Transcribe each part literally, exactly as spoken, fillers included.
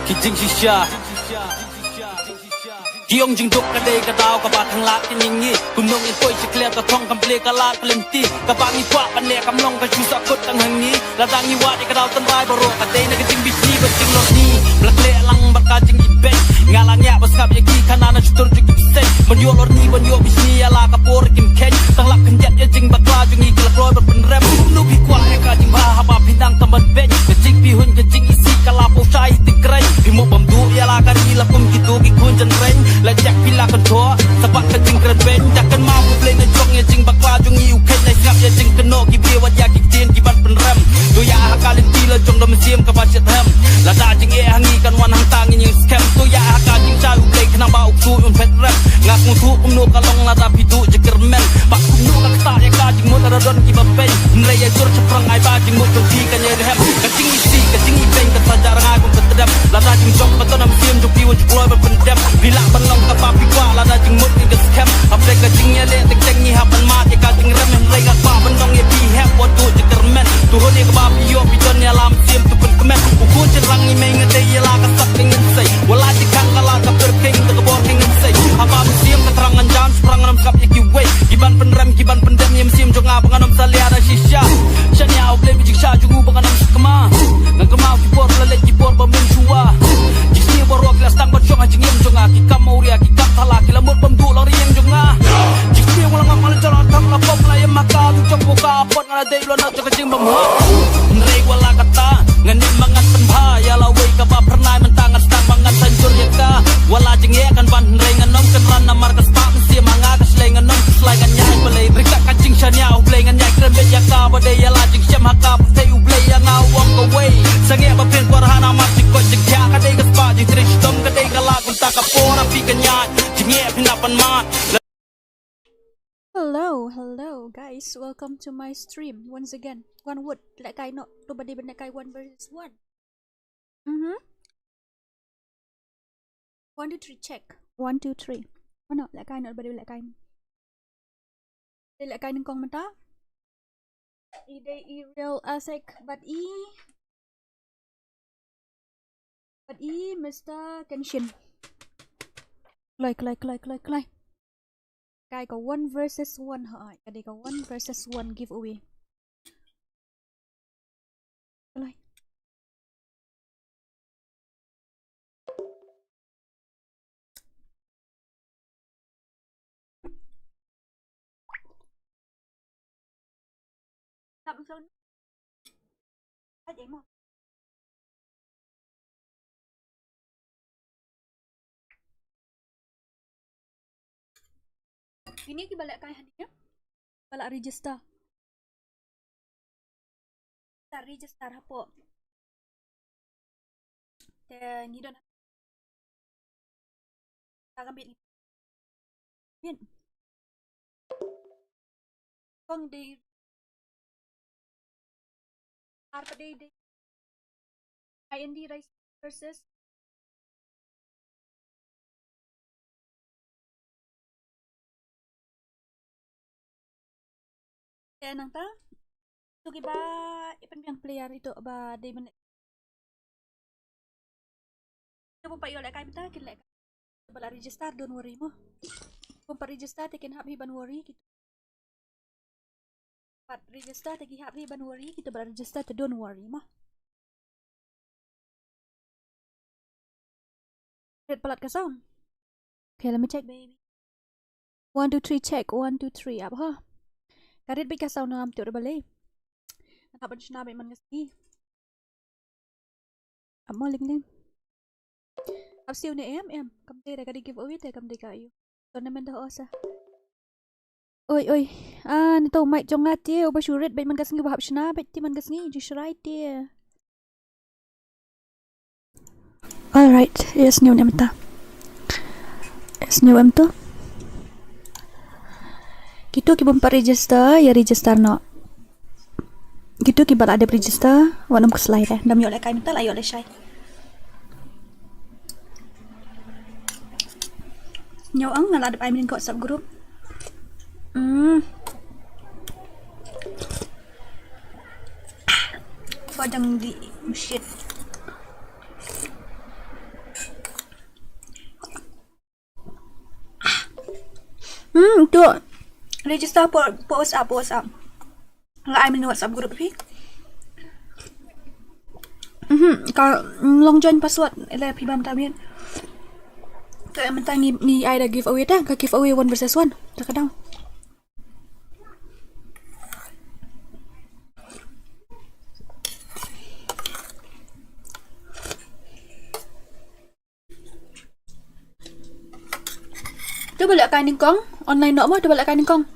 Ki jingshisha. Ki ong jingduk ka dei ka daw kaba khanglad ka ngi ngi. Kumno ngin poi sha khlieh ka thong kam plie ka lad ka lynti. Kaba ngi kwah ban leh kam long ka shu sah kut tang ha ngi. Lada ngi wad ïa ka daw tynrai baroh ka dei na ka jingbishni bad jinglorni. Ba la khleh lang bad ka jingibeiñ. Nga la ngiah ba sngap ïa ki khana na shutur jong ki bseiñ. Ban ïoh lorni ban ïoh bishni ïa la ka por kim kheiñ. Tang lap khyndiat ïa jingbakla jong ngi ki la kloi ban pynrem. Kumno phi kwah ïa ka jingbha haba phi nang tam ban beiñ. Ka jingpyrhuh ka jingisih ka la pynshai ti kreiñ. Phi mo bam duh ïa la ka ri la kum kito ki khun jynreiñ. La jak phi la kyntoh sa bad ka jingkren beiñ. Da kynmaw U Blei na jong ïa jingbakla jong ngi u kheiñ. Nai sngap ïa jingkynnoh ki briew wat ïa ki ktien ki ban pynrem. To ïa ha ka lynti la jong da mynsiem kaba shitrhem. Lada jingeh ha ngi kan wan hangta ngin ïeng skhem. To ïa ha ka jingshai U Blei khnang ba u ksuid un phet rem. Nga sngewthuh kumno ka long lada phi duh jingkyrmen. Bad kumno ka ktah ïa ka jingmut lada don kiba beiñ. Hynrei ïa jur shaphrang ai ba jingmut jong phi kan ïai rhem. Ka jingisih ka jingibeiñ kan sa jah rngai kum ka tdem. Lada jingjop ba don ha mynsiem jong phi wat ju kloi ban pyndem. Phi lah ban long kaba phi kwah lada jingmut ngi ka skhem. Hapdeng ka jingïaleh teng teng ngi hap ban mad ïa ka jingrem. Hynrei nga kwah ban ong ïa phi hep wat duh jingkyrmen. To hun ïa kaba phi ïoh phi don ïa la mynsiem to pynkmen. U khun shynrang ngi mei nga dei ïa la ka sap ka ngin sei. Wat la jingkhang ka la ka pyrkhing ka bor ka ngin sei. Haba mynsiem ka thrang ngan jan shaphrang ngan ym sngap ïa kiwei. Ki ban pynrem ki ban pyndem ïa mynsiem jong nga ba ngan ym salia da shisha. Shaniah U Blei ba jingshisha jong u ba ngan ym sakma. Ngan kynmaw ki por ba la leit ki por ba mynshuwa. Jingsniew baroh ki la sdang ban shong ha jingim jong nga. Ki kam awria ki kam thala ki la mut bym duh la ri ïing jong nga. Jingsniew nga la ngam nga la jala tam la pom la ïam ha ka tu jong ka pot nga la dei u la nak jong ka jingbymhok. Hynrei wat la katta ngan im ba ngan pynbha ïa la wei kaba phyrnai mynta ngan sdang ba ngan sa jur ïa ka. Wat la jingeh kan ban hynrei ngan ym kynran namar ka spah mynsiem ha nga ka shlei ngan ym khuslai ngan ïai balei. Ryngkat ka jingshaniah U Blei ngan ïai kren beit ïa ka ba dei ïa la jingshem ha ka pyrthei U Blei ïa nga u ong kawei. Sangeh ba phin kwah ha namar jingkoit jingkhiah ka dei ka spah jingtrei shitom ka dei ka la kumta ka por ha phi ka ñiah. Jingeh phin hap ban mad. Hello, hello, guys. Welcome to my stream once again. Wan wut, lehkai noh, to ba dei ban lehkai one versus one. Mhm. One, two, three, check. One, two, three. Oh no, lehkai noh, ba dei lehkai. Dei lehkai nyngkong mynta. I dei i Real Asek bad i Bad i Mister Kenshin. Kloi, kloi, kloi, kloi, kloi. Kai ka one versus one ha ai. Ka dei ka one versus one giveaway. Kloi. Tap sound. Ai, dei mo. Kine kiba lehkai hangne ba la register. Sa register hapoh. Te ngi don. Ka ka bit. Bit. Kong dei. Ar pa dei dei. I N D rice versus. Te nangta tu kiba i pynbiang player ito ba dei ban leh. Te bym pat ïoh lehkai mynta kin lehkai. Ba la register, don't worry mo. Bym pat register te kin hap hi ban worry kito. Pat register te ki hap hi ban worry kito ba la register te don't worry mo. Rit palat ka sound. Okay, let me check, baby. One, two, three, check. One, two, three, ap ha. Ka rit beit ka sound, ngam tip ruh balei. Ngan hap ban shna beit man ka sngi. Ap mo ling ling. Ap siew ne em em. Kam dei da ka dei giveaway te kam dei ka ïoh. Tournament da osa. Oi oi. Ah, nito mic jong nga te uba shu rit beit man ka sngi, ba hap shna beit te man ka sngi, ju shrai te. Alright, ïa sniew ne mynta. Ïa sniew em to. Kito ki bym pat register, ïa register noh. Kito kiba la dep register, wat nym khuslai re. Dam ïoh lehkai mynta la ïoh lehshai. Ñiew ang nga la dep ai min ko WhatsApp group. Hmm. Padang di shit. Hmm, tu. Register por, por WhatsApp, por WhatsApp. Nga ai mynne WhatsApp group phi. Mhm, ka, mm, long join password. Ele phi bam ta miet. Ka mynta ngi, ngi ai da giveaway ta, ka giveaway one versus one. Ta ka dang. Tu ba lehkai nyngkong, online noh mo, tu ba lehkai nyngkong.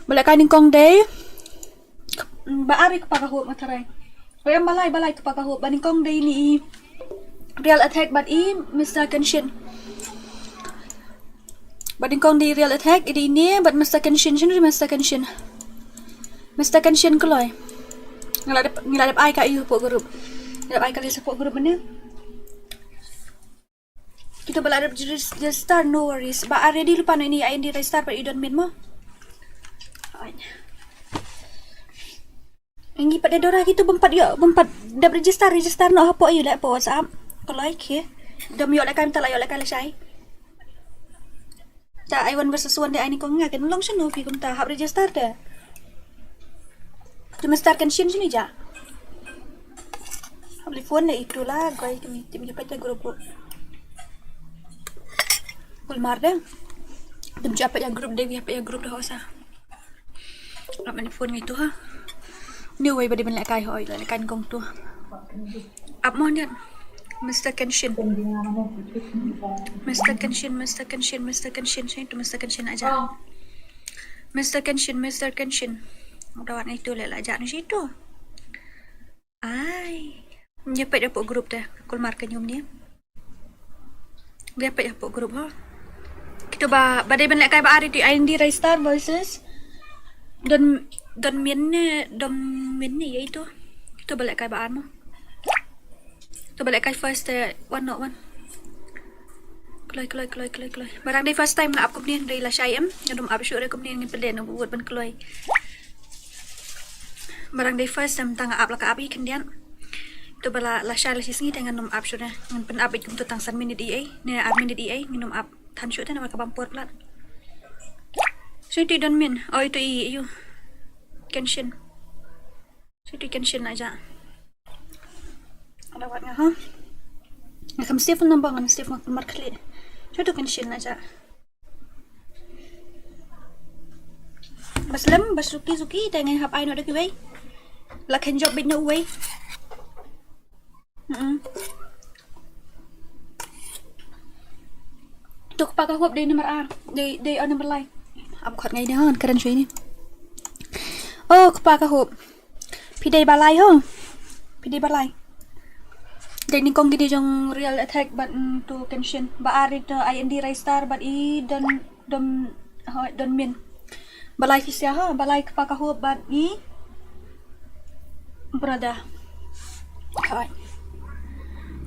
Ba lehkai nyngkong dei. Ba ar ïa kpa ka hop nga tharai. Ba em balai, balai kpa ka hop, ba nyngkong dei ine i Real Attack bad i Mister Kenshin. Ba nyngkong dei Real Attack, i dei ine bad Mister Kenshin, shano Mister Kenshin? Mister Kenshin kloi. Ngi la dep, ngi la dep ai ka ïa u support group. Ngi la dep ai ka ïa u support group mynne. Kito ba la dep regis-, register, no worries. Ba ar ready lypa noh ine i I N D register bad i don min mo. Ai. Ngi pat da dora kito bym pat ïoh, bym pat dep register, register noh hapoh ïa u leh por WhatsApp. Kloi ki. Dom ïoh lehkai mynta la ïoh lehkai lashai. Ta ai one versus one de ai nyngkong nga kin long shano phi kumta hap register de. Tu Mister Kenshin shano ja. Hap li phone le itu la goi kim tim ju pete group group. Kulmar de. Tim ju pete group de, pete group de hosa. Ap mane phone ngi tu ha. Ni wei ba dei ban lehkai hoi, lehkai nyngkong tu. Ap mo niat. Mister Kenshin. Mister Kenshin, Mister Kenshin, Mister Kenshin. Sini tu Mister Kenshin aja. Mister Kenshin, Mister Kenshin. Udah warna itu leh lah aja ni situ. Ai. Nyepet ïa pok group deh. Kulmar ka ñium ne. Nyepet ïa pok group ha. Kito ba, ba dei ban lehkai ba ar ïa tu I N D Raystar versus Don, Don Min ne, Don Min ne ïa itu. Kito ba lehkai ba ar mo. Kito ba lehkai first te one not one. Kloi, kloi, kloi, kloi, kloi. Barang dei first time nga ap kumne, dei lashai em. Nga dum ap shuh re kumne, ngin pynleh na wut ban kloi. Barang dei first time tang ap la ka ap i khyndiat. To ba la, lashai la shisngi te ngan ym ap shuh ne. Ngan pyn ap beit kumto tang san minit i ei. Ne ar minit i ei, ngin ym ap than shuh te namar ka bam por plat. So itu i Don Min. Oh, itu i, ïa u Kenshin. So itu i Kenshin aja. Ada wat nga ha. Nga kam save number, ngam save, nga kam mark klik. So itu i Kenshin aja. Ba slem, ba suki suki, te ngi hap ai noh da kiwei. La khein jop beit noh uwei. Mm-mm. To kpa ka hop dei namar ar, dei, dei ar namar lai. Ap khot ngai dei hon, karen shuwa ine. Oh, kpa ka hop. Phi dei ba lai ho. Phi dei ba lai. Dei nyngkong ki dei jong Real Attack bad, mm, to Kenshin. Ba ar i to I N D Raystar bad i Don, Don, ho, Don Min. Ba lai phi sia ha, ba lai kpa ka hop bad i Brother. Kloi.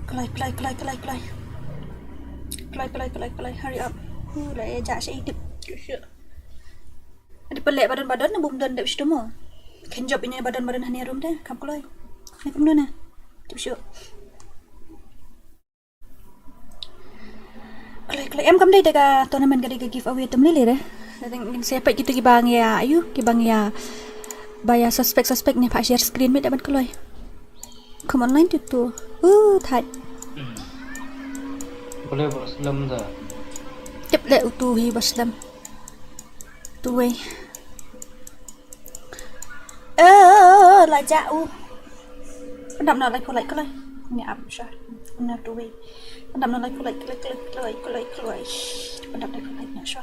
Kloi, kloi, kloi, kloi, kloi. Kloi, kloi, kloi, kloi. Hurry up. Hu, la ïa ja sha i tip. Shuh. Adi pynleh ba don ba don, na bym don dep shitom mo. Khein jop ine ba don ba don hane room te, kam kloi. Ne kumno ne. Tip shuh. Kloi, kloi. Em kam dei te ka tournament ka dei ka giveaway te mlei lei de. Ngin sa peit kito kiba ngi ïa, ayu, kiba ngi ïa, ba ïa suspect, suspect ne pha share screen beit da ban kloi. Come online tu tu. Uh, thait. Boleh bos lem da. Tip le utu hi bos lem. Tu wei. Eh, la ja u. Pyndap noh lai pulai kloi. Ni ap sha. Na tu wei. Pyndap noh lai pulai kloi, kloi, kloi, kloi, kloi. Pyndap lai pulai na sha.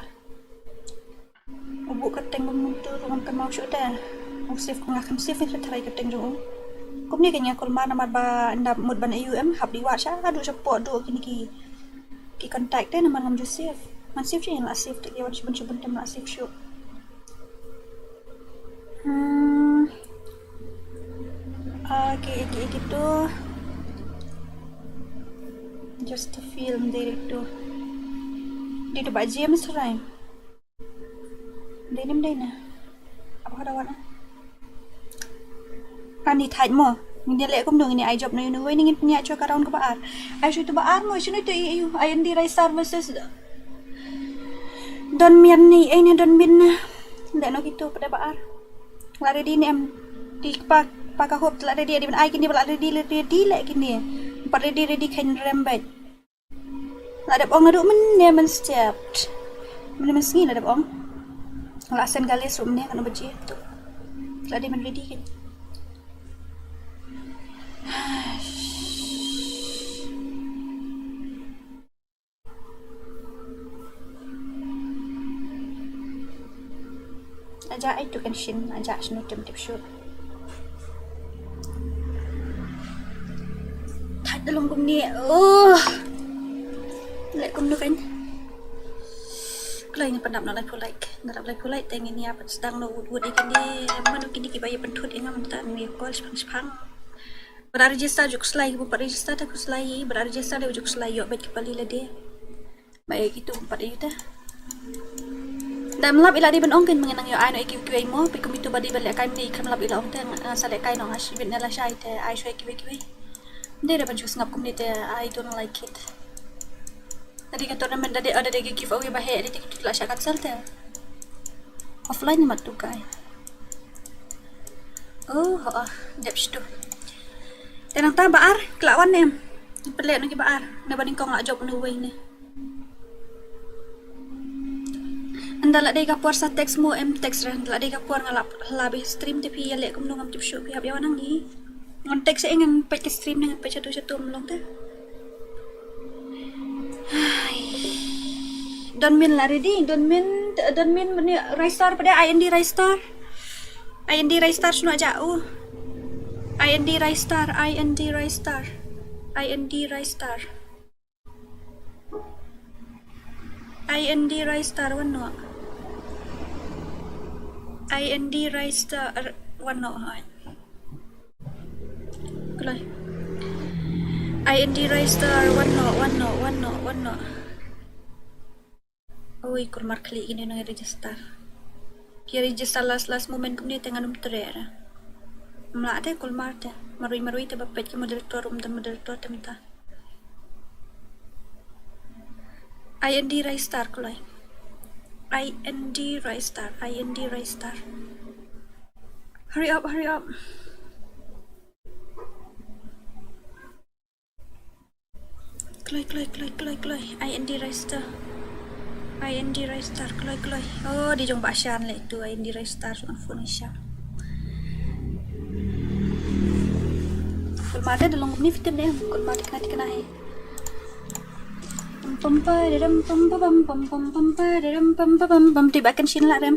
U buh kyrteng bym mynta ruh ngam kynmaw shuh te. U save, nga kam save ïa ka tharai kyrteng jong u. Kumne ka ïa kulmar namar ba ynda mut ban ayu em hap dei wad sha haduh shapoh duh kine ki, ki contact te namar ngam ju save. Ngan save sha ïa la save te ïa wan shibun shibun te la save shuh. Hmm. Ah, ki, ki, ki tu. Just a film dei tu. Dei tu ba James Ryan. Dei nim dei na. Apa ka dawat na? Ani thait mo. Ngin ïa leh kumno ngin ïa ai jop na ïa uwei ne ngin pynïaid shuwa ka round kaba ar. Ai shuwa tu ba ar mo, shano tu i, i, I N D Raystar versus Don mian ni, eh, ni don min na. Leh noh kitu pat ba ar. La ready ne em. Te pa, pa ka hop la ready, dei ban ai kine ba la ready, la ready leh kine. Pat ready, ready khein rem beit. La dep ong naduh mynne mynstep. Mynne mynsngi la dep ong. La send ka list ruh mynne katno baje tu. La dei ban ready khein. Aja ai tu kan shin, aja shnu tem tip shu. Thad da long kumne. Oh. Leh kumno kan. Kloi ni pandap na lai pulai. Na lai pulai te ngin ïa pat sdang no wut wut ïa kine. Mano kine kiba ïa pyntut ïa nga mynta, ngi call shipang shipang. Ba da register ju khuslai, kiba pat register te khuslai, ba da register te ju khuslai, ïoh beit ki pali lade. Ba ïa kitu pat ïa te. Da em lap ila dei ban ong kein, mynne nang ïoh ai noh ïa kiwei kiwei mo, peit kum itu ba dei ban lehkai mynne, khlem lap ila ong te, nga sa lehkai noh, nga shibit ne lashai te ai shuwa ïa kiwei kiwei. Dei da ban shu sngap kumne te, I don't like it. Da dei ka tournament, da dei, da dei ka giveaway ba heh, da dei kitu la shah cancel te. Offline mat tu kai. Oh, oh, oh, dep shitu. Te nangta ba ar, ki la wan ne em. Pynleh noh ki ba ar, ne ba nyngkong la jop noh uwei ne. Ynda la dei ka por sa text mo em, text re, ynda la dei ka por nga la, la beh stream te phi ïa leh kumno ngam tip shuh, phi hap ïa wan hangne. Ngan text ïa ngan peit ka stream ne ngan peit shatu shatu, ym long te. Ai. Don min la ready, don min, don min mynne Ristar pat, I N D Ristar. I N D Ristar shano aja u. I N D Ristar, I N D Ristar. I N D Ristar. I N D Ristar wan noh. I N D Ristar wan noh. Kloi. I N D Ristar wan noh, wan noh, wan noh, wan noh. Oi, kulmar khlieh kine nang register. Ki register last, last moment kumne te ngan ym treh. Mla te kulmar te. Marwei marwei te ba peit ki moderator, um don moderator te mynta. I N D Ristar kloi. I N D Ristar, I N D Ristar. Hurry up, hurry up. Kloi, kloi, kloi, kloi, kloi. I N D Ristar. I N D Ristar, kloi, kloi. Oh, dei jong Bah Shan leh tu, I N D Ristar, jong phone Shan. Kulmar te da long kumne fitim ne, kulmar te kena te kena hi. Pam pam pa da dam pam pa pam pam pam pam pa da dam pam pa pam pam. Te ba kan shin la rem.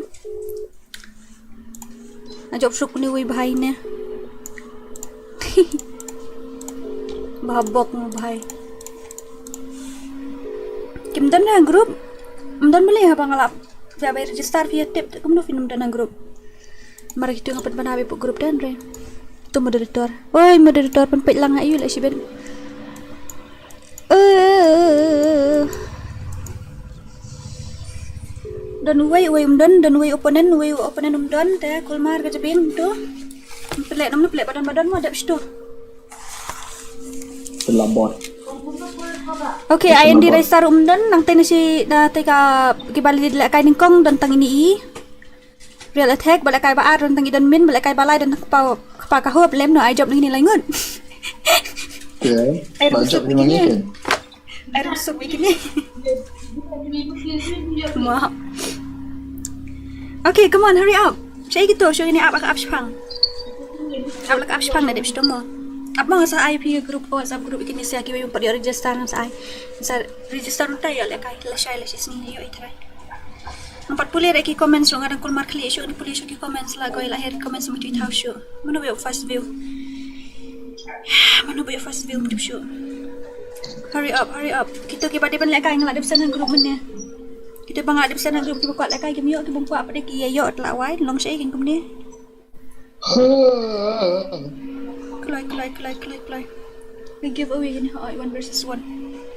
Nga jop suk ni wi bhai ne. Ba bok mo bhai. Kim don na group. Ym don beli haba nga lap. Ba bai register phi tip te kumno phin ym don na group. Mar kitu nga pynbna ba puk group dan re. Tu moderator. Oi moderator pynpeit lang ayu la shibet. Eh. Don uwei, uwei um don, don uwei opponent, uwei opponent um don, te kulmar ka jabing tu. Pynleh nam pynleh ba don ba don mo dep shitu. Pynlabot. Okay, I N D Ristar um don, nangta na shi, na te ka, ki ba leh kai nyngkong don tang ini i. Real Attack, ba lehkai ba ar don tang i don min, ba lehkai ba lai don tang kpa, kpa ka hop lem no, ai jop nang ini lai ngut. Okay. Ai ba rum jop suk ni bikini. Ai rum suk bikini. Mo. Okay, come on, hurry up. Shai gitu, show ini ap ka ap shipang. Ap ka ap shipang na dep shitom mo. Ap mo sa I P group, WhatsApp group kini sia ki wi pat ïa register ngan sa ai. Sa register utai ïa lehkai, la shai la shisngi ïa i trai. Ngan pat pule re ki comments ruh, nga dang kulmar khlieh shuh, ngan pule shuh ki comments la, koi la her comments mutui thaw shuh. Mano ba ïoh first view? Mano ba ïoh first view mutui shuh? Hurry up, hurry up. Kito kiba dei ban lehkai nga la dep send ha group mynne. Kito ba nga la dep send ha group kiba kwah lehkai kim ïoh, kiba kwah pat de ki ïa ïoh, la wai long sha ïa kin kumne. Kloi, kloi, kloi, kloi, kloi. Ka giveaway kane, oi, one versus one.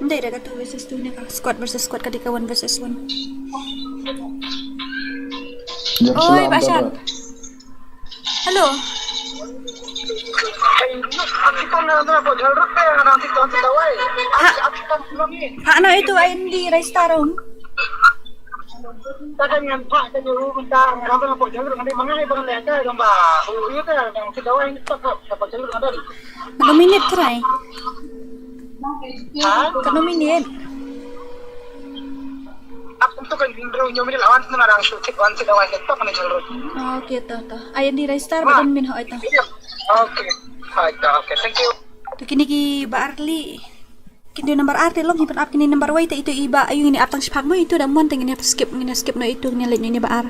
Ndai da ka two versus two ne, ka squad versus squad, ka dei ka one versus one. Oi, Bah Shan. Hello. Ha, ha, no, itu I N D Ristar. Ka kan ngan phah ka jong u mynta, ngan hap ban pok jong u, ngan dei ma nga ban leh ka jong ba. U ïa ka ngan ki dawai ngi tok ka pok jong u ngan dei. Kano minit trai? Ha? Kano minit? Ap untuk kan hynriew hynñiew minit lawan tengah dang shoot tik wan tik dawai ngi tok ni jong u. Ah, okay, to to. Ai andi rai star ba don min hoi to. Okay. Hoi to, okay. Thank you. To kine ki ba ar li. Kine number ar te long hi pan ap kine number wei te ito i ba ayu ngin ap tang shipang mo ito da mon te ngin ap skip ngin skip no ito ngin leit ngin ba ar.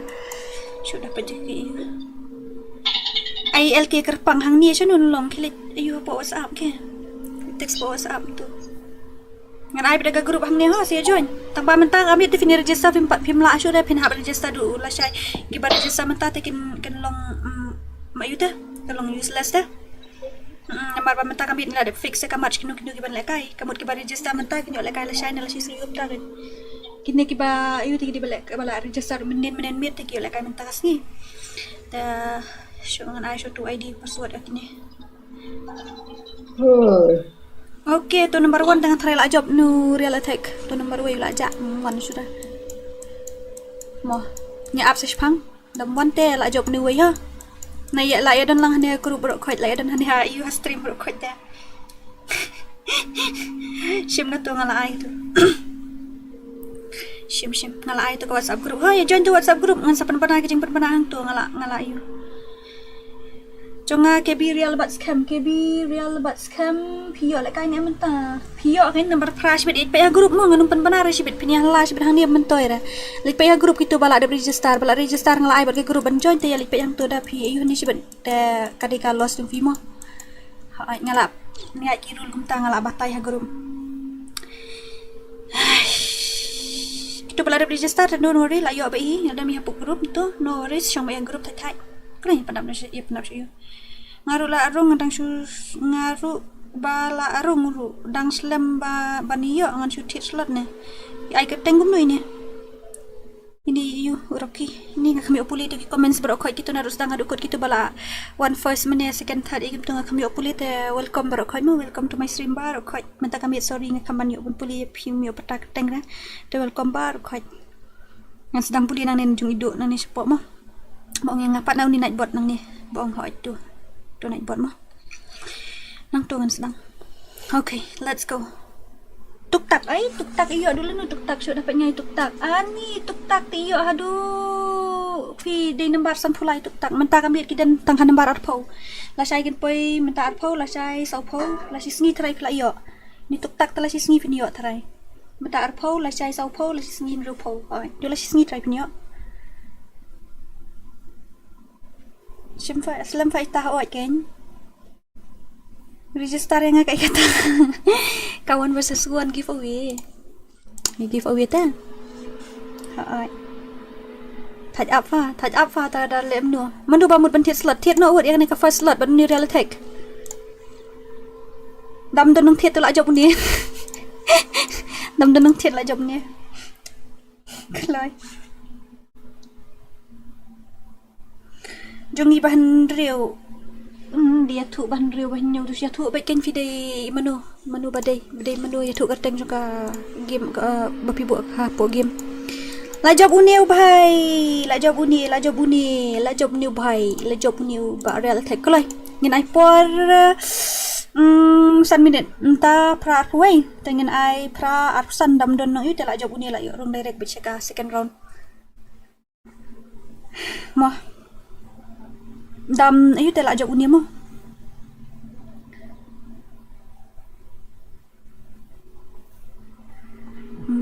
Shu da pa je ki. Ai L K Kyrpang hangne sha nun long ki leit ayu pa WhatsApp ke. Text pa WhatsApp tu. Ngan ai bad ka group hangne ho sia join. Tang ba mynta ka miet te phin register phim pa phim la shu da phin hap register du lashai. Ki ba register mynta te kin kin long mm, ma yu te kin long useless te. Mm, namar ba mynta ka miet ngi la dep fix ka march kino kino ki ban lehkai. Ka mut ki ba register mynta kin ïoh lehkai lashai ne lashi shu yu mynta kin. Kine ki ba yu te ki di ba leh ba la register mynnin mynnin miet te ki ïoh lehkai mynta ka sngi. Te shu ngan ai shu tu I D password ka kine. Hmm. Okay, to number one tang try la jop nu real attack. To number wei la jak wan shu da. Mo, ngi ap sa shipang. Dam wan te la jop ni wei ha. Na ïa la ïa don lang hane group bro khoit la ïa don hane ha ïa stream bro khoit te. Shim na to nga la ai to. Shim shim nga la ai to ka WhatsApp group. Ha ïa join to WhatsApp group ngan sa pynbna ki jingpynbna hang to nga la nga la ïa. Jong nga K B real bad scam, K B real bad scam, phi ïoh lehkai ne mynta. Phi ïoh kan number phra shibit ïa phi ha group mo ngan ym pynbna re shibit phi ïa la shibit hangne myntoi re. Leit phi ha group kito ba la dep register, ba la register nga la ai bad ka group ban join te ïa leit phi hang to da phi ïa ni shibit te ka dei ka loss jong phi mo. Ha nga la ni ai ki rule kumta nga la batai ha group. Kito ba la dep register te no worry la ïoh ba i, ïa da mi ha group to no worry shong ba ïa group thai thai. Kena ïa pynap na ïa pynap ïa. Nga ruh la arung nga dang shu nga ruh ba la arung ruh dang slem ba ban ïoh ngan shu thied slot ne. Ai ka teng kumno ine. Ini yu roki ini nga kham ïoh pule to ki comments baroh khoit kito na ruh sdang haduh kot kito ba la wan first mane second third ïa kito nga kham ïoh pule te welcome baroh khoit mo welcome to my stream baroh khoit. Mynta ka miet sorry nga kham ban ïoh ban pule ïa phi ym ïoh pata ka teng ra. Te welcome baroh khoit. Ngan sdang pule nangne jong i Duh nangne shapoh mo. Ba ong ïa nga pat na uni Nightbot nangne. Ba ong hoi tu. Tu Nightbot mo. Nang tu ngan sdang. Okay, let's go. Tuktak ai tuktak ïoh dulu nu tuktak shu dapat ngai tuktak. Ani tuktak ti ïoh haduh. Phi dei nambar sanphew lai tuktak. Mynta ka miet ki don tang ha nambar arphew. Lashai kin poi mynta arphew lashai sawphew lashi sngi trai phi la ïoh. Ni tuktak te lashi sngi phin ïoh trai. Mynta arphew lashai sawphew lashi sngi hynriewphew. Oi, dei lashi sngi trai phin ïoh. Shim fa slem fa ita ha oi ken. Register ïa nga ka ïa kata. Ka one versus one giveaway. Ni giveaway ta. Ha oi. Thaj ap fa, thaj ap fa ta da lem no. Mano ba mut ban thied slot, thied no wut ïa kane ka first slot ban ni real attack. Dam don nang thied tu la jop ni. Dam don nang thied la jop ni. Kloi. Jong i ba hynriew. Hmm, dei ïathuh ba hynriew ba hynñiew tu ïathuh bad kan phi dei mano, mano ba dei, ba dei mano ïathuh kyrteng jong ka game ka, ba phi buh hapoh game. La jop une u bhai, la jop une, la jop une, la jop une u bhai, la jop une u ba real attack kloi. Ngin ai por mm, san minit. Mynta phra arphew wei. Te ngin ai phra arphew san dam don nang ïu te la jop une la ïoh rung direct bad sha ka second round. Mo. Dam ayu te la jop une mo.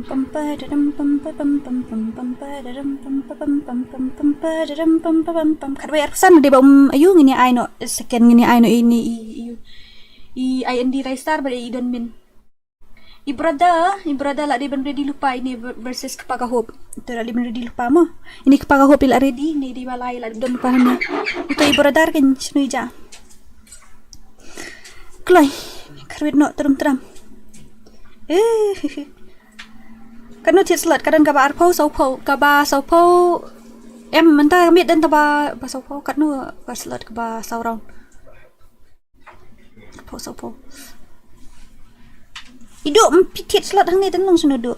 Pam pa da dam pam pa pam pam pam pam pa da dam pam pa pam pam pam pam pa da dam pam pa pam pam. Khatwei arphew san dei ba um ayu ngin ïa ai noh second ngin ïa ai noh ini i ayu. I I N D Raystar bad i Don Min. I brother, i brother la dei ban ready lypa ini versus Kpa Ka Hope. Ito la dei ban ready lypa mo. Ini Kpa Ka Hope i la ready, ini dei ba lai la don lypa hana. Ito i brother kan shnu ija. Kloi, kharwit noh trum tram. Eh, kano thied slot, ka don kaba arphew, sawphew, kaba sawphew. Em, mynta ka miet don taba, ba sawphew, kano ka slot kaba saw round. Arphew, sawphew. I Duh, ym phi thied slot hangne tang long shano Duh.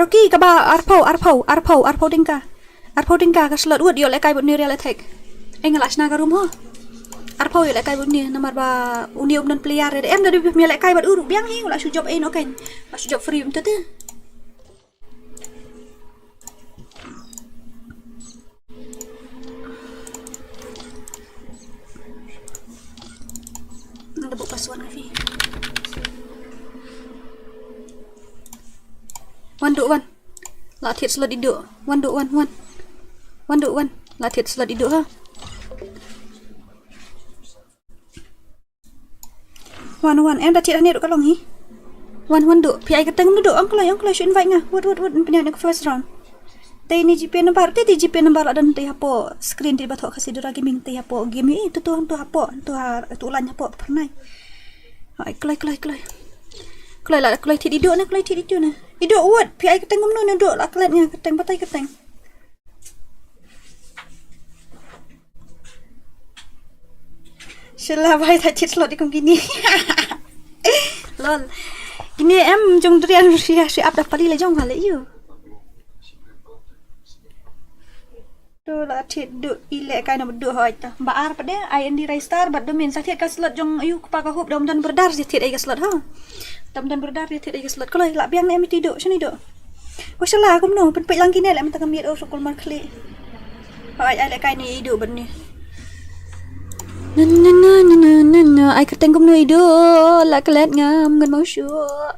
Ki kaba arphew, arphew, arphew, arphew tyngka. Arphew tyngka ka slot, wut ïoh lehkai bad une Real Attack. Ei, nga la shna ka room ho. Arphew ïoh lehkai bad une, namar ba une um don player re. Em da dei me lehkai bad u ruh biang hi, u la shu jop ei noh kein. La shu jop free um tete. Nga da buh password nga phi. Wan Duh wan. La thied slot i Duh. Wan Duh wan, wan. Wan Duh wan. La thied slot i Duh ha. Wan, wan, em da thied hangne ruh ka long hi. Wan, wan Duh. Phi ai kyrteng kumno Duh? Ong kloi, ong kloi, shu invite nga. Wut, wut, wut, pynïaid na ka first round. Te ine GPay number, te ine GPay number la don te hapoh screen te ba thoh Khasi Dura Gaming te hapoh game ïa i, tu tu hangtu hapoh, tu ha, tu line hapoh phyrnai. Ai, kloi, kloi, kloi. Kloi la, kloi thied i Duh ne, kloi thied i Duh ne. I Duh wut, phi ai kyrteng kumno ne Duh, la klet nga kyrteng, batai kyrteng. Shala bai, ta chit slot di kum kine. Lol. Kine em jong Drian sia si ap da pali la jong hale yu. Tu la thied Duh i lehkai na Duh hoi ta. Ba ar pat de, I N D Ristar bad Domin. Sa thied ka slot jong yu kpa ka hup da um don berdar sa thied ei ka slot ha. Da um don berdar sa thied ei ka slot. Kloi la biang ne em i Duh, shini Duh. Wa shala kumno, pynpeit lang kine leh mynta ka miet, oh, sukul mar khlieh. Ai, ai lehkai ne i Duh bad ne. Na, na, na. Ai kyrteng kumno i Duh, la klet ngam ngan mau shuh.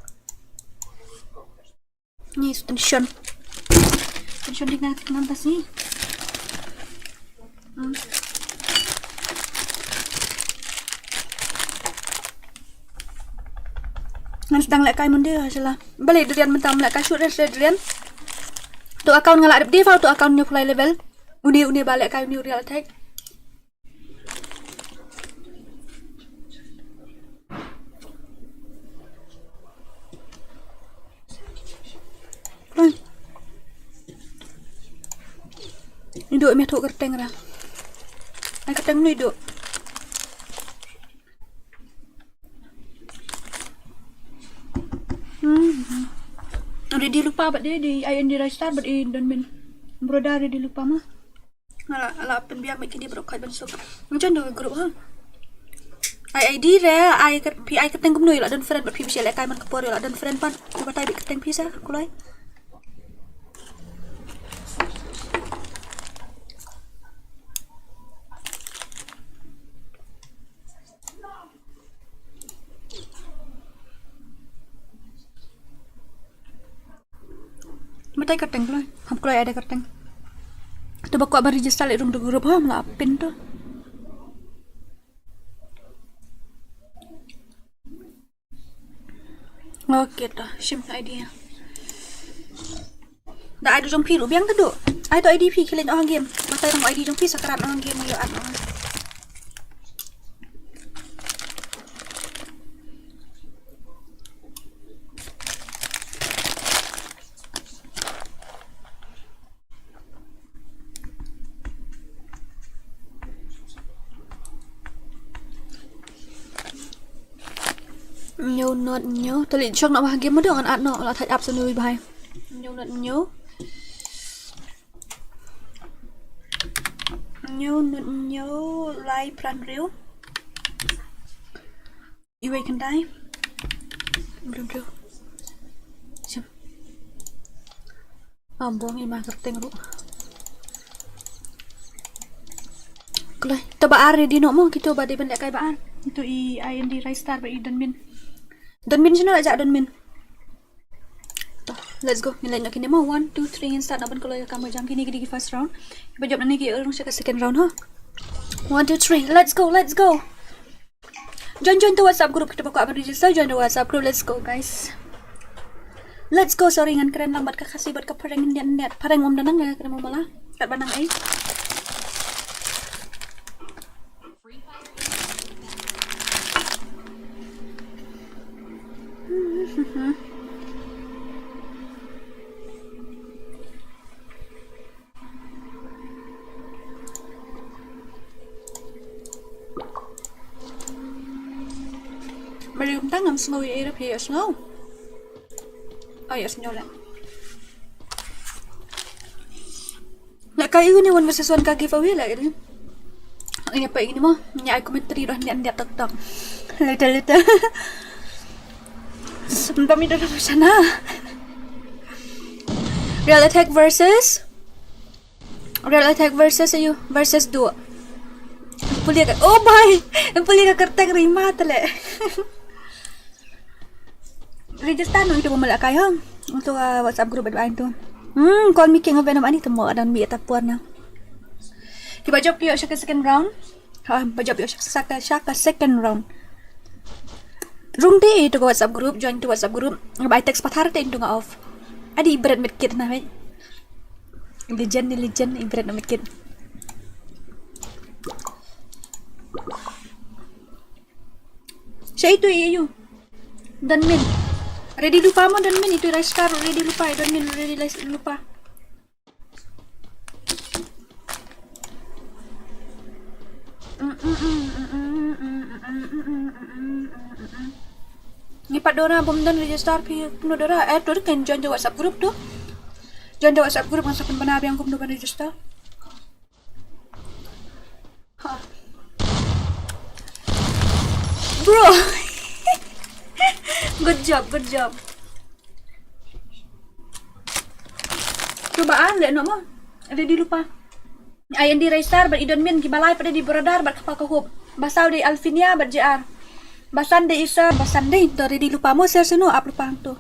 Ni su tension. Tension di ngan ngan tas ni. Hmm. Ngan sdang lehkai mynde ha shala. Balei Drian mynta ym lehkai shuh re Drian. Tu account nga la dep dei fa tu account new fly level. Une une ba lehkai une u Real Attack. Wan. I Duh me thoh kyrteng ra. Ai kyrteng nu i Duh. Hmm. Ready lypa bad dei, dei I N D Ristar bad i Donmin. Broda ready lypa ma. Nga la, la pynbiang bad kine baroh khoit ban suk. Ngan join da ka group ha. Ai I D re, ai ka, phi ai kyrteng kumno ïoh la don friend bad phi, phi shu lehkai man ka por ïoh la don friend pat. Phi batai bad kyrteng phi sa, kloi. Batai kyrteng kloi. Hap kloi ai da kyrteng. Tu ba kwah ba register leh rung da group ha, la pin tu. Okay, to shim ka I D. Da I D jong phi ruh biang ta Duh. Ai to I D phi khie leit noh ha game. Batai rung I D jong phi sa krat noh ha game, ïoh add noh. New not new. Tali chok na ba game ma dong an at no la thaj up sunu bhai. New not new. New not new. Lai pran riew. Iwei khyndai. Bru bru. Sim. Am bong i ma kyrteng ruh. Kloi, to ba ar ready noh mo, kito ba dei ban lehkai ba ar. Ito i I N D Ristar bad i Donmin. Donmin shano la jah Donmin. To, let's go. Ngin leit noh kine mo. One, two, three, ngin start noh ban kloi ka kam ka jam kine ki dei ki first round. Kiba jop nangne ki rung sha ka second round ha. One, two, three. Let's go, let's go. Join, join the WhatsApp group, kita ba kwah ban register, join the WhatsApp group. Let's go, guys. Let's go, sorry ngan kren lang bad ka Khasi bad ka phareng net net. Phareng ym da nang, eh, kren mo mala. Kat ba nang ei. Mari kumta ngam sngew ïa ira phi ïa sngew. Ai ïa sngew leh. Lehkai ïa une one versus one ka giveaway leh ïa. Ïa pa ini mo. Ïa ai commentary ruh ndia ndia tok tok. Later later. Mynta mi da ruh sana. Real Attack versus Real Attack versus aïu? Versus duo. Pule ka. Oh bhai. Pule ka kyrteng Rima te leh. Register noh ïa tu ba ma lehkai ha. Ïa tu WhatsApp group ba ïa tu. Hmm, call me king of venom ani te mo adan mi ta por na. Kiba jop ki ïoh sha ka second round. Ha, ba jop ïoh sha ka, sha ka second round. Rung te ïa tu ka WhatsApp group, join tu WhatsApp group. Ba ai text pathar te ïa tu nga off. Adi i bret medkit na bhai. Legend ni legend i bret medkit. Sha ïa tu ïa ïa. Don Min. Ready lypa mo Don Min, ïa tu Rice Star ready lypa, Don Min ready Rice lypa. Ngi pat Dora bym don register phi kumno Dora, eh tu kan join the WhatsApp group tu. Join the WhatsApp group ngan sa pynbna biang kumno ban register. Ha. Bro. Good job, good job. Cuba ah, leh noh mo. Ready lypa. Ai indi Raistar bad i Don Min kiba lai pat dei brother bad kpa ka Hope. Ba saw dei Alfinia bad J R. Ba san dei Isa, ba san dei to ready lypa mo, ser sino ap lypa hangto.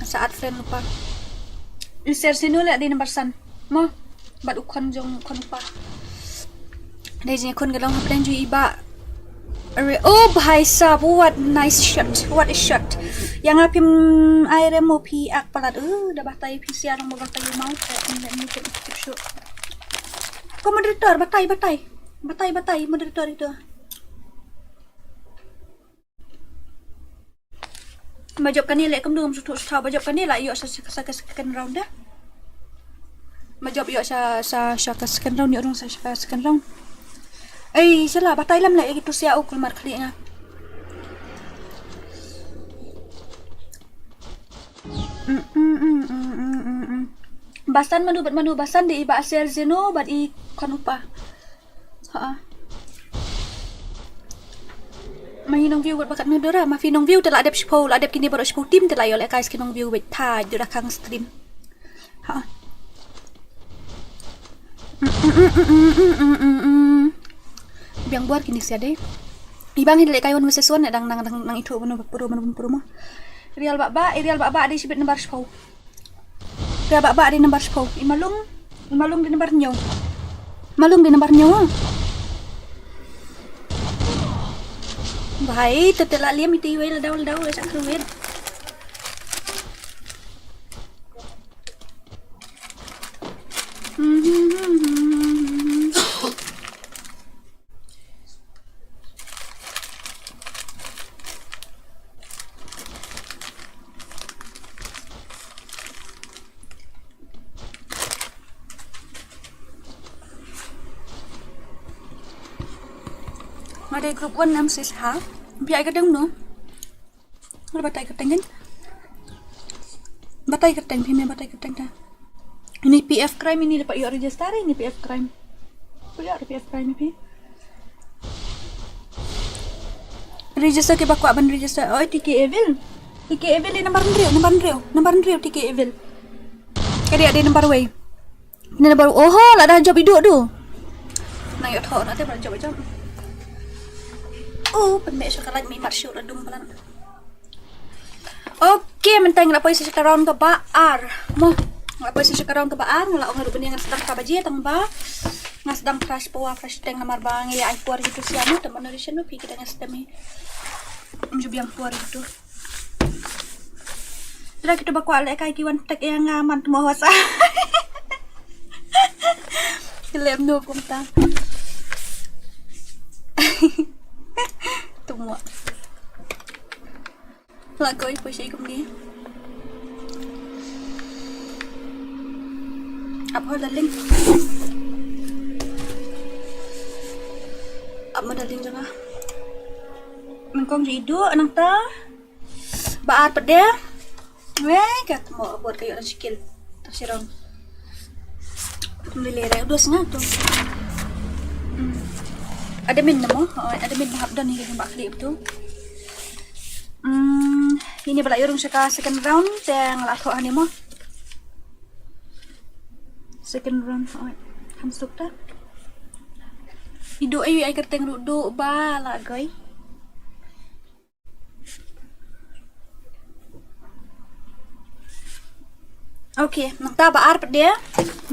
Sa add friend lypa. I ser sino leh dei number san. Mo. Bad u khon jong u khon u pa. Dei jingkhun ka long hapdeng jong i Bah. Are, oh bhai sahab, what nice shot, what a shot. Ïa nga phim ai re mo phi ak palat. Uh, da batai phi sia long ba batai u mau. Ko moderator batai, batai. Batai, batai moderator ito. Ba jop kane leh kumno ngam sngewthuh shuh, ba jop kane la ïoh sa, sa, sa ka second round da. Ba jop ïoh sa, sa, sa ka second round, ïoh rung sa, sa ka second round. Ei, shala, batai lam leh ïa kitu sia u kulmar khlieh nga. Mm, mm, mm. Ba san mano bad mano, ba san dei i Bah Ser Zeno bad i khon u pa. Ha. Ma ngi nong view wat ba katno Dora, ma phi nong view te la dep shiphew, la dep kine baroh shiphew team te la ïoh lehkai sa ki nong view bad thait Dora khang stream. Ha. Biang bor kine sia dei. I bang hi lehkai one versus one dang nang, nang, nang ithuh mano ba pro, mano ba pro mo. Real Bah Bah, i Real Bah Bah dei shibit number shiphew. Real Bah Bah dei number shiphew. I Malung, i Malung dei number hynñiew. Malung dei number hynñiew. Bhai, to te la liam iti wei la daw la daw la chak kruwet. Nga dei group one M six ha. Biang ka deng no. Nga batai kyrteng kan? Batai kyrteng phi me, batai kyrteng ta. Ini P F crime ini dapat ïoh register ini P F crime. Pu ïoh P F crime phi. Register kiba kwah ban register. Oh, T K Evil. T K Evil dei number hynriew, number hynriew, number hynriew T K Evil. Ka dei, dei number wei. Ni na baru, oho, lada jop i Duh tu. Na ïoh thoh na te ba jop jop. Oh, pynmih sha ka live mi mat shuh la dum palat. Okay, mynta ngi la poi sha ka round kaba ar. Mo, ngi la poi sha ka round kaba ar, ngi la ong ruh ba ngan sdang phra baje tang ba nga sdang phra shiphew, phra shiteng namar ba ngi ai por gitu siang mo, te mano ri shen mo phi kita ngan sdang hi. Ym ju biang por gitu. Trai kitu ba kwah lehkai ki wan tag ïa nga man tmo WhatsApp. Ki lem no kumta. Tmo. La koi poi shi kumni. Ap ho darling. Ap mo darling jong nga. Nyngkong ju i Duh nangta. Ba ar pat de. Wei, ka mo bot ka ïoh na shi kill. Ta shi round. Mlele re dos nga tu. Hmm. Admin namo, oh, admin hap don hi ba klik tu. Hmm, ini ba la ïurung sha ka second round te nga la thoh hangne mo. Second round, oh, han suk ta. Idu ai ai kyrteng ruh du ba la goi. Okay, nangta ba ar pat de.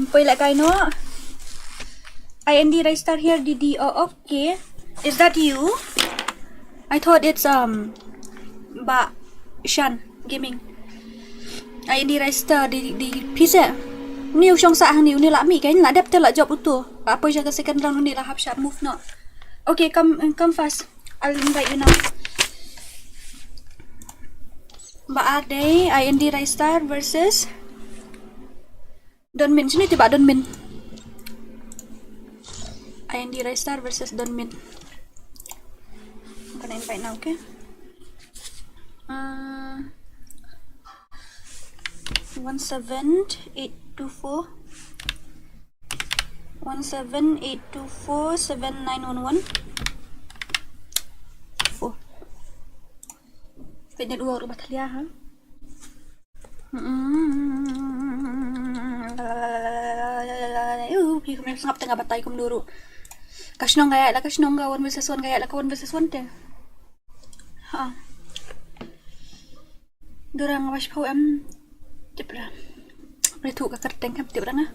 Poi la kai no. I N D register here, D D. Oh, okay. Is that you? I thought it's, um, ba Shan Gaming. I N D register di di pise. Ni u shong sa hang ni u ni la mi kan la dep te la job utu. Apa ja ka second round ni la hap shat move no. Okay, come, come fast. I'll invite you now. Ba ar dei, I N D Raystar versus Don Min. Sini tiba Don Min. I N D Raystar versus Don Min. I'm gonna invite now, okay? Uh, one seven eight two four. One seven eight two four seven nine one one. Four. Kayaknya dua orang batalya ha. Uh, pi kumne sngap tengah batai kum duru. Ka shnong gaya la ka shnong ka one versus one gaya la ka one versus one te. Ha. Durang wash pau em. Tip ra. Ri thu ka kyrteng kam tip ra nga.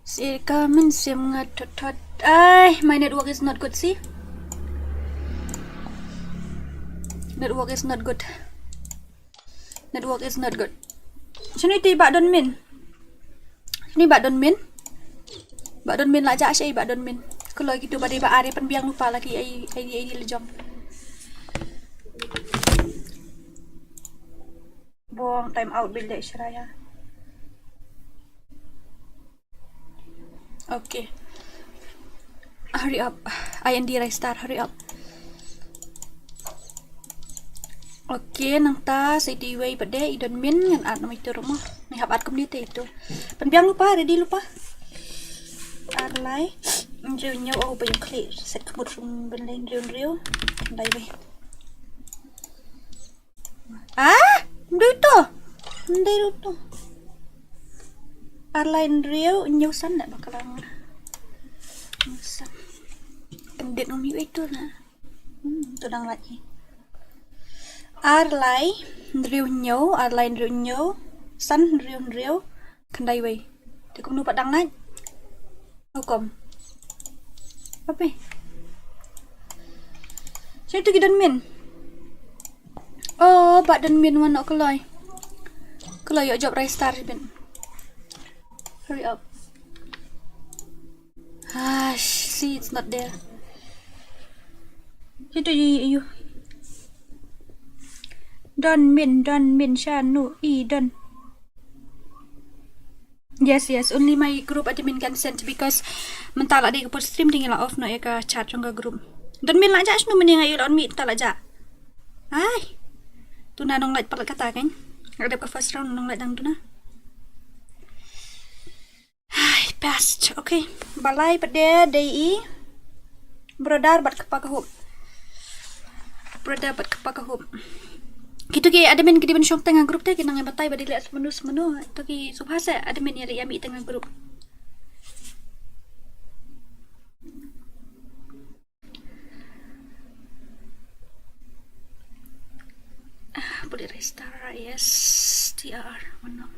Si ka min sim nga thot thot. Ai, my network is not good, see. Network is not good. Network is not good. Sini ti ba Don Min. Ni ba Don Min. Ba Don Min la ja shi ba Don Min. Kalau gitu ba dei ba are pan biang lupa lagi ai ai ai lejong. Bong time out bil dei shraya. Okay. Hurry up. I N D Raystar, hurry up. Okay, nangta sa iti iwei pat de i Don Min ngan at namar itu ruh mo. Ngi hap at kumne te itu. Pan biang lupa, ready lupa. Ar lai. Nju nyu oh ba yung klik. Set kemut rum ben lai nju nriu. Dai wei. Ah, ndu itu. Ndu itu. Ar lai nriu nyu san na bakalang. Nyu san. Kendit ngam yu itu na. Hmm, tu dang lagi. Ar lai nriu nyu, ar lai nriu nyu, san nriu nriu, khyndai wei. Te kumno pat dang lait? Hukum. Apa? Sini tu ki Don Min. Oh, ba Don Min wan nok kloi. Kloi ïoh job Raystar bin. Hurry up. Ah, see, it's not there. Situ i, i. Don Min, Don Min, Shanu, i, Don. Yes, yes, only my group admin can send because mynta la dei ka put stream ding la off no ïa ka chat jong ka group. Don Min la ja shnu mynne nga ïa la on mi ta la ja. Ai. Tu na nong lait palat kata kan. Nga dep ka first round nong lait dang tu na. Ai, best. Okay. Balai pat de dei i. Brother bad kpa ka hup. Brother bad kpa ka hup. Kitu ki admin ki dei ban shong teng ha group te ki nang batai ba dei leh semenu semenu. Tu ki subha se admin ïa leh ïa mi teng ha group. Ah, boleh restart, yes, T R, mana?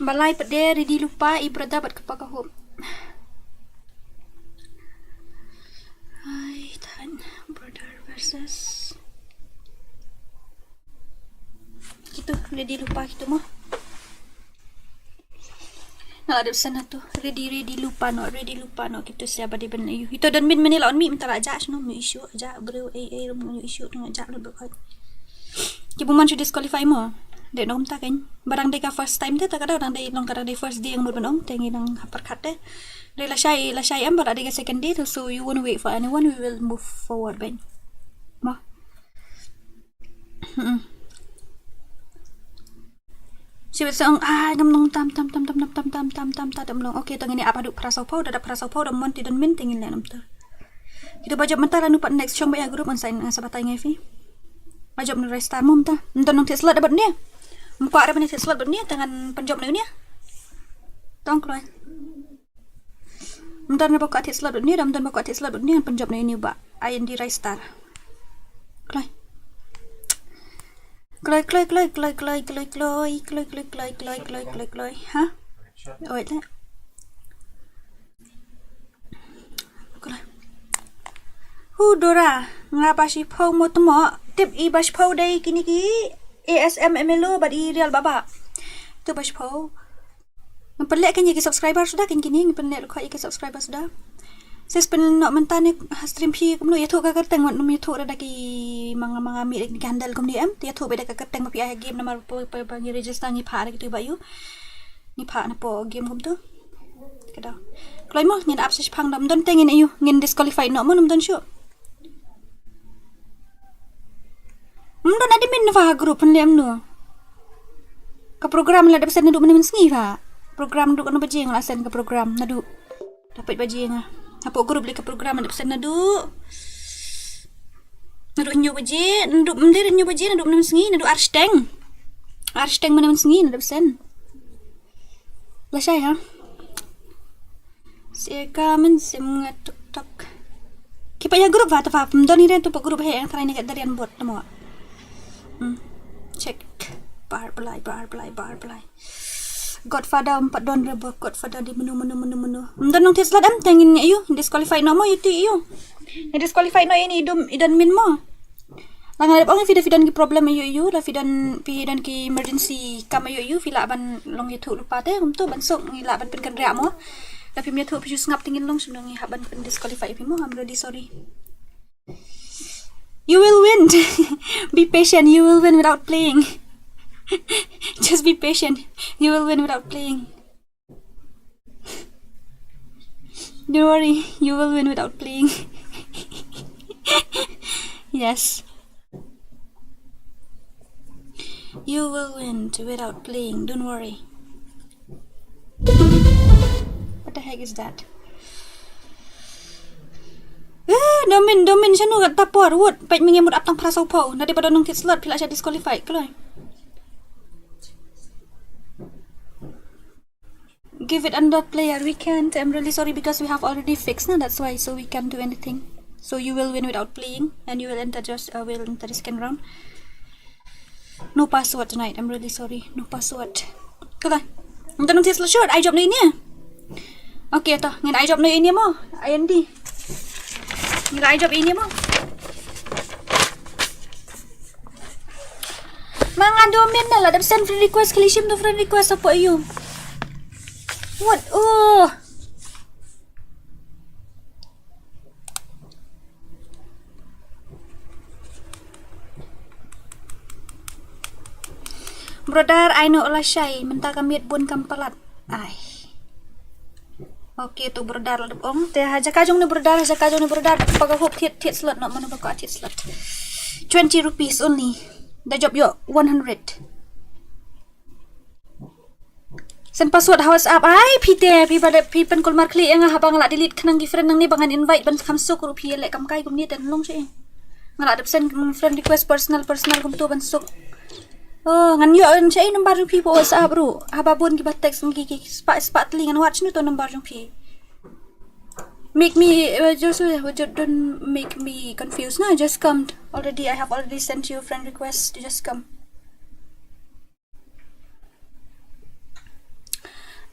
Balai pat de ready lupa i brother bad kpa ka hup. Hai, tan brother versus. Kitu ready lupa kitu mo. Nga la dep send ha tu. Ready, ready lupa no, ready lupa no. Kitu siapa di ben ayu. Ito Don Min mynne la on mi mynta la ja shnu mi issue ja briew ai ai rum mi issue tu ja lut bad. Ki bun man shu disqualify mo. Dei no kumta kan. Ba dang dei ka first time te ta ka dang dei long ka dang dei first day nga mut ban ong te ngi dang ha pyrkhat te. Dei lashai, lashai em ba la dei ka second day tu, so you won't wait for anyone, we will move forward ben. Mo. Hmm. Te bad sa ong, ah, ngam nang tam tam tam tam tam tam tam tam tam tam tam long. Okay, to ngin ïa ap haduh phra saw phew, da da phra saw phew da mon te don min te ngin leh namar. Kita ba jop mynta lano pat next shong ba ïa group ngan sa, ngan sa batai ngai phi. Ba jop na register mo mynta. Ym don nang thied slot bad ne. Ym kwah re ban thied slot bad ne, te ngan pynjop na ïu ne. Tong kloi. Ym don ba kwah thied slot bad ne, ym don ba kwah thied slot bad ne, ngan pynjop na ïu ne ba I N D register. Kloi. Kloi, kloi, kloi, kloi, kloi, kloi, kloi, kloi, kloi, kloi, kloi, kloi, kloi. Ha? Wait, eh. Kloi. Hu Dora, nga ba shiphew mo tmo, tip i ba shiphew dei kine ki A S M M L O bad i Real Baba. Tu ba shiphew. Ngan pynleh kane ki subscriber suda kine kine, ngan pynleh lukha ïa ki subscriber suda. Sis pynleh noh mynta ne ha stream phi kumno ïathuh ka kyrteng wat nym ïathuh da ki manga manga mi ki handle kumne em. Ïathuh beit da ka kyrteng ba phi ai game namar pa pa pa ngi register ngi pha da kitu ba ïu. Ngi pha na po game kumtu. Ka dei. Kloi mo ngin ap sa shipang da ym don te ngin ïu ngin disqualify noh mo ym don shuh. Ym don admin na pha ha group pynleh mano. Ka program la dep send naduh mynne mynsngi pha. Program naduh katno baje nga la send ka program naduh. Da peit baje nga. Hapoh group leh ka program la dep send naduh. Naduh hynñiew baje, naduh mynne hynñiew baje, naduh mynne mynsngi, naduh ar shiteng. Ar shiteng mynne mynsngi, la dep send. Lashai ha. Siaka mynsiem nga tuk tok. Ki peit ha group pha, te pha ym don hi re tu pa group he ïeng trai ne ka darian bot tamo. Hmm. Check. Bar Blai, Bar Blai, Bar Blai. Godfather ym pat don re bot, Godfather dei mano mano mano mano. Ym don nang thied slot em, te ngin ïa ïu disqualify noh mo ïa tu ïa ïu. Ngi disqualify noh ïa ine i dum i don min mo. La nga la dep ong ïa phi da phi don ki problem ïa ïu ïa ïu, la phi don phi don ki emergency kam ïa ïu ïa ïu phi lah ban long ïathuh lypa te kumtu ban suk ngi lah ban pynkynriah mo. La phim ïathuh phi shu sngap te ngin long shano ngi hap ban pyn disqualify ïa phi mo. I'm really sorry. You will win. Be patient. You will win without playing. Just be patient. You will win without playing. Don't worry, you will win without playing. Yes. You will win t- without playing, don't worry. What the heck is that? Eh, domin, domin, shano kat tapor, wut, peit mynge mut ap tang phra saw phew, na dei ba don nang thied slot, phi lah sha disqualify, kloi. Give it another player. We can't. I'm really sorry because we have already fixed, na. That's why, so we can't do anything. So you will win without playing, and you will enter just uh, will enter the second round. No password tonight. I'm really sorry. No password. Kata. Ngan tang thied slot shot. Ai jop na ine. Okay, to. Ngan ai jop na ine mo. I N D. Ngan ai jop ine mo. Ma nga domin na la dep send friend request, kali shim tu friend request hapoh ïu. What? Oh. Brother, ai noh lashai, mynta ka miet bun kam palat. Ai. Okay, tu brother la dep ong. Te ha jaka jong ne brother, ha jaka jong ne brother, pa ka hop thied, thied slot, noh mano ba ka thied slot. Twenty rupees only. Da jop ïoh one hundred. Send password ha WhatsApp. Ai, phi te, phi ba dep, phi pynkulmar khlieh ïa nga haba nga la delete khnang ki friend nangne ba ngan invite ban kham suk ruh phi leh kam kai kumne te long sha. Nga la dep send friend request personal, personal kumtu ban suk. Oh, ngan ïoh sha number jong phi pa WhatsApp ruh. Haba bun kiba text ngi ki, ki spah, spah tylli ngan wad shano to number jong phi. Make me uh, just uh, just don't make me confused. No, just come. Already, I have already sent you a friend request. Just come.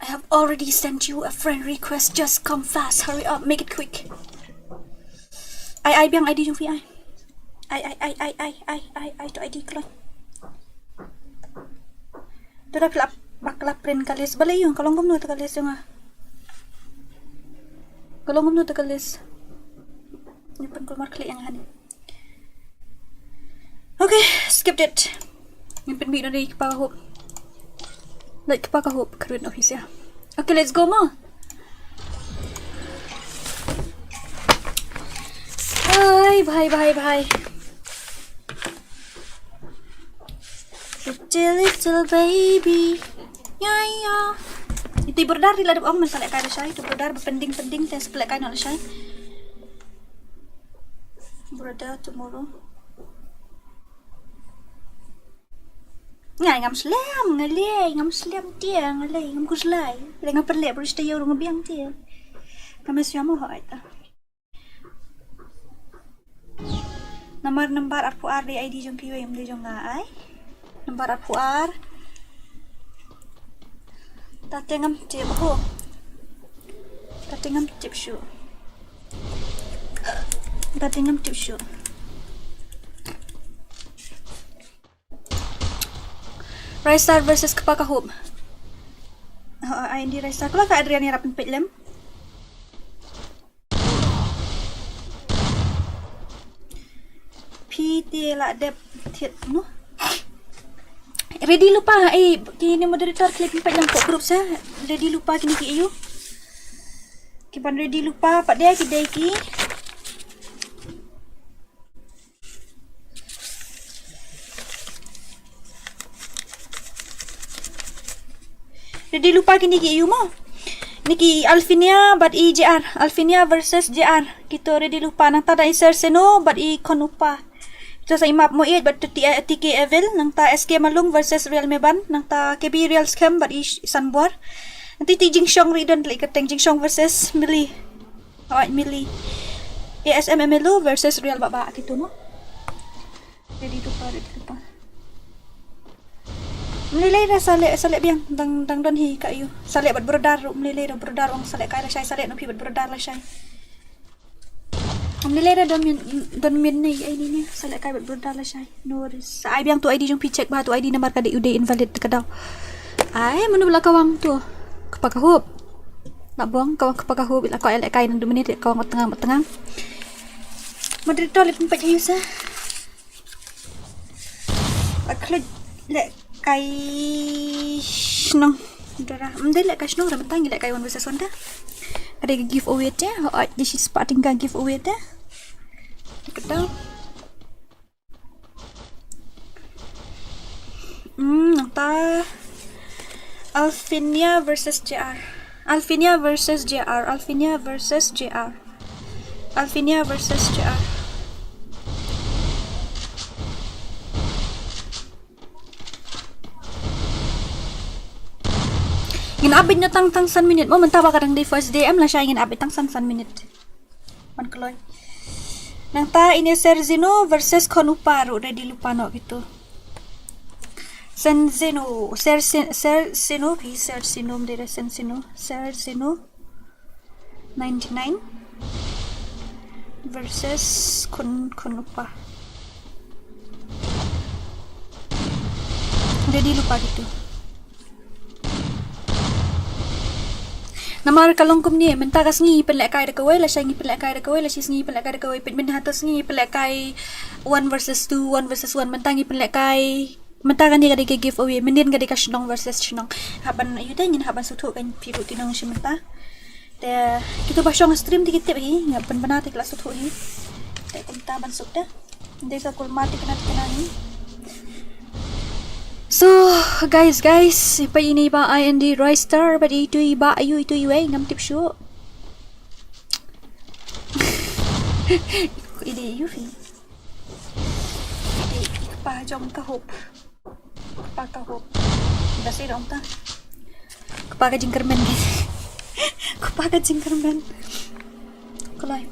I have already sent you a friend request. Just come fast. Hurry up. Make it quick. Ai, ai, biang I D jong phi ai. Ai, ai, ai, ai, ai, ai, ai, ai, to I D kloi. Tu dah phi lah bak lah print ka list. Balei ïu, ka long kumno te ka list jong nga. Ka long kumno te ka list. Ngi pynkulmar khlieh ïa nga hangne. Okay, skip it. Ngin pynmih noh da i kpa ka hop. Da i kpa ka hop, kyrwit office ïa. Okay, let's go mo. Bye, bye, bye, bye. Pretty little baby. Ya, ya. Iti border ri la dep ong mynta lehkai lashai. Iti border ba pending, pending te sa lehkai noh lashai. Border tomorrow. Nga ngam slem, nga lei, ngam slem te, nga lei, ngam khuslai. Lei ngam pynleh, bru sta ïa u nga biang te. Ngam slem mo hoi ta. Namar nambar arphew ar dei I D jong phi, ym dei jong nga ai. Nambar arphew ar. Ta te ngam tip ko. Ta te ngam tip shuh. Ta te ngam tip shuh. Ristar versus Kpa Ka Hope. Ha, I D Ristar. Kala ka Adrian ïarap pynpeit lem. Phi te la dep thied noh. Ready Lupa, eh, kine moderator, khlem pynpeit lang hapoh group sa. Ready Lupa kine ki aiu. Ki ban Ready Lupa pat de ki dei ki. Ready Lupa kine ki aiu mo. Kine ki Alfinia bad i J R. Alfinia versus J R. Kito Ready Lupa, nangta da i Serseno bad i Konupa. Kito sa i map mo ïeit bad T K Evil, nangta S K Malung versus Real Meban, nangta K B Real Scam bad i Sanbor. Nangta iti Jingshong ri don lei ka teng Jingshong versus Millie. Hoi, Millie. A S M M L O versus Real Baba kito mo. Ready Lupa, Ready Lupa. Mlilei da sa leh, sa leh biang, dang, dang don hi ka aiu. Sa leh bad border ruh, mlilei da border ong sa lehkai lashai, sa leh noh phi bad border lashai. Mlilei da don min, don min ne, ai ni ne, sa lehkai bad border lashai. No worries. Sa ai biang tu I D jong phi, check ba tu I D namar ka dei u dei invalid ka daw. Ai, mano ba la kawang tu. Kpa Ka Hope. La bong, kawang Kpa Ka Hope, la ko lehkai nang du minit, kawang tnga, tnga. Moderator leh pynpeit aiu sa. Akhlid lehkai shnong. Dara. Ym dei lehkai shnong, dara mynta ngi lehkai one versus one da. Ka dei ka giveaway te. Hoi, this is parting ka giveaway te. Ka daw. Hmm, nangta. Alfinia versus J R. Alfinia versus J R. Alfinia versus J R. Alfinia versus J R. Ngin update noh tang tang san minit. Mo mynta ba ka dang dei first day em, lashai ngin update tang san san minit. Man kloi. Nangta ine Serzino versus Konupa ruh ready lupa noh kito. Senzeno, Ser, Ser, Serzino, phi Serzino, mdei Senzino, Serzino. Ninety-nine versus Kon, Konupa. Ready lupa kito. Namar ka long kumne, mynta ka sngi pynlehkai da kawei, lashai ngi pynlehkai da kawei, lashai sngi pynlehkai da kawei, pynmynta hato sngi pynlehkai one versus two, one versus one, mynta ngi pynlehkai. Mynta kane ka dei ka giveaway, mynnin ka dei ka shnong versus shnong. Hap ban ïa te ngin hap ban sngewthuh kan phi ruh ki nong shi mynta. Te kito ba shong stream te ki tip hi, nga pynbna te ki la sngewthuh hi. Te kumta ban suk te. Dei sa kulmar te kane te kane hi. So guys, guys, i pa ine i Bah I N D Roystar, bad itu i Bah aiu, itu i wei, ngam tip shuh. Ine aiu phi. Ine i kpa jong ka Hope. Kpa ka Hope. Ba sei dong ta. Kpa ka jingkyrmen. Kpa ka jingkyrmen. Kloi.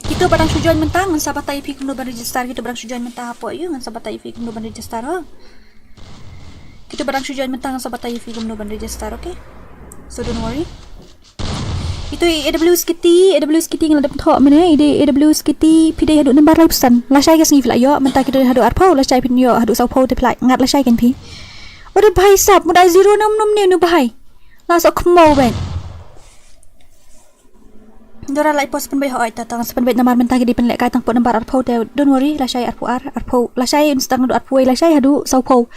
Kito ba dang shu join mynta ngan sa batai ïa phi kumno ban register, kito ba dang shu join mynta hapoh aiu ngan sa batai ïa phi kumno ban register, ho. Kito ba dang shu join mynta ngan sa batai ïa phi kumno ban register, okay? So don't worry. Itu i A W S Kitty, A W S Kitty nga la dep thoh mynne, i dei A W S Kitty, phi dei haduh nambar laiphew san. Lashai ka sngi phi la ïoh, mynta ki dei haduh arphew, lashai phin ïoh haduh sawphew te phi la ngat lashai kan phi. Ode bhai sab, mut ai zero nam nam ne nu bhai. La sok khmaw ben. Dora lai pos pynbeit, hoi ta tang sa pynbeit namar mynta ki dei pynlehkai tang hapoh nambar arphew te, don't worry, lashai arphew ar, arphew, lashai nstang haduh arphew wei, lashai haduh sawphew.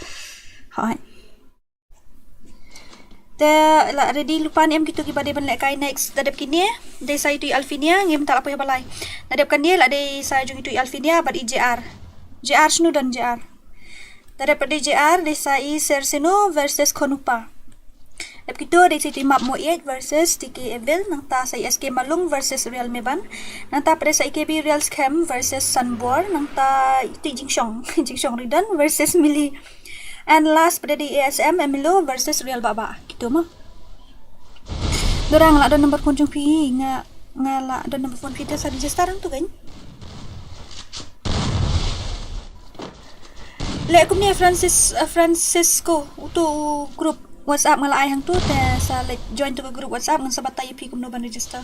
Hoi. Te la ready lupa ne em kito kiba dei ban lehkai next, da dep kine, dei sa itu i Alfinia, ngim ta la poi ha balai. Da dep kane la dei sa jong itu i Alfinia bad i J R. J R shnu don J R. Da dep dei J R, dei sa i Serseno versus Konupa. Dep kito dei sa i Map Mo Eight versus T K Evil, nangta sa i S K Malung versus Real Meban, nangta pat dei sa i K B Real Scam versus Sanbor, nangta i Jingshong, Jingshong Ridan versus Mili. And last pat dei A S M Emilo versus Real Baba. Kito mo. Dora, nga lah don number phone jong phi, nga, nga lah don number phone phi te sa register hangtu kan. Leh kumne Francis, uh, Francisco, uto u group WhatsApp nga la ai hangtu te sa leh join to ka group WhatsApp ngan sa batai ïa phi kumno ban register.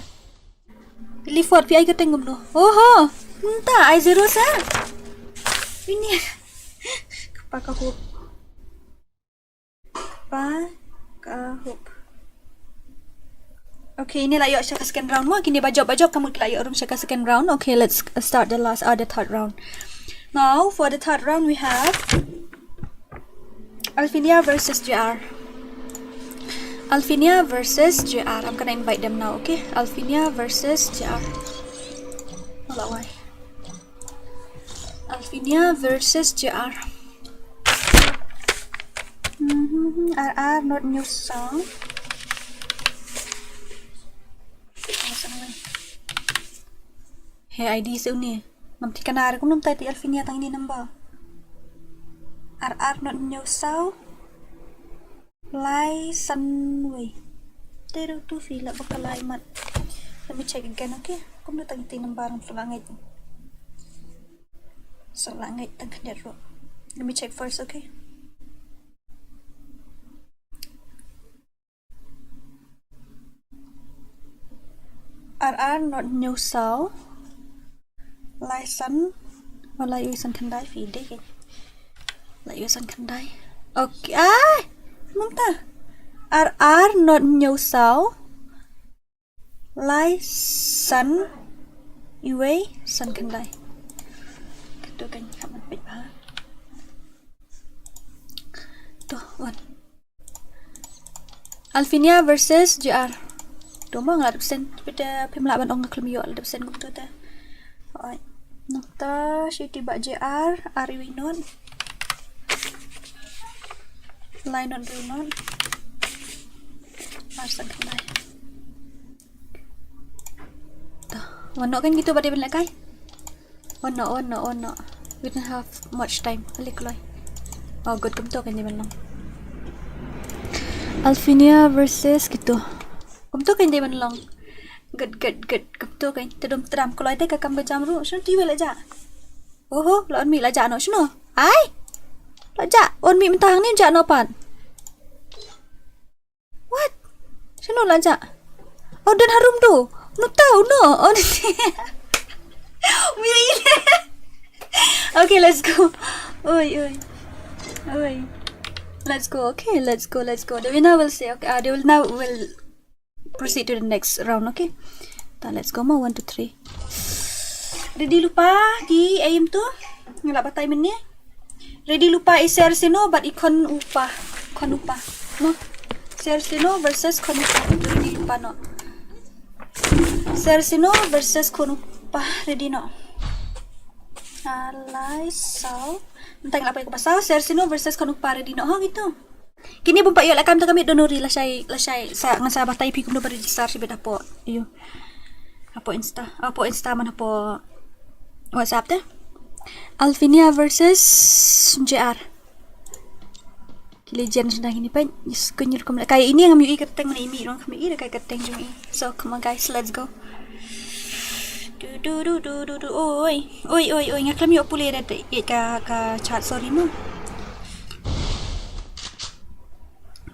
Lifot phi ai kyrteng kumno. Oho, mynta ai zero sa. Ini. Kpa ka hup. Kpa ka hup. Okay, ini la ïoh sha ka second round mo. Kine ba jop ba jop ka mut ki la ïoh rung sha ka second round. Okay, let's start the last, uh, the third round. Now for the third round we have Alfinia versus J R. Alfinia versus J R. I'm gonna invite them now, okay? Alfinia versus J R. Hold on, why? Alfinia versus J R. Mhm, R R not new sound. He I D se une. Ngam thikna re kumno mynta te Alfinia tang ini number. R R not new sound. Lai san wei. Te ruh tu phi lah ba ka lai mat. Let me check again, okay? Kumno tang iti number ngam sngewlah ngeit. Sngewlah ngeit tang khyndiat ruh. Let me check first, okay? R R not new sound. Lai san, oh, lai wei san khyndai phi dei. Lai wei san khyndai. Okay, ai, mynta. R R not new sound. Lai san wei san khyndai. Katu kan khaman peit ba. Tu, wan. Alfinia versus J R. Tu mo nga dep send. Pita phim lah ban ong nga khlem ïoh la dep send kumtu te. Oi. Nangta shi ti ba J R, R U not. Lai not, U not. Ar san khyndai. Wan noh kan kitu ba dei ban lehkai. Oh no, oh no, oh no. We don't have much time. Ale kloi. Oh, good, kumto kan dei ban long. Alfinia versus kitu. Kumto kan dei ban long. Good, good, good. Kumto kan. Te dum tram kloi te ka kam ka jam ruh. Shano te wei la jah. Oho, la on mi la jah noh shano. Ai. La jah. On mi mynta hangne jah noh pat. What? Shano la jah? Oh, don harum tu. Nota, oh no. Oh, okay, let's go. Oi, oi. Oi. Let's go. Okay, let's go, let's go. The winner will say, okay, uh, the winner will proceed to the next round, okay? Ta, let's go mo, one, two, three. Ready lypa ki aim tu? Nga lah batai mynne. Ready lypa i Sersino bad i Khon Upa. Khon Upa. No. Sersino versus Khon Upa. Ready lypa no. Sersino versus Khon Upa. Ready no. Alai saw. Mynta nga lah poi ka ba saw. Sersino versus Khon Upa, ready no. Ha, kitu. Kine bym pat ïoh lehkai mynta ka miet, don't worry, lashai, lashai sa ngan sa batai phi kumno ba register shibit hapoh. Ïo. Hapoh Insta, hapoh Insta man hapoh WhatsApp te. Alfinia versus J R. Ki legend sdang ini peit. Yes, kunyul kum lehkai ini ngam ïohi kyrteng, mane i mih ruh ngam ïohi lehkai kyrteng jong i. So come on guys, let's go. Du, du, du, du, du, du. Oi, oi, oi, oi, nga khlem ïoh pule da te, ïa ka, ka chat, sorry mo.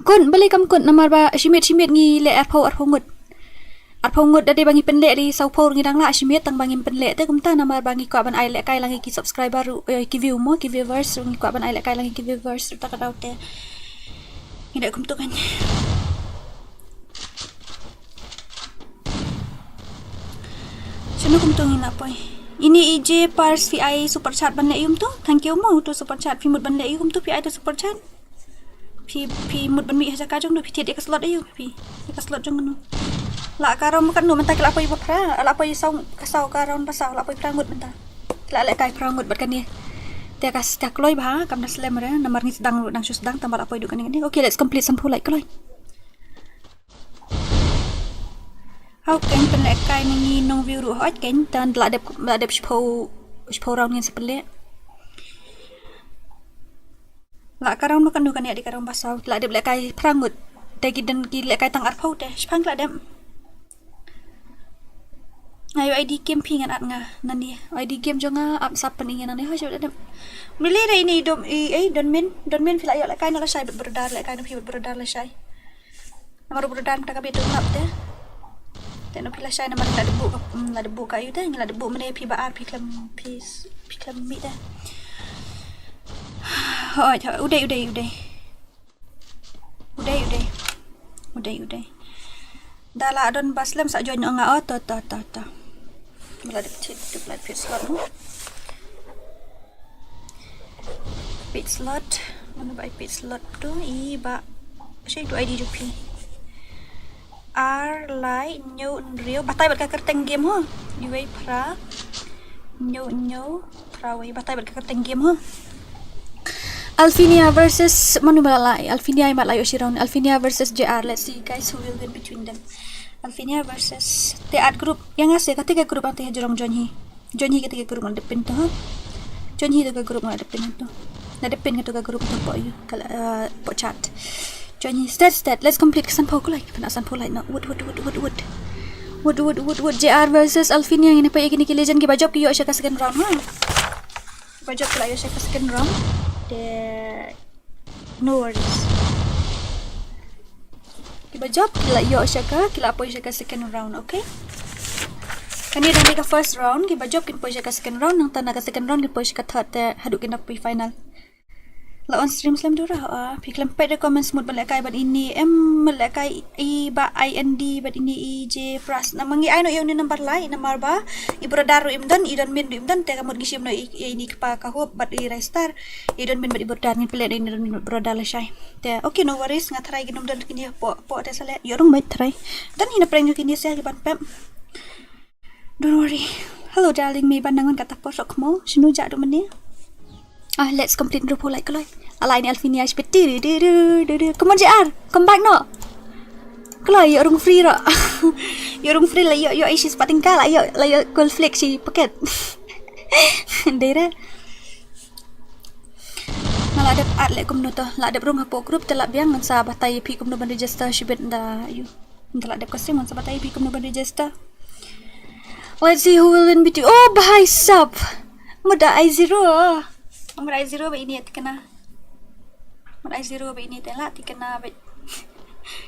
Kut, balei kam kut, namar ba shimiet, shimiet ngi leh arphew, arphew ngut. Arphew ngut da dei ba ngi pynleh ri sawphew ngi dang lah shimiet tang ba ngim pynleh te kumta namar ba ngi kwah ban ai lehkai lang ïa ki subscriber ruh, eh, ki view mo, ki viewers ruh ngi kwah ban ai lehkai lang ïa ki viewers ruh ta ka daw te. Ngi da kumtu kan. Shano kumtu ngin lah poi. Ini E J Pars phi ai super chat ban leh ïa um tu. Thank you mo, utu super chat phi mut ban leh ïa um tu, phi ai tu super chat. Phi, phi mut ban mih ha jaka jong no, phi thied ïa ka slot aïu phi. Ïa ka slot jong no. Lah ka round katno mynta ki lah poi ba phra, lah poi saw, ka saw ka round ba saw, lah poi phra ngut mynta. Lah lehkai phra ngut bad kane. Te ka, ka kloi bha, kam da slem re, namar ngi sdang ruh dang shu sdang tang ba lah poi duh kane kane. Okay, let's complete sanphew like kloi. Hau kein pynlehkai na ngi nong view ruh hot kein tan la dep la dep shiphew shiphew round ngin sa pynleh. La ka round ma kanu kan ïa di ka round ba saw la dep lehkai phra ngut. Te ki don ki lehkai tang arphew te shipang la dep. Nga ïoh I D game phi ngan at nga nani I D game jong nga ap sap pynïa nani ha jong la dep. Mili re ini dom i ei don min don min phi la ïoh lehkai na la shai bad brother lehkai na phi bad brother la shai. Namar u brother mynta ka bit u lap te. Te no phi la shai namar la dep buh ka mm, la dep buh ka yu te ngi la dep buh mane phi ba ar phi klem phi s- phi klem mi te. Hoi hoi u dei u dei u dei. U dei u dei. U dei u dei. Da la don ba slem sa join nga o to to to to. Mala dep chit dep la pit slot mo. Pit slot. Mana ba i pit slot tu i ba. Shai tu I D jong phi. Ar lai nyu nriu batai bad ka kerteng game ho. Iwei phra. Nyu nyu phra wei batai bad ka kerteng game ho. Alfinia versus manu ba lai. Alfinia i mat lai oshi round. Alfinia versus J R. Let's see guys who will win between them. Alfinia versus te at group. Yang ase kate ka group ate ha jrong join hi. Join hi kate ka group ngan depin to ha. Join hi to ka group ngan depin to. Na depin ka to ka group to po yu. Kala uh, po chat. Join hi stat stat. Let's complete ka sanphew kulai. Kena sanphew lai na. Wood wood wood wood wood. Wood wood wood wood J R versus Alfinia ini pa ikini ki legend ki bajop ki yo sha ka second round ha. Ki bajop ki la yo sha ka second round. Te no worries. Ki bajop ki la yo sha ka ki la poi sha ka second round okay. Kani dang di ka first round ki bajop kin poi sha ka second round nang ta na ka second round kin poi sha ka third te haduh kin da poi final. La on stream slem dura ah phi klem pet da comments mut ban lehkai ban ini em lehkai i ba I N D ban ini i je pras na mangi ai no i ni number lai namar ba i brother ru im don i don min ru im don te ka mut gi shim no i ini kpa ka hop bat i rai star i don min bat i brother ngin pele i don min brother la shai te okay no worries nga try gi num don kini po po te sale yo rung mai try don ina prank kini sia ki ban pep. Don't worry. Hello darling, me ban nangon kata por sok mo. Shinu ja do mene. Ah, let's complete dua puluh like keloi. Ala ini Alfinia spiti du du du du du. Come on J R, come back no. Keloi yo rung free ro. Yo rung free la yo yo isi sepating ka la yo la yo cool flick si paket. Dera. Na la dep at le kumno to. La dep rung hapo group te la biang ngan sa batai pi kumno ban register shibit da yu. Nda la dep ka sim sa batai pi kumno ban register. Let's see who will win between. Oh, bhai sab. Muda ai zero. Muda ai zero ba ini tikna. Muda ai zero ba ini tela tikna ba.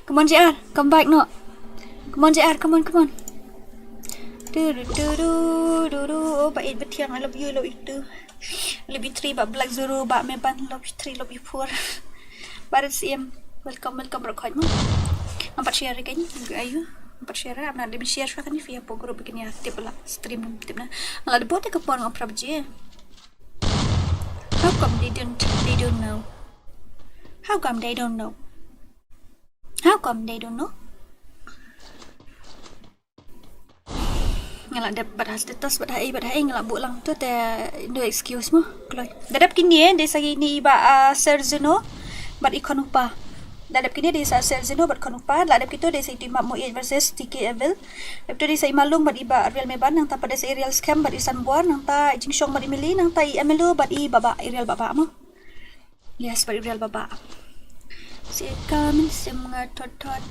Come on J R, come back no. Come on J R, come on, come on. Du du du du du du. Oh, ba it betiang I love you, I love you too. Love you three ba black zero ba me ban love you three love you four. Barat C M. Welcome welcome rakhoit mo. Ampat share kan ayu. Ampat share amna de share shwa kan fi apo group kan ya tip la stream tip na. La de bote ka por ngam prab je. How come they don't they don't know? How come they don't know? How come they don't know? Nga la dep bad ha status bad ha ei bad ha ei nga la buh lang tu te no excuse mo kloi. Da dep kini eh dei sa kini ba uh, Serzino bad i Konupa. Da dep kini dei sa Serzino bad Konupa la dep kito dei sa i Timap Mo versus T K Evil. Dep tu dei sa i Malung bad i ba Real Meban nang ta pa dei sa i Real Scam bad i Sanbuar nang ta i Jingshong bad i Mili nang ta i Emelo bad i Baba i Real Baba mo. Yes, bad i Real Baba. Si kamen sim nga tot tot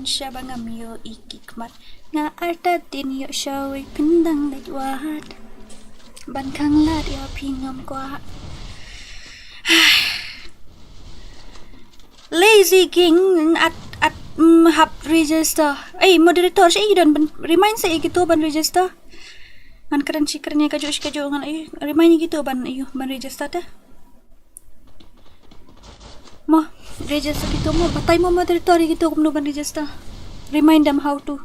shaba ngam yo iki kmat nga arta din yo shawi pindang lek wat ban kang lad yo pingam kwa. Lazy king at at mm, hap register. Ei moderator shi don ban remind sa iki to ban register. Ngan kren shi kren ya kajo shi kajo ngan ei remind iki to ban iyo ban register ta. Mo, register kito mo, batai mo moderator kito kumno ban register. Remind them how to.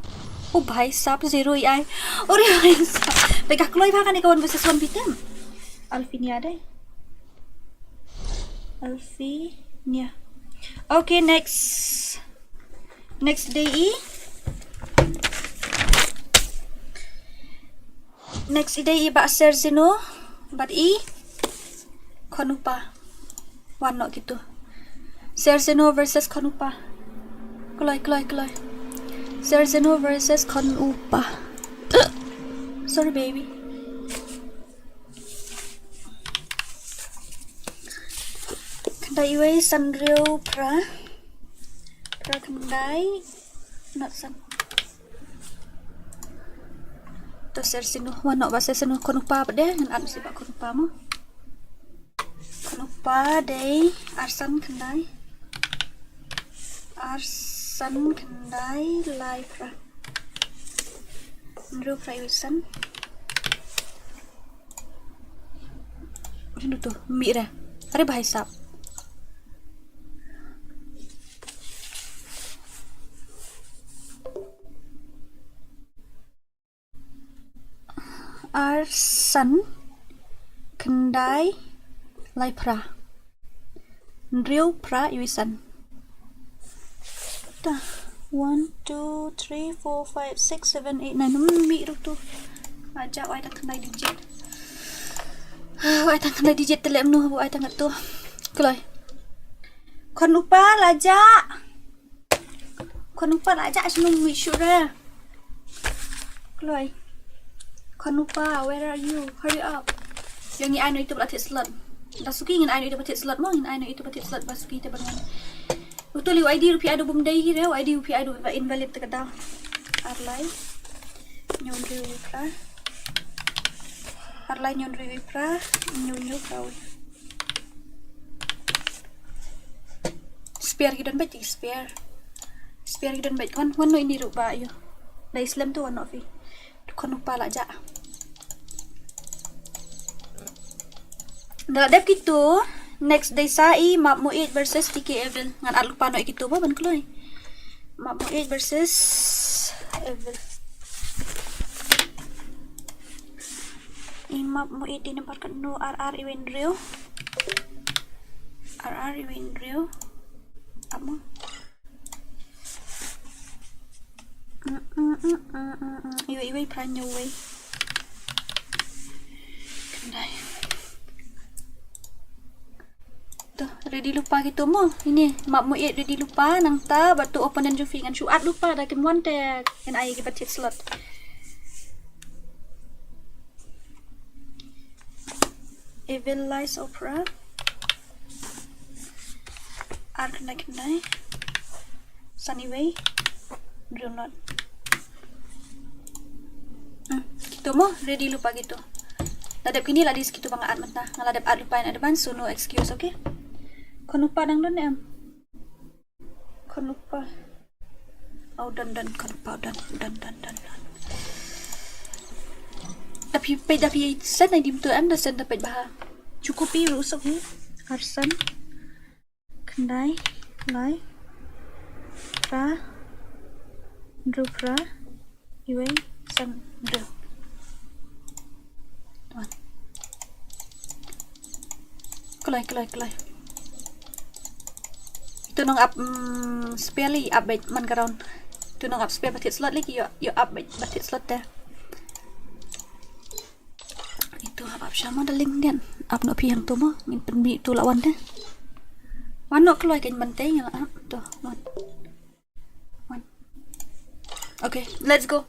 Oh bhai sab zero i ai. Ore bhai sab. Pegah kloi bha kane ka one versus one bitem. Alfinia dai. Alfinia. Okay, next. Next day i. Next i dei i ba Serzino bad i Konupa. Wan nok gitu. Serzino versus Konupa. Kloi kloi kloi. Sersino versus Khon Upa. Sorry, baby. Khyndai iwei, san hynriew phra. Phra khyndai. Not san. To Sersino, wan noh ba Sersino, Khon Upa pat de, ngan add shuh ba Khon Upa mo. Khon Upa dei arsan khyndai. Arsan khyndai lai phra. Hynriew phra iwei san. Hynriew to, mih re. Are ba hisap. Arsan khyndai lai phra. Hynriew phra iwei san. Ta, one, two, three, four, five, six, seven, eight, nine. Hmm, mih ruh to. Aja, wai tang khyndai digit. Wai tang khyndai digit te lem nu, wai tang to. Kloi. Khon Upa la jah. Khon Upa la jah shnong wi shura. Kloi. Khon Upa, where are you? Hurry up. Ïa ngi ai noh ito ba la thied slot. Da suki ngin ai noh ito ba thied slot mo, ngin ai noh ito ba thied slot ba suki te ba ngan. Uto li ID ruh phi ai da bym dei hi re, ID ruh phi ai da ba invalid te ka da. Ar lai. Hynñiew hynriew phra. Ar lai hynñiew hynriew phra. Hynñiew hynriew phra. Spare ki don beit, spare. Spare ki don beit. Wan, wan noh ini ruh ba ïoh. Dei slem to wan noh phi. Khon Upa la jah. Da dep kito, next dei sa i Map Mo Ïeit versus TK Evil. Ngan add lypa noh ïa kito ba ban kloi. Map Mo Ïeit versus Evil. I Map Mo Ïeit i nambar katno? Ar ar iwei hynriew. Ar ar iwei hynriew. Ap mo. Mm, mm, mm. Iwei, iwei phra hynñiew wei. Khyndai. To, ready lypa kito mo. Ini, Map Mo Ïeit ready lypa, nangta bad to opponent jong phi ngan shu add lypa da kim wan te ngan ai ki ba thied slot. Evil Lies Opera. Ar khyndai khyndai. San iwei. Hynriew not. Hmm, kito mo, ready lypa kito. La dep kine la dei sa kito ba nga add mynta. Nga la dep add lypa in advance, so no excuse, okay? Khon Upa dang don em? Khon Upa. Oh, don, don, Khon Upa, don, don, don, don, don. Da phi peit, da phi send ai dim to em, da send da peit bha. Chukupi ruh suk hi. Arsan. Khyndai, lai, phra, hynriew phra, iwei, san, hynriew. Kloi, kloi, kloi. Ito nong ap, mm, spare li ap beit man ka round. Ito nong ap spare ba thied slot li ki ïoh, ïoh ap beit ba thied slot te. Ito hap ap sha mo da link nian. Ap noh phi hangto mo. Ngin pynmih ito la wan te. Wan noh kloi kan ban tei ngi la ap. To, wan. Wan. Okay, let's go.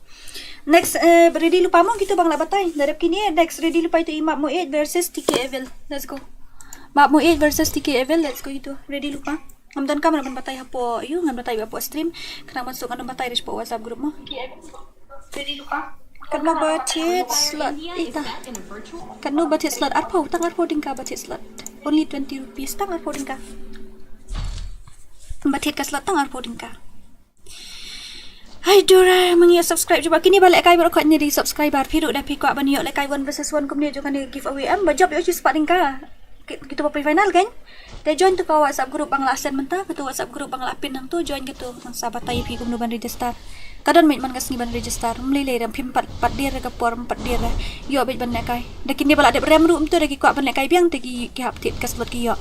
Next, eh, ready lypa mo kito ba nga la batai. Da dep kine, next ready lypa ito i Map Mo Ïeit versus TK Evil. Let's go. Map Mo Ïeit versus TK Evil. Let's go ito. Ready lypa. Ngam don kamra ban batai hapoh, ïoh, ngan batai hapoh stream. Khnang ban suk ngan batai hapoh WhatsApp group mo. Katno ba thied slot ita? Katno ba thied slot? Arphew, tang arphew tyngka ba thied slot. Only twenty rupees, tang arphew tyngka. Ba thied ka slot tang arphew tyngka. Hai Dora, ma ngi ïa subscribe jubab kine ba lehkai baroh khoit ne dei subscriber. Phi ruh da phi kwah ban ïoh lehkai one versus one kumne jong kane giveaway em, ba jop ïoh shispah tyngka. Ki-, kito ba phi final kan? Te join to ka WhatsApp group ba nga la send mynta, kato WhatsApp group ba nga la pin hangto, join kato. Ngan sa batai ïa phi kumno ban register. Ka don beit man ka sngi ban register. Ym lei lei re, phim pat, pat dier re ka por, ym pat dier re. Ïoh beit ban lehkai. Da kine ba la dep rem ruh mynta da ki kwah ban lehkai biang te ki, ki hap thied ka slot ki ïoh.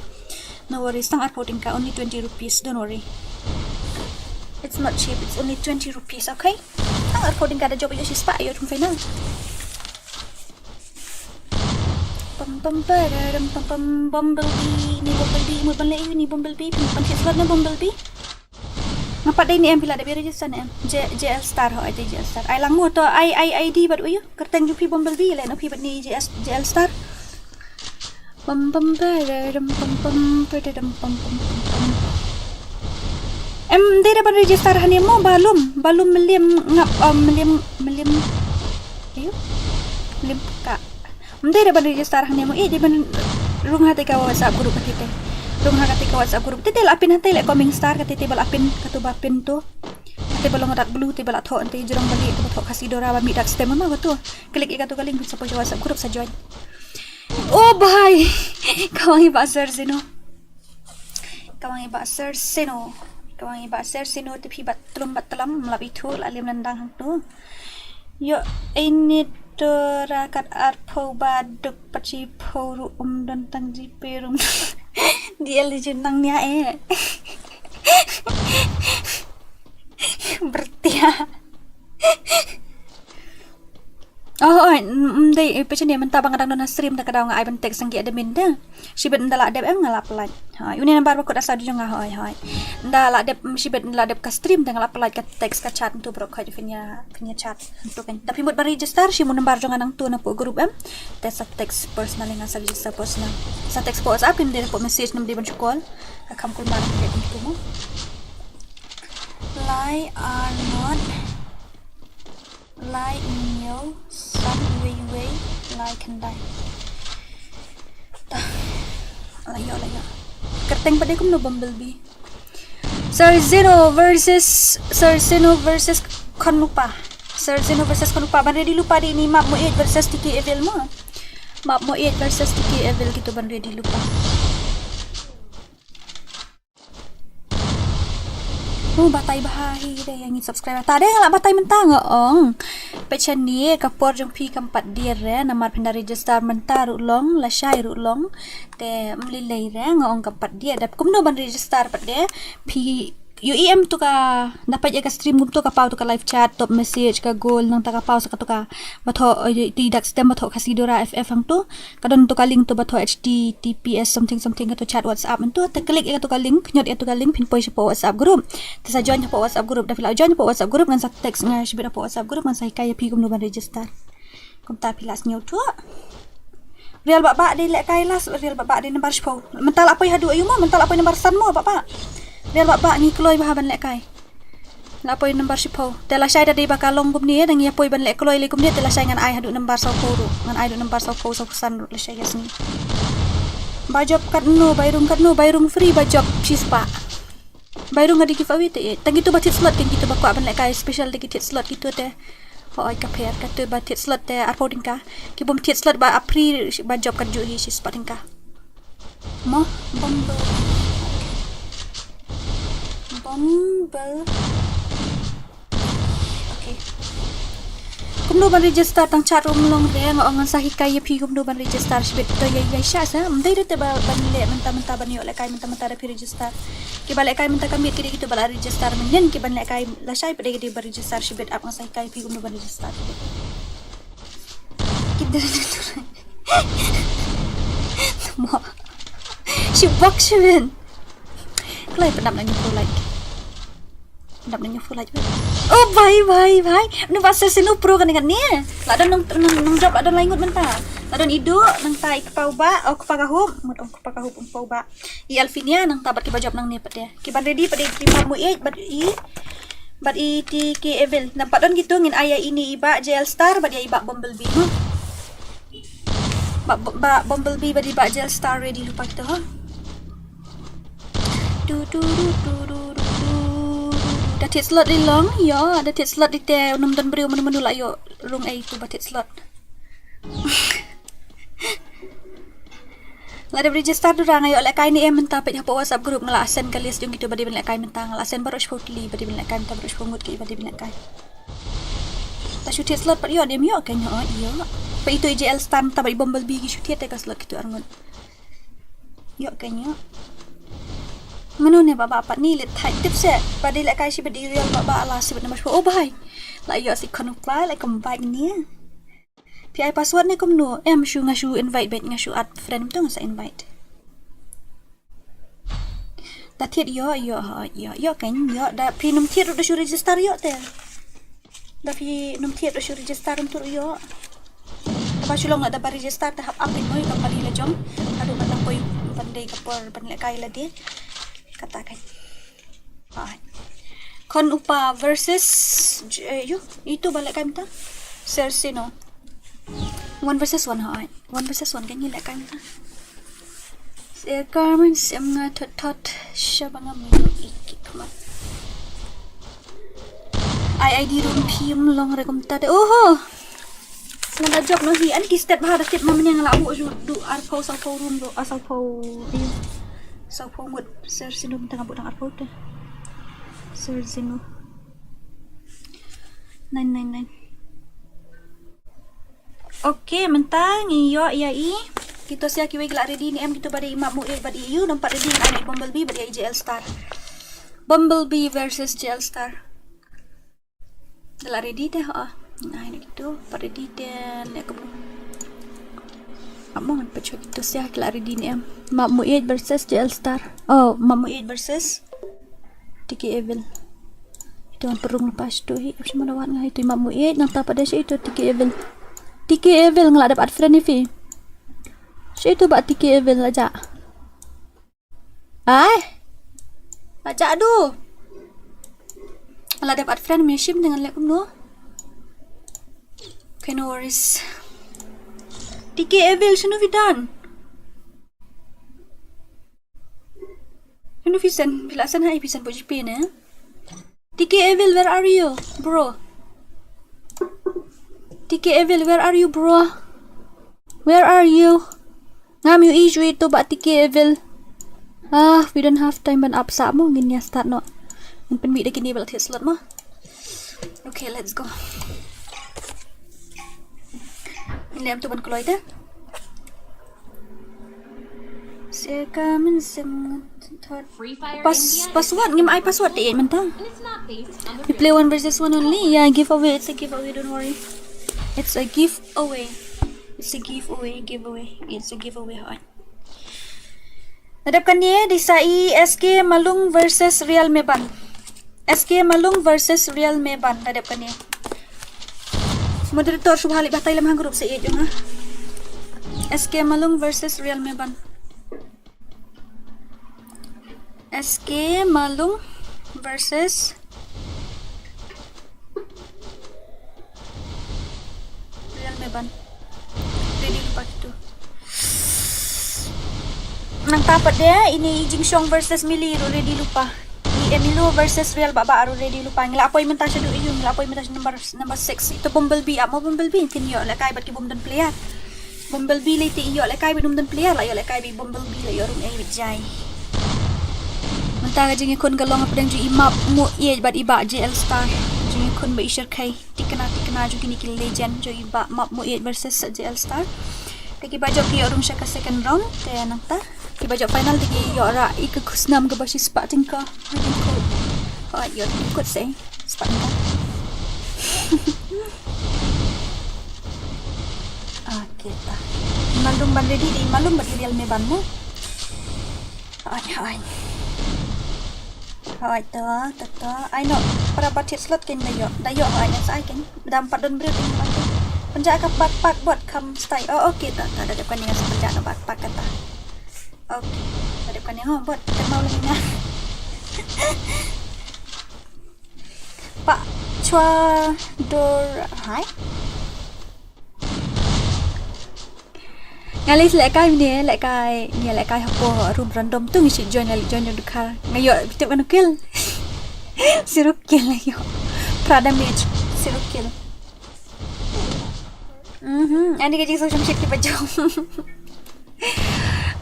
No worries, tang arphew tyngka, only twenty rupees, don't worry. It's not cheap, it's only twenty rupees, okay? Tang arphew tyngka da jop ïoh shispah ïoh tang final. Pam pam pararam pam pam, Bumblebee, ini Bumblebee, mut ban leh ini Bumblebee, pam pam thied slot na Bumblebee. Nga Pat dei ni em phi la dep register ni em. J, JL Star ho, ai te JL Star. Ai lang mo to ai, ai ID bad u ïa. Kyrteng jong phi Bumblebee leh na phi bad ni JS, JL Star. Pam pam pararam pam pam pararam pam pam pam pam. Em dei da ban register hangne mo balum, balum meliam ngap, um, meliam, meliam. Ayo. Meliam ka. Em dei da ban register hangne mo, eh, dei ban rung ha te ka WhatsApp group ka te. Rung ha ka te ka WhatsApp group. Te te la pin ha te le coming star ka te te ba la pin ka tu ba pin tu. Ka te ba long dak blue te ba la thoh te jrong ba li te ba thoh Khasi Dora ba mi dak stem ma ka tu. Klik ïa ka tu ka link sa poi WhatsApp group sa join. Oh bhai. Ka wan ïa ba Sir Zeno. Ka wan ïa ba Sir Zeno. Ka wan ïa ba Sir Zeno te phi bat tlum bat tlam mlap ithu la lim nandang hang tu. Yo, ini to rakat arphew ba duk pachi phew ru um don tang ji pe rum. Dia li jin nang nia eh. Bertia. Oh, oi, mm, dei, eh, pechin dia mynta ba nga dang don ha stream da ka daw nga ai ban text sang ki admin da. Shibit nda la dep em nga la pynlait. Hoi, uni nambar ba kut asa du jong nga hoi, hoi. Nda la dep, mm, shibit nda la dep ka stream da nga la pynlait ka text ka chat ntu bro khoi phin ïa, phin ïa chat. Ntu kan. Da phi mut ban register shi mo nambar jong nga nangtu na po group em. Te sa text personal nga sa register personal. Sa text po WhatsApp em de po message nam de ban call. Ka kham kul mar de ntu mo. Lai Arnold. Lai Nyo, San Wei Wei, Lai Khyndai. Ta. Lai yo, lai yo. Kyrteng pat de kumno Bumblebee. Sir Zeno versus, Sir Zeno versus Khonlupa. Sir Zeno versus Khonlupa. Ban ready lypa de ini Map Mo eight versus TK Evil mo. Map Mo eight versus TK Evil kito ban ready lypa. Oh, batai bha hi de ïa ngi subscriber. Ta de nga la batai mynta nga ong. Peit shane ka por jong phi kam pat dier re namar phin da register mynta ruh long, lashai ruh long. Te mlilei re nga ong kam pat dier. Dap kumno ban register pat de. Phi ïohi em tu ka, da peit ïa ka stream kumtu ka paw tu ka live chat, top message, ka goal, nangta ka paw sa katu ka ba thoh, eh, ti dak stem ba thoh Khasi Dora FF hangtu. Ka don tu ka link tu ba thoh HTTPS something something katu chat WhatsApp myntu. Te klik ïa katu ka link, khñiot ïa tu ka link phin poi shapoh WhatsApp group. Te sa join shapoh WhatsApp group, da phi la join shapoh WhatsApp group ngan sa text nga shibit shapoh WhatsApp group ngan sa hikai ïa phi kumno ban register. Kumta phi la sngew thuh. Rial Bah Bah dei lehkai la, Rial Bah Bah dei nambar shiphew. Mynta la poi haduh aïu mo, mynta la poi nambar san mo Bah Bah. Rial Bah Bah ngi kloi bha ban lehkai. La poi nambar shiphew. Te lashai da dei ba ka long kumne, dang ïa poi ban leh kloi lei kumne, te lashai ngan ai haduh nambar sawphew ruh. Ngan ai haduh nambar sawphew, sawphew san ruh lashai ka sngi. Ba jop katno, ba rung katno, ba rung free, ba jop shispah. Ba rung nga dei giveaway te, eh. Tang kitu ba thied slot, tang kitu ba kwah ban lehkai special te ki thied slot kitu te. Hooid ka pher, katu ba thied slot te arphew tyngka. Ki bym thied slot ba ap free ba jop katjuh hi shispah tyngka. Mo, Bumble. Bumble. Okay. Kumno ban register tang chat ruh ym long re, nga ong ngan sa hikai ïa phi kumno ban register shibit to ïa ïa sha sa. Ym dei ruh te ba ban leh mynta mynta ban ïoh lehkai mynta mynta da phi register. Ki ba lehkai mynta ka miet ki dei kito ba la register mynnin, ki ban lehkai lashai pat dei ki dei ba register shibit ap ngan sa hikai ïa phi kumno ban register shibit. Ki dei Mo. Shi bok shi win. Kloi pyndap na ngi full like. Pyndap na ngi full like. Oh bhai bhai bhai. Nu ba se sinu pro kan ngan ni. La don nang nang nang jop la don lai ngut mynta. La don Idu nangta i kpa u ba, oh kpa ka hup. Mut ong kpa ka hup ong kpa u ba. I Alfinia nangta bad ki ba jop nangne pat de. Ki ban ready pat de ki Map Mo eight bad i bad i TK Evil. Nampak don gitu ngin ai ïa ini i ba JL Star bad ïa i ba Bumblebee mo. Ba, ba, ba Bumblebee bad i ba JL Star ready lypa kita ha. Du, du, du. Da thied slot i long, ïa, da thied slot i te, ym don briew mynno mynno la ïoh rung ei tu ba thied slot. La dep register tu ra nga ïoh lehkai ne em mynta peit hapoh WhatsApp group nga la send ka list jong kitu ba dei ban lehkai mynta nga la send baroh shiphew tylli ba dei ban lehkai mynta baroh shiphew ngut ki ba dei ban lehkai. Ta shu thied slot pat ïoh ne em ïoh kein ïoh ïoh. Peit itu i JL Star mynta bad i Bumblebee ki shu thied te ka slot kitu arngut. Ïoh kein ïoh. Mano ne ba ba pat ni le thait tip se ba dei lehkai shi ba dei real ba ba la shi ba namar shiphew oh bhai. La ïoh si khon u klai la kam bike ni. Phi ai password ne kumno? Em shu nga shu invite bad nga shu add friend tu nga sa invite. A thied ïoh, ïoh, ha, ïoh, ïoh kan, ïoh. Da phi nym thied ruh da shu register ïoh te. Da phi nym thied da shu register ruh ïoh. Te ba shu long la da ba register te hap ap ïa mo ïa ka pali la jong. Haduh ban da poi ban dei ka por ban lehkai la dei. Kata kan. Ai. Khon u pa versus j-, eh, ïoh, itu ba lehkai mynta. Sersino. One versus one ha ai. One versus one kan ngi lehkai mynta. Sir Carmen, sem nga thot thot sha ba nga mino iki kmat. Ai, ai di rum phim long re kumta de. Oho. Nga da jop noh hi, an ki stet bha da tip ma mynne nga la buh ju du arphew sawphew rum do, ah, sawphew di. Sawphew ngut. Sersino mynta nga buh tang arphew te. Sersino. Nine nine nine. Okay, mynta ngi ïoh ïa i. Kito sha kiwei ki la ready ne em, kito ba dei i Map Muieit bad i, ïoh, nang pat ready ngan ai i Bumblebee bad i J L Star. Bumblebee versus J L Star. Ki la ready te ha. Ngan ai ne kito pat ready te ne kumno. Amo ngan pynshoi kito sha ki la ready ne em. Map Muieit versus J L Star. Oh, Map Muieit versus T K Evil. Ito ngan pynrung lypa shatu hi, ap shim ma da wad nga ito i Map Muieit, nangta pat de sha ito T K Evil. T K Evil nga la dep add friend ïa phi. Sha ito ba T K Evil la jah. Ai. La jah du. Nga la dep add friend me shim dengan lek kumno. Okay, no worries. T K Evil, shano phi don? Shano phi send, phi la send ha i, phi send bad G P ne? T K Evil, where are you, bro? T K Evil, where are you, bro? Where are you? Ngam ïohi shuh ito ba T K Evil. Ah, we don't have time ban ap sah mo, ngin ïa start noh. Ngin pynmih da kine ba la thied slot mo. Okay, let's go. Ngin lem tu ban kloi te. Sha ka mynsiem ngat thot. Pas-, password, ngim ai password te mynta. You play one versus one only? Yeah, giveaway. It's a giveaway, don't worry. It's a giveaway. It's a giveaway, giveaway. It's a giveaway, hooid. Nadep kane, dei sa i S K Malung versus Real Meban. S K Malung versus Real Meban, nadep kane. Moderator, shu bha leh batai lem hang group sa i jong ha. S K Malung versus Real Meban. S K Malung versus Real Meban. Ready lypa kito. Nangta pat de, ine i Jingshong versus Mili ruh ready lypa. I Emilio versus Real Baba ruh ready lypa. Ngi la poi mynta sha du ïu, ngi la poi mynta sha number, number six. Ito Bumblebee, ap mo Bumblebee, phin ïoh lehkai bad ki bym don player. Bumblebee lei te ïoh lehkai bad um don player, la ïoh lehkai bad Bumblebee, la ïoh rung ei bad jai. Mynta ka jingïakhun ka long hapdeng jong i Map Muieit bad i Bah J L Star. Jingïakhun ba i shyrkhei. Tikna, tikna jong kine ki legend jong i Bah Map Muieit versus J L Star. Te kiba jop ki ïoh rung sha ka second round, te nangta kiba jop final te ki ïoh rah ïa ka khusnam kaba shispah tyngka. Hooid, ïoh tyngkut sei. Spah tyngka. Okay ta. Malum ban ready, dei Malum bad i Real Meban mo. Hooid, hooid. Hooid, to, to, to. Ai no, para ba thied slot kein da ïoh. Da ïoh, hooid, ngan sa ai kein. Da ym pat don briew kein, hooid. Pynjah ka backpack bot kham stai. Oh, okay, ta, ta, da dep kane ngan sa pynjah ka backpack kata. Okay, da dep kane ho bot. Te mau lagi na. Pa Chwa Dor, hai. Nga leh lehkai mane, lehkai, nga lehkai hapoh room random tu ngi shu join, nga leh join jong dkhar. Nga ïoh tip kano kill. Zero kill la ïoh. Pra damage, zero kill. Mhm, ani ka jingsngewsih kiba jong.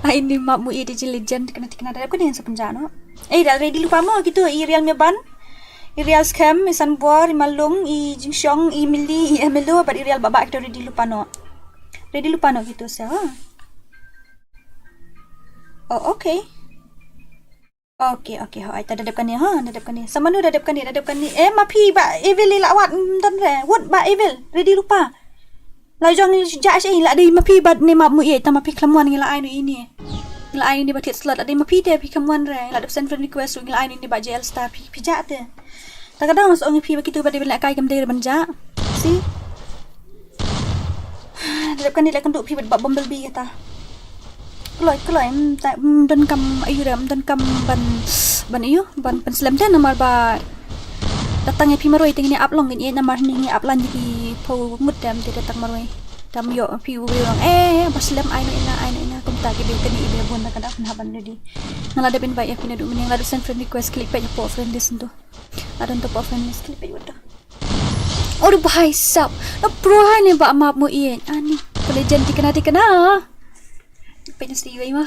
Ai ni Map Muieit, jing legend, kane tikna da dep kane ngan sa pynjah noh. Eh, da ready lypa mo kito, i Real Meban. I Real Skhem, i Sanbor, i Malung, i Jingshong, i Mili, i Emelo, bad i Real Baba, kito ready lypa noh. Ready lypa noh kito sa, ha. Oh, okay. Okay, okay, hooid, ta da dep kane, ha, da dep kane. Sa mano da dep kane, da dep kane. Eh, ma phi Bah Evil i la wad, mm, don re. Wad Bah Evil, ready lypa. La jong ngi jah sha i la dei ma phi bad ne Map Muieit, ta ma phi khlem wan ngi la ai noh ine. Ngi la ai uni ba thied slot, ade ma phi te phi kam wan re, la dep send friend request, ngi la ai uni ba J L star, phi, phi jah te. Ta ka dang mas ong ïa phi ba kitu ba dei ban lehkai kam dei re ban jah. Si. Dep kane leh kynduh phi bad ba Bumblebee kata. Kloi, kloi, ym ta, ym donkam aiu re, ym donkam ban, ban aiu, ban pynslem te namar ba da tang ïa phi marwei te ngin ïa ap long ngin ïa namar ngi, ngi ap lan ïa ki phew ngut te ym te da tang marwei. Tam ïoh phi u briew long, eh, ba slem ai noh ina, ai noh ina, kumta ki dei kane i dei bun da ka da pynhap ban ready. Nga la dep invite ïa phi naduh mynne, nga la dep send friend request, klik peit hapoh friend list ntu. La don hapoh friend list, klik peit hapoh. Aduh bhai sab. Na pro hai ne ba map mo ïeit. Ani. Pule jen tikna tikna. Peit na si wei ma.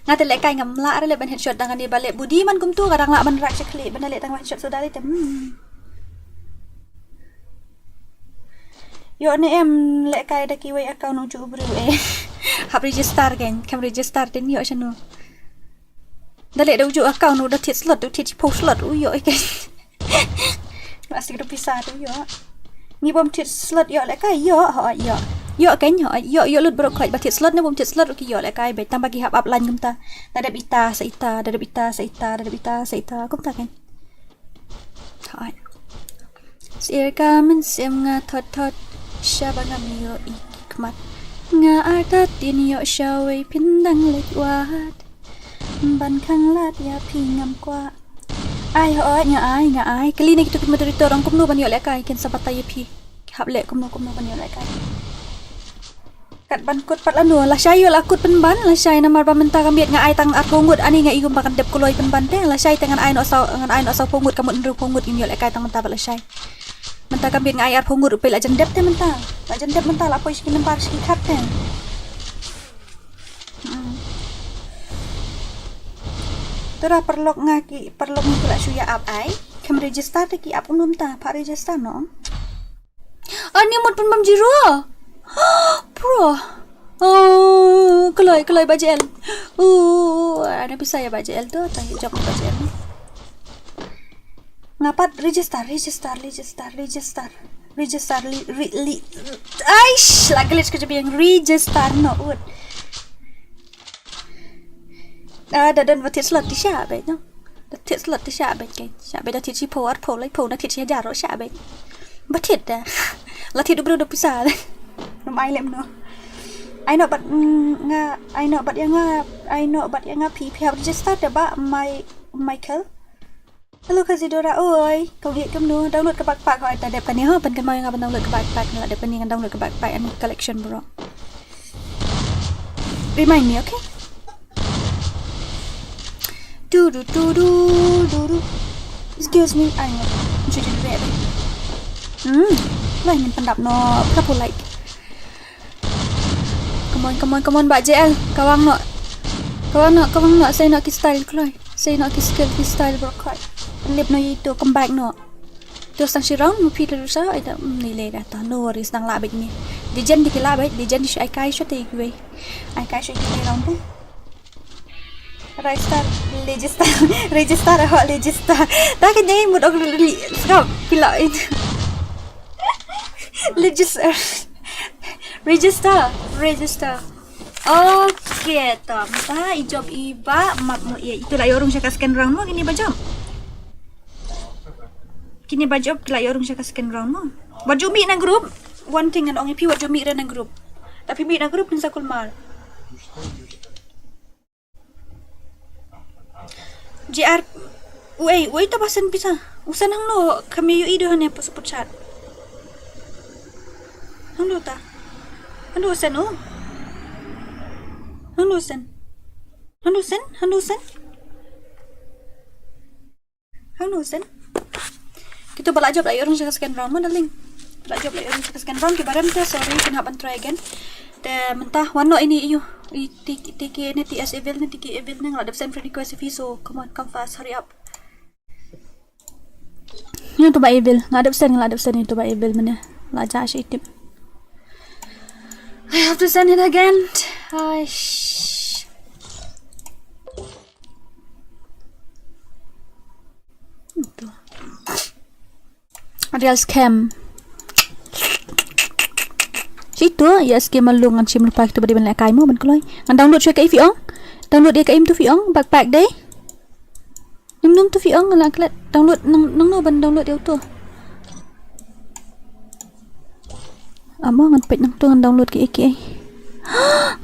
Nga te lehkai ngam lah re leh ban headshot dang ani ba leh body man kumtu ka dang lah ban rak sha khlieh ban da leh tang ban headshot suda leh te. Hmm. Ïoh ne em lehkai da kiwei account ujuh u briew eh. Hap register kein, kam register te ïoh shano. Da leh da ujuh account u da thied slot, u thied shiphew slot u ïoh kein. Ba sik da pisa tu ïoh. Ngi bym thied slot ïoh lehkai ïoh, ho ïoh. Ïoh kein, ho ïoh, ïoh lut baroh khoit ba thied slot ne bym thied slot ruh ki ïoh lehkai beit tang ba ki hap ap line kumta. Da dep ita sa ita, da dep ita sa ita, da dep ita sa ita kumta kein. Thot. Sir ka mynsiem nga thot thot. Shaba ngam ïohi ki khmat. Nga artatien ïoh shawei phin dang leit wad. Ban khanglad ïa phi ngam kwah. Ai hooid nga ai, nga ai. Kylli na kito ki moderator ong kumno ban ïoh lehkai kin sa batai ïa phi. Hap leh kumno kumno ban ïoh lehkai. Kat ban kut pat lano, lashai ïoh la kut pynban, lashai namar ba mynta ka miet nga ai tang arphew ngut, ani nga i kumba kan dep kloi pynban te, lashai te ngan ai noh saw, ngan ai noh sawphew ngut, ka mut hynriewphew ngut ngim ïoh lehkai tang mynta bad lashai. Mynta ka miet nga ai arphew ngut ruh peit la jan dep te mynta. La jan dep mynta la poi sha ki nambar sha ki khat te. Hmm. Tura paralok nga ki, paralok nga ki la shu ïa ap ai. Kam register te ki ap kumno mynta, phah register noh. Ani mut pynbam zero. Pro. Oh, kloi, kloi Bajel. Uh, ana pisa ïa Bajel tu, tang ïa jop Bajel. Nga pat register, register, register, register. Register li, ri, li. Aish, la glitch ka jabieng register noh ut. Ah, da don ba thied slot te shah beit noh. Da thied slot te shah beit kein. Shah beit da thied shiphew arphew laiphew na thied shi hajar ruh shah beit. Ba thied da. La thied u briew da pisa da. Ngam ai lem noh. Ai noh bad, mm, nga, ai noh bad ïa nga, ai noh bad ïa nga phi, phi hap register da ba my, Michael. Hello Kazidora, oi. Kong ïeit kumno? Download ka backpack, hooid, ta dep kane ho, pynkynmaw ïa nga ban download ka backpack, nga la dep kane ngan download ka backpack and collection bro. Remind me, okay? Du du du du du du. Excuse me, ai nga. Cuci dulu ya. Hmm, lah ngin pyndap noh, berapa like? Come on, come on, come on, Bajel. Kawang noh. Kawang noh, kawang noh, sei noh ki style kloi. Sei noh ki skill, ki style bro kloi. Lip noh ïa itu, come back noh. Tu stang shi round, mu phi tu sa, ai ta, mm, ni le da ta, no worries, dang lah beit ni. Di jen di ki lah beit, di jen di shi ai kai shot ïa kiwei. Ai kai shot ïa kiwei round tu. Register, register, register, ho, register. Ta ka nyai mut ok li, li, skop, pila in. Register. Register, register. Okay, tam ta i jop i ba map mo ïa. Itu la ïoh rung sha ka second round mo kini ba jop. Kini ba jop la ïoh rung sha ka second round mo. Wat ju mih na group. One thing ngan ong ïa phi, wat ju mih re na group. Tapi mih na group kin sa kulmar. J R, uei, uei ta ba send pisa. U send hangno, kami ïohi da hangne pa support chat. Hangno ta. Hangno send o. Hangno send. Hangno send, hangno send. Hangno send. Kito ba la jop la ïoh rung sha ka second round mo darling. Ba la jop la ïoh rung sha ka second round, ki ba rem te sorry, kin hap ban try again. Te mynta wan noh ini ïoh. I T K, T K ne T S Evil ne T K Evil ne nga la dep send friend request ïa phi, so come on, come fast, hurry up. Ïa tu ba Evil, nga la dep send, nga la dep send ïa tu ba Evil mane. La ja shi tip. I have to send it again. Aish. Itu. Real scam. Shi tu, ïa skim ma lung ngan shim lypa kito ba dei ban lehkai mo ban kloi. Ngan download shuwa ka i phi ong. Download ïa ka im tu phi ong, backpack dei. Nym nym tu phi ong, ngan la klet download nang nang no ban download ïa uto. Amo ngan peit nang tu ngan download ki ki.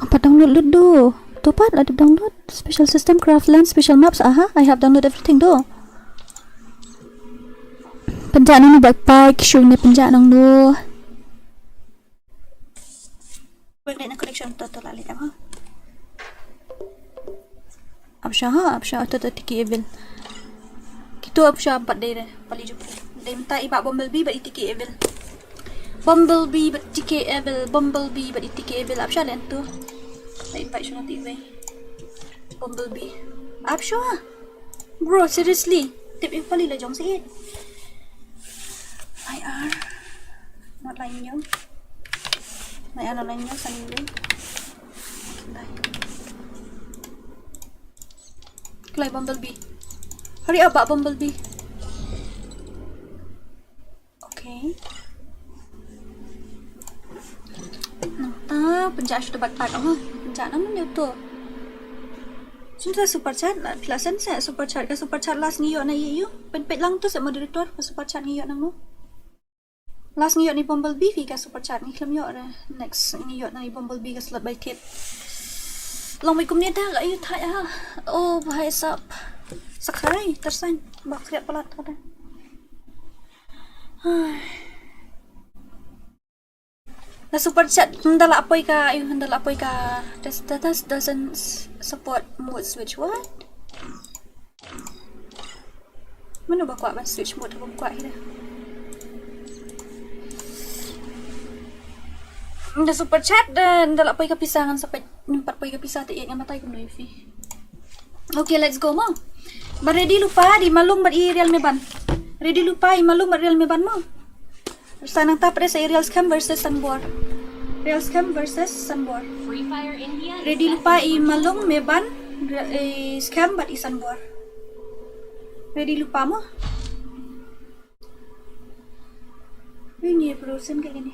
Ngan pat download lut do. Tu pat la dep download. Special system, craft land, special maps. Aha, I have download everything do. Pynjah nang no backpack, shung ne pynjah nang no. Wait, wait, na connection to to la leh ha. Ap sha ha, ap sha to to tiki evil. Kito ap sha pat dei re, pali jup. Dei mynta i ba Bumblebee ba i tiki evil. Bumblebee ba tiki evil, Bumblebee ba i tiki evil. Ap sha len tu. Dei pat shuna ti wei. Bumblebee. Ap sha. Bro, seriously. Tip i pali la jong si. Ai ar. Mat lai nyong. Lai ar lai nyong san dei. Lai. Kloi Bumblebee. Hurry up, ba Bumblebee. Okay. Nangta pynjah shuh bat bat oh. Pynjah nang nang tu. Sunta super chat la la sen se super chat ka super chat last ngi ïoh na ïoh. Pynpeit lang tu se moderator ka super chat ngi ïoh nang no. Last ngi ïoh ni Bumblebee phi ka super chat ngi khlem ïoh re. Next ngi ïoh na ni Bumblebee ka slot bai thied. Long bai kumne ta ka ïoh thai ah. Oh bhai sap. Sakrai tersan ba kriat palat ka da. Na super chat hynda la poi ka, ayu hynda la poi ka. The status doesn't s- support mode switch. What? Mano ba kwah ban switch mode, bym kwah hi da. The super chat da hynda la poi ka pisa ngan sa peit, ngan pat poi ka pisa te ïa nga matai kumno ïa phi. Okay, let's go mo. Ba ready lypa, i Malung bad i Real Meban. Ready lypa, i Malung bad Real Meban mo. Sa nangta pat sa i Real Scam versus Sanbor. Real Scam versus Sanbor. Free Fire India. Ready lypa, i Malung, Meban, Re- i Scam bad i Sanbor. Ready lypa mo. Ini frozen kayak gini.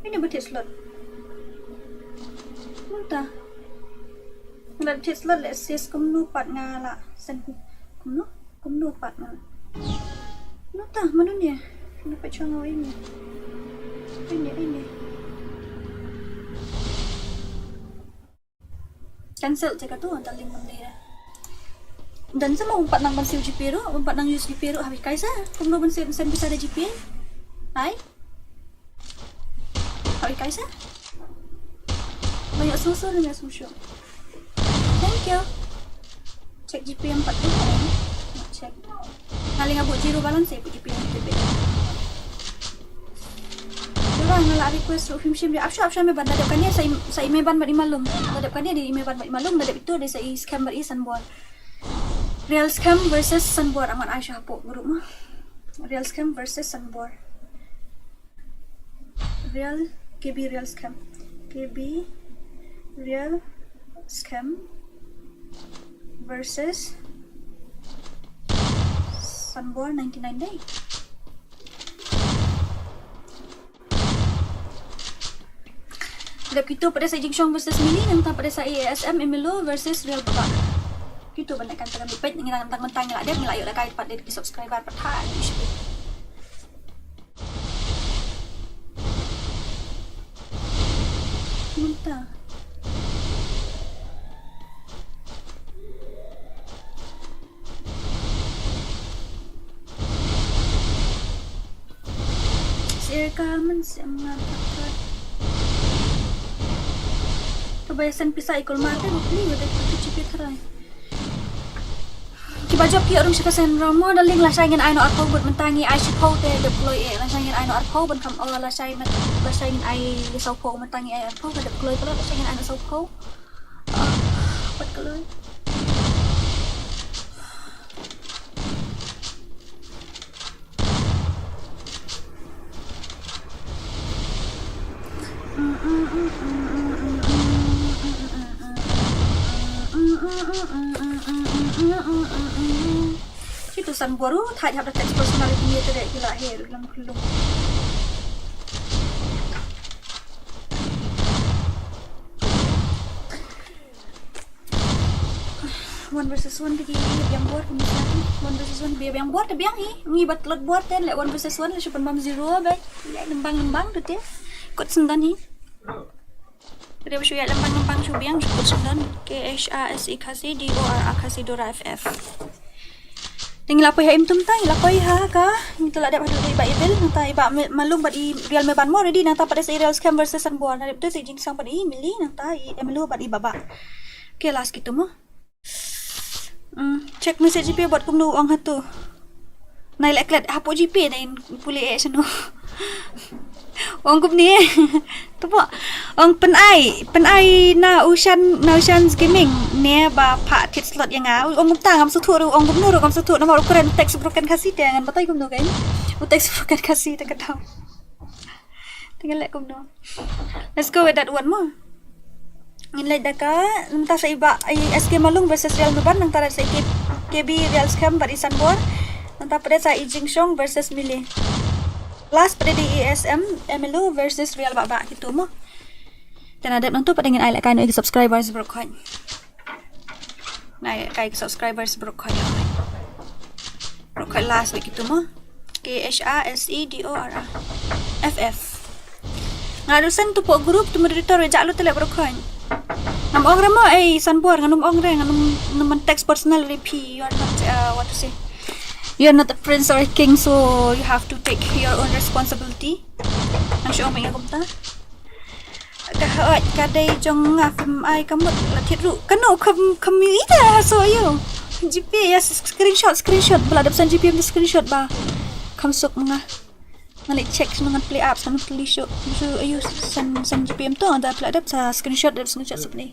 Ini betit slot. Mynta. Nga la betit slot leh sis kumno pat nga la sen kumno? Kumno pat nga la. Mynta mano nia? Kena pat chong ini. Ini ini. Cancel te katu anta link mynta. Dan sa mo umpat nang ban siew G P ruh, umpat nang use G P ruh, hawi kai sa. Kumno ban siew sen pisa da G P. Hai. Hawi kai sa. Banyak susu, banyak susu. Thank you. Check G P yang pat tu. Check. Nga leh nga buh zero balance eh, buh G P yang tu. Ora nga la request ruh phim shim ïa. Ap sha, ap sha Meban, da dep kane sa i, sa i Meban bad i Malung. Da dep kane dei i Meban bad i Malung, da dep itu dei sa i Scam bad i Sanbor. Real Scam versus Sanbor, amat ai sha hapoh group mo. Real Scam versus Sanbor. Real, K B Real Scam. K B Real Scam versus Sanbor ninety-nine dei. Dep kito pat sa i Jingshong versus Mili, nangta pat sa i A S M Emilio versus Real Baba. Kito ban kan tang peit ngi nang tang mentang ngi la dep ngi la ïoh la kai pat dei ki subscriber pat ha. Mynta. Sir ka men sem nga pakat. Ka bai sen pisa ikol mate bukli wate ka tu chipit rai. Kiba jop ki rum shaka sen ram mo da ling lashai ngin ai no arphew bad mynta ngi ai shiphew te dep kloi eh. Lashai ngin ai no arphew ban kam o lashai met lashai ngin ai sawphew mynta ngi ai arphew ka dep kloi pala lashai ngin ai no sawphew. Ah, pat kloi. Kitu san boru thait hap da text personal ïa kine te de ki la her lam khulum. One versus one te ki biang bor, ki biang bor te biang hi. Ngi bat lot bor te, leh one versus one leh shu pynbam zero beit. Leh lembang lembang tu te. Kut sendon hi. Te ba shu ïa lembang lembang shu biang shu kut sendon. K H A S E Khasi, D O R A Khasi, Dora F F. Te ngi la poi ha im tum ta, ngi la poi ha ka, ngi la dep haduh i Bah Evil, nangta i Bah Me-, Malung bad i Real Meban mo ready, nangta pat sa i Real Scam versus Sanbor, na dep tu sa i Jingsang bad i Mili, nangta i Emelo bad i Baba. Okay, last kitu mo. Hmm, check message GPay bad kumno ong hatu. Nai leh klet hapoh GPay nai pule eh shano. Ong kumne. Tupo. Ong pynai, pynai na Ushan, na Ushan's Gaming ne ba pha thied slot ïa nga. Ong kumta ngam sngewthuh ruh, ong kumno ruh ngam sngewthuh namar u kren text broken Khasi te ngan batai kumno kan. U text broken Khasi te ka dau. Te ngan leh kumno. Let's go with that one mo. Ngin leit da ka, mynta sa i Bah, i S K Malung versus Real Meban, nangta sa i K-, KB Real Scam bad i Sanbor. Nangta pat sa i Jingshong versus Mili. Last pat i S M Emelo versus Real Baba kitu mo. Te na dep nangtu pat ngin ai leh kai na i subscribers bro coin. Nai kai ki subscribers bro khoi. Bro khoi last week itu mo. K H A S E D O R A F F. Nga rusen tu pok group tu moderator we jak lu telek bro khoi. Ngam ong re mo eh Sanbor, nganum ong re, nganum, nganum text personal re phi, you are not, uh, what to say, you are not a prince or a king, so you have to take your own responsibility. Ngan shu ong me kumta. Ka hot ka dei jong nga, phim ai ka mut la thied ruh. Kano kham, kham ïa ita ha so ïa. GPay ïa s-, screenshot, screenshot. Ba la dep send GPay ïa screenshot ba kham suk ma nga. Ngan leit check shu ngan play apps ngan play show. Shu ïa send, send GPay to da pla dep sa screenshot, dep screenshot suk ni.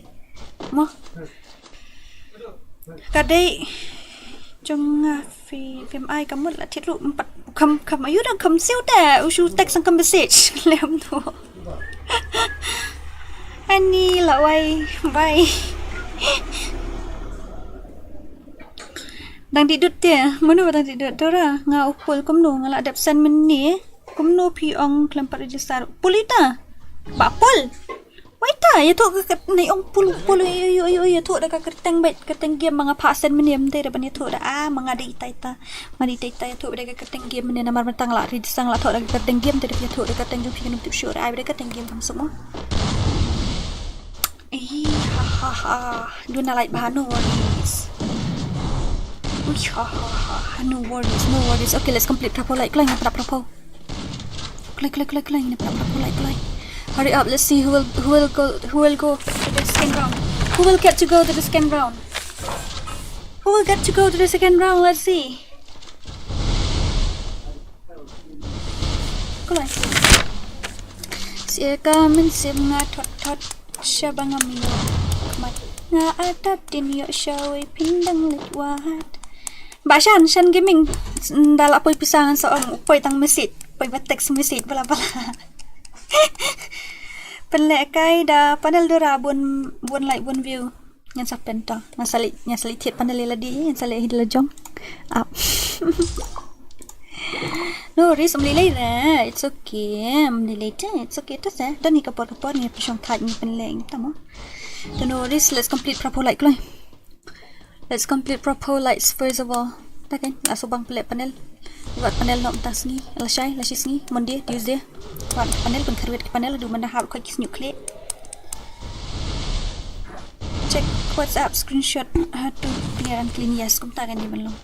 Mo. Ka dei jong nga, phi, phim ai ka mut la thied ruh, ym pat kham, kham ïa da kham siew te u shu text sang ka message lem tu. Ani la wai bai. Dang dih dud te, mano ba dang dih dud? Dora, nga u Pul kumno, nga la dep send mynne. Kumno phi ong khlem pat register? Pul ita. Bah Pul. Wait ta, ïathuh ka kat-, nai ong Pul, Pul, ïa, ïa, ïa, ïathuh da ka kyrteng bad kyrteng game ma nga phah send mynne, mynta da ban ïathuh da, ah, ma nga dei ita ita. Ma nga dei ita ita, ïathuh da ka kyrteng game mynne namar mynta nga la register, nga la thoh da ka kyrteng game, te da ïathuh da ka kyrteng jong phi, kynum tip shuh da ai da ka kyrteng game kam suk mo. Ih, ha, ha, ha. Duna light bha, no worries. Ui, ha, ha, ha. No worries, no worries. Okay, let's complete Prapo light, kloi, ngin pynap Prapo. Kloi, kloi, kloi, kloi, ngin pynap Prapo light, kloi. Hurry up, let's see who will, who will go, who will go to the second round. Who will get to go to the second round? Who will get to go to the second round? Let's see. Kloi. Sia ka mynsiem nga thot thot shaba ngam ïoh khmat. Nga adap dien ïoh shawei phin dang leit wad. Bah Shan, Shan Gaming, da la poi pisa ngan sa ong, poi tang message, poi ba text message bala bala. Pynlehkai da panel Dora bun, bun like bun view. Ngan sa pen to. Ngan sa leit, ngan sa leit thied panel ïa lade, ngan sa leit hi da la jong. Ap. No worries, ym lei lei re. It's okay. Ym lei lei te. It's okay to se. Don hi ka por ka por ngi pynshong thait ngi pynleh ngi tamo. Te no worries, let's complete Prapo light kloi. Let's complete Prapo lights first of all. Ta kan, la subang pynleh panel. Wat panel noh mynta sngi, lashai, lashai sngi, Monday, Tuesday. Wat panel, pynkharwit ki panel, du mynta hap khot ki sniewkhlieh. Check WhatsApp screenshot, ha tu clear and clean, yes, kumta kan dei ban long.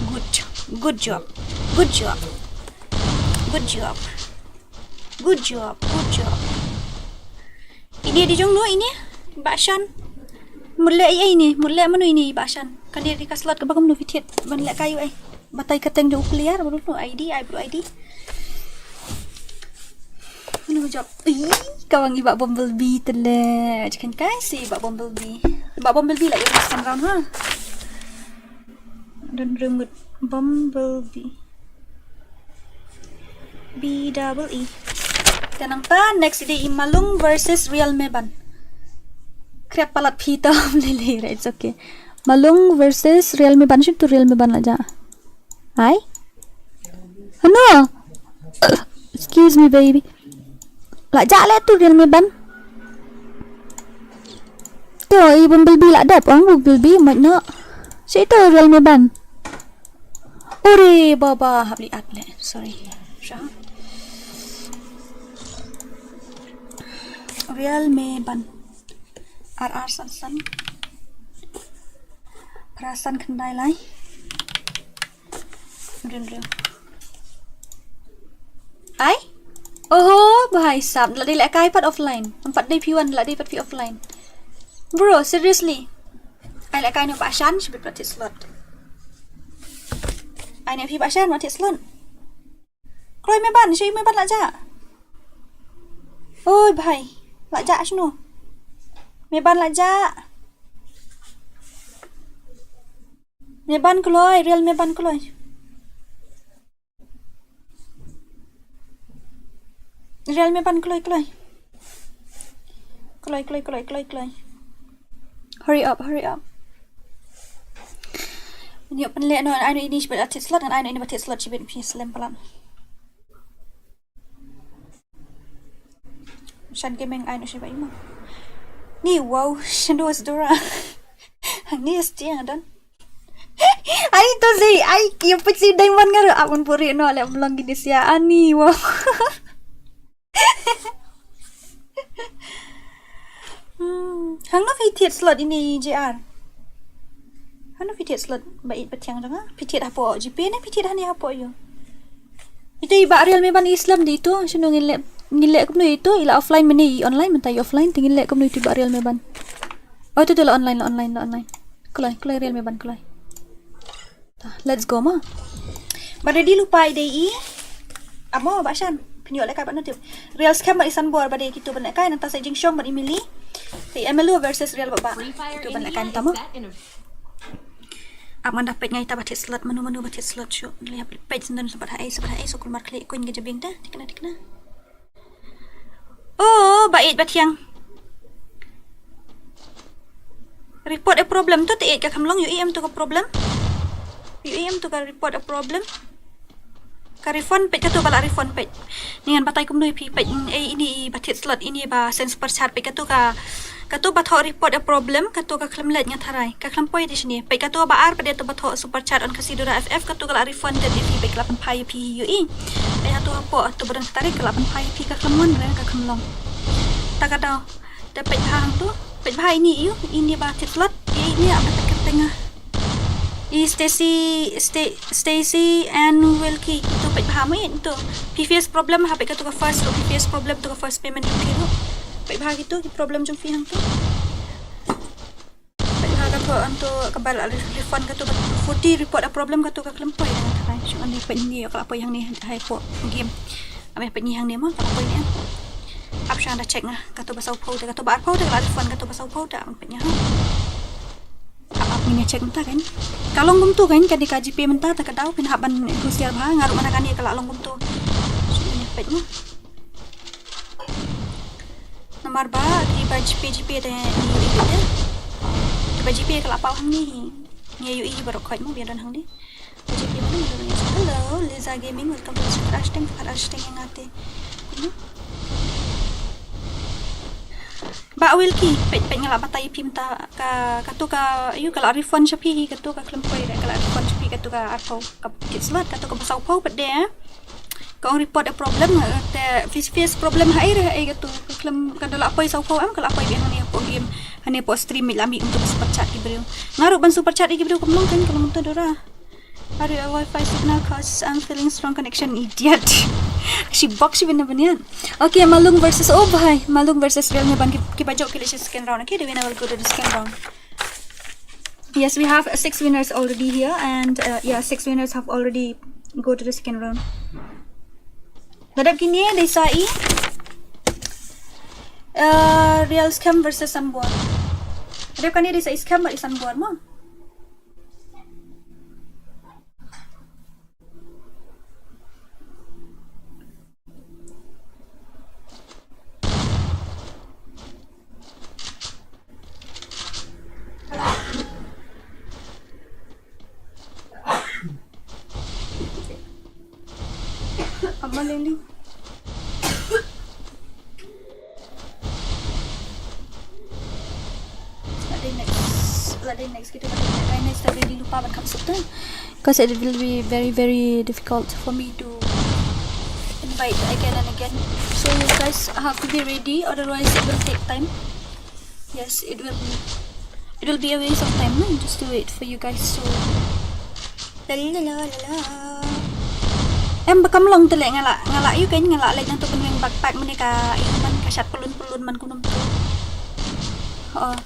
Good job, good job, good job, good job, good job, good job. Ini dei jong no ini, Bah Shan. Mut leh ei ei ini, mut leh mano ini Bah Shan. Kan dei ka slot kaba kumno phi thied ban lehkai ei. Batai kyrteng jong u player, baroh no I D, ai baroh I D. Mano job. Ih, ka wan i Bah Bumblebee te leh. Chicken kai si Bah Bumblebee. Bah Bumblebee lah ïa second round ha. Don remut Bumblebee. B double E. Te nangta next dei i Malung versus Real Meban. Krep palat phi to, ym lei lei re, it's okay. Malung versus Real Meban, shim tu Real Meban la jah. Ai? Ano? Excuse me, baby. La jah leh tu Real Meban. To, i Bumblebee la dep, ong Bumblebee, moj no. Shi to Realme ban. Ore baba, hap li at le. Sorry. Sha. Realme ban. Ar ar san san. Phra san khyndai lai. Rin rin. Ai? Oho, bhai sab, la dei lehkai pat offline. Em pat dei phi wan, la dei pat phi offline. Bro, seriously. Ai lehkai ne ba shan, shibit pat thied slot. Ai ne phi ba shan, ba thied slot. Kloi me ban, shi me ban la ja. Oi bhai, la ja shnu. Me ban la ja. Me ban kloi, Realme ban kloi. Realme ban kloi, kloi. Kloi, kloi, kloi, kloi, kloi. Hurry up, hurry up. Ngan ïoh pynleh noh, ai noh ini shibit ba thied slot, ngan ai noh ini ba thied slot shibit phi slem palat. Shan Gaming ai noh shibit imo. Ni wow, shan dos dora. Hangne stiang don. Ai to si, ai, ïa put si diamond nga ruh, ah, un puri noh leh, mlong gini sia, ani wow. Hmm, hangno phi thied slot ini J R? Hangno phi thied slot ba ïeit ba thiang jong nga? Phi thied hapoh GPay ne phi thied hangne hapoh ïew? Ito i ba Realme ban i slem di ito, shano ngin leh, ngin leh kumno ito, i la offline mynne i online, mynta i offline, te ngin leh kumno ito i ba Realme ban. Oh, ito, ito la online, la online, la online. Kloi, kloi Realme ban, kloi. Ta, let's go mo. Ba ready lypa i dei i. Amo ba shan. Pynïoh lehkai bad notip. Real Scam bad i Sanbor ba dei kito ban lehkai, nangta sa i Jingshong bad i Mili. Te i Emelo versus Real Baba. Kito ban lehkai nangta mo. Ap ngan da peit ngai ta ba thied slot, mano mano ba thied slot shuh. Leh peit sendon sabat ha ei, sabat ha ei, so kulmar khlieh kuñ ka jabieng ta. Thikna, thikna. Oh, ba ïeit ba thiang. Report a problem to te ïeit ka kham long, ïohi em to ka problem. Ïohi em to ka report a problem. Ka refund peit kato ba la refund peit. Ni ngan batai kumno ïa phi peit, mm, eh, ini ba thied slot, ini ba send super chat peit kato ka, kato ba thoh report a problem, kato ka khlem leit nga tharai. Ka khlem poi te shane. Peit kato ba ar pat de to ba thoh super chat on Khasi Dura F F, kato ka la refund de ïa phi, peit ka la pynphai ïa phi ïohi. Peit hato hapoh to ba don ka tarik ka la pynphai ïa phi, ka khlem wan re ka khlem long. Ta ka daw. Te peit bha hangto. Peit bha ini ïoh, ini ba thied slot. Ini ap da peit ka teng ah. I Stacy, Sta-, Stacy and Wilkie. Ito peit bha mo ito. Phi face problem ha peit kato ka first, phi face problem to ka first payment jong phi ruh. Peit bha kito ki problem jong phi hangto. Peit ha kato, anto ka ba la re-, refund kato ka forty report a problem kato ka khlem poi. Hai, shu ani peit ni ka la poi hangne, hai, hapoh game. Ame peit ni hangne mo ka la poi ni. Ap sha da check nga kato ba saw phew te, kato ba ar phew te ka la refund, kato ba saw phew te ame peit ni ha. Ap, ap ngin check mynta kan. Ka long kumto kan, ka dei ka GPay mynta, ta ka daw phin hap ban husiar bha, nga ruh mynta kane ka la long kumto. Shu ngin peit mo. Namar ba ki ba GPay, GPay te ngi ïohi te. Ki ba GPay ka la paw hangne hi. Ngi ïohi baroh khoit mo ba ïa don hangne. Ba GPay mo, mo don hangne. Hello, Liza Gaming, welcome to the stream. Ar shiteng, ar shiteng ïa nga te. Ba Wilkie, peit, peit nga la batai ïa phi mynta ka, kato ka, ïoh ka la refund sha phi hi, kato ka khlem poi re, ka la refund sha phi kato ka ar phew, ka thied slot, kato ka ba saw phew pat de, eh. Ka ong report a problem, eh, te face, face problem ha ei re ha ei kato, ka khlem, ka da la poi saw phew em, ka la poi biang hangne hapoh game, hangne hapoh stream, mih la mih kumto ka super chat ki briew. Nga ruh ban super chat ïa ki briew kam long kan, ka long kumto dora. Are you a Wi-Fi signal? 'Cause I'm feeling strong connection, idiot. Shi box shi bina banian. Okay, Malung versus, oh bhai, Malung versus Realme ban ki, ki ba jop ki leh sha second round. Okay, the winner will go to the second round. Yes, we have, uh, six winners already here, and, uh, yeah, six winners have already go to the second round. Nadap kini dei sa i, uh, Real Scam versus Sanbor. Nadap kani dei sa i Scam bad i Sanbor mo. Ama leli. Next kita ba dei next, ta dei lypa ban kham suk ta. Because it will be very, very difficult for me to invite again and again. So you guys have to be ready, otherwise it will take time. Yes, it will be, it will be a waste of time, no? Just to wait for you guys. So la la la la la. Em ba kam long te leh nga la, nga la ïoh kein nga la leh nangtu pynweng backpack mynne ka ïoh man ka shad pylun pylun man kumno tu. Oh.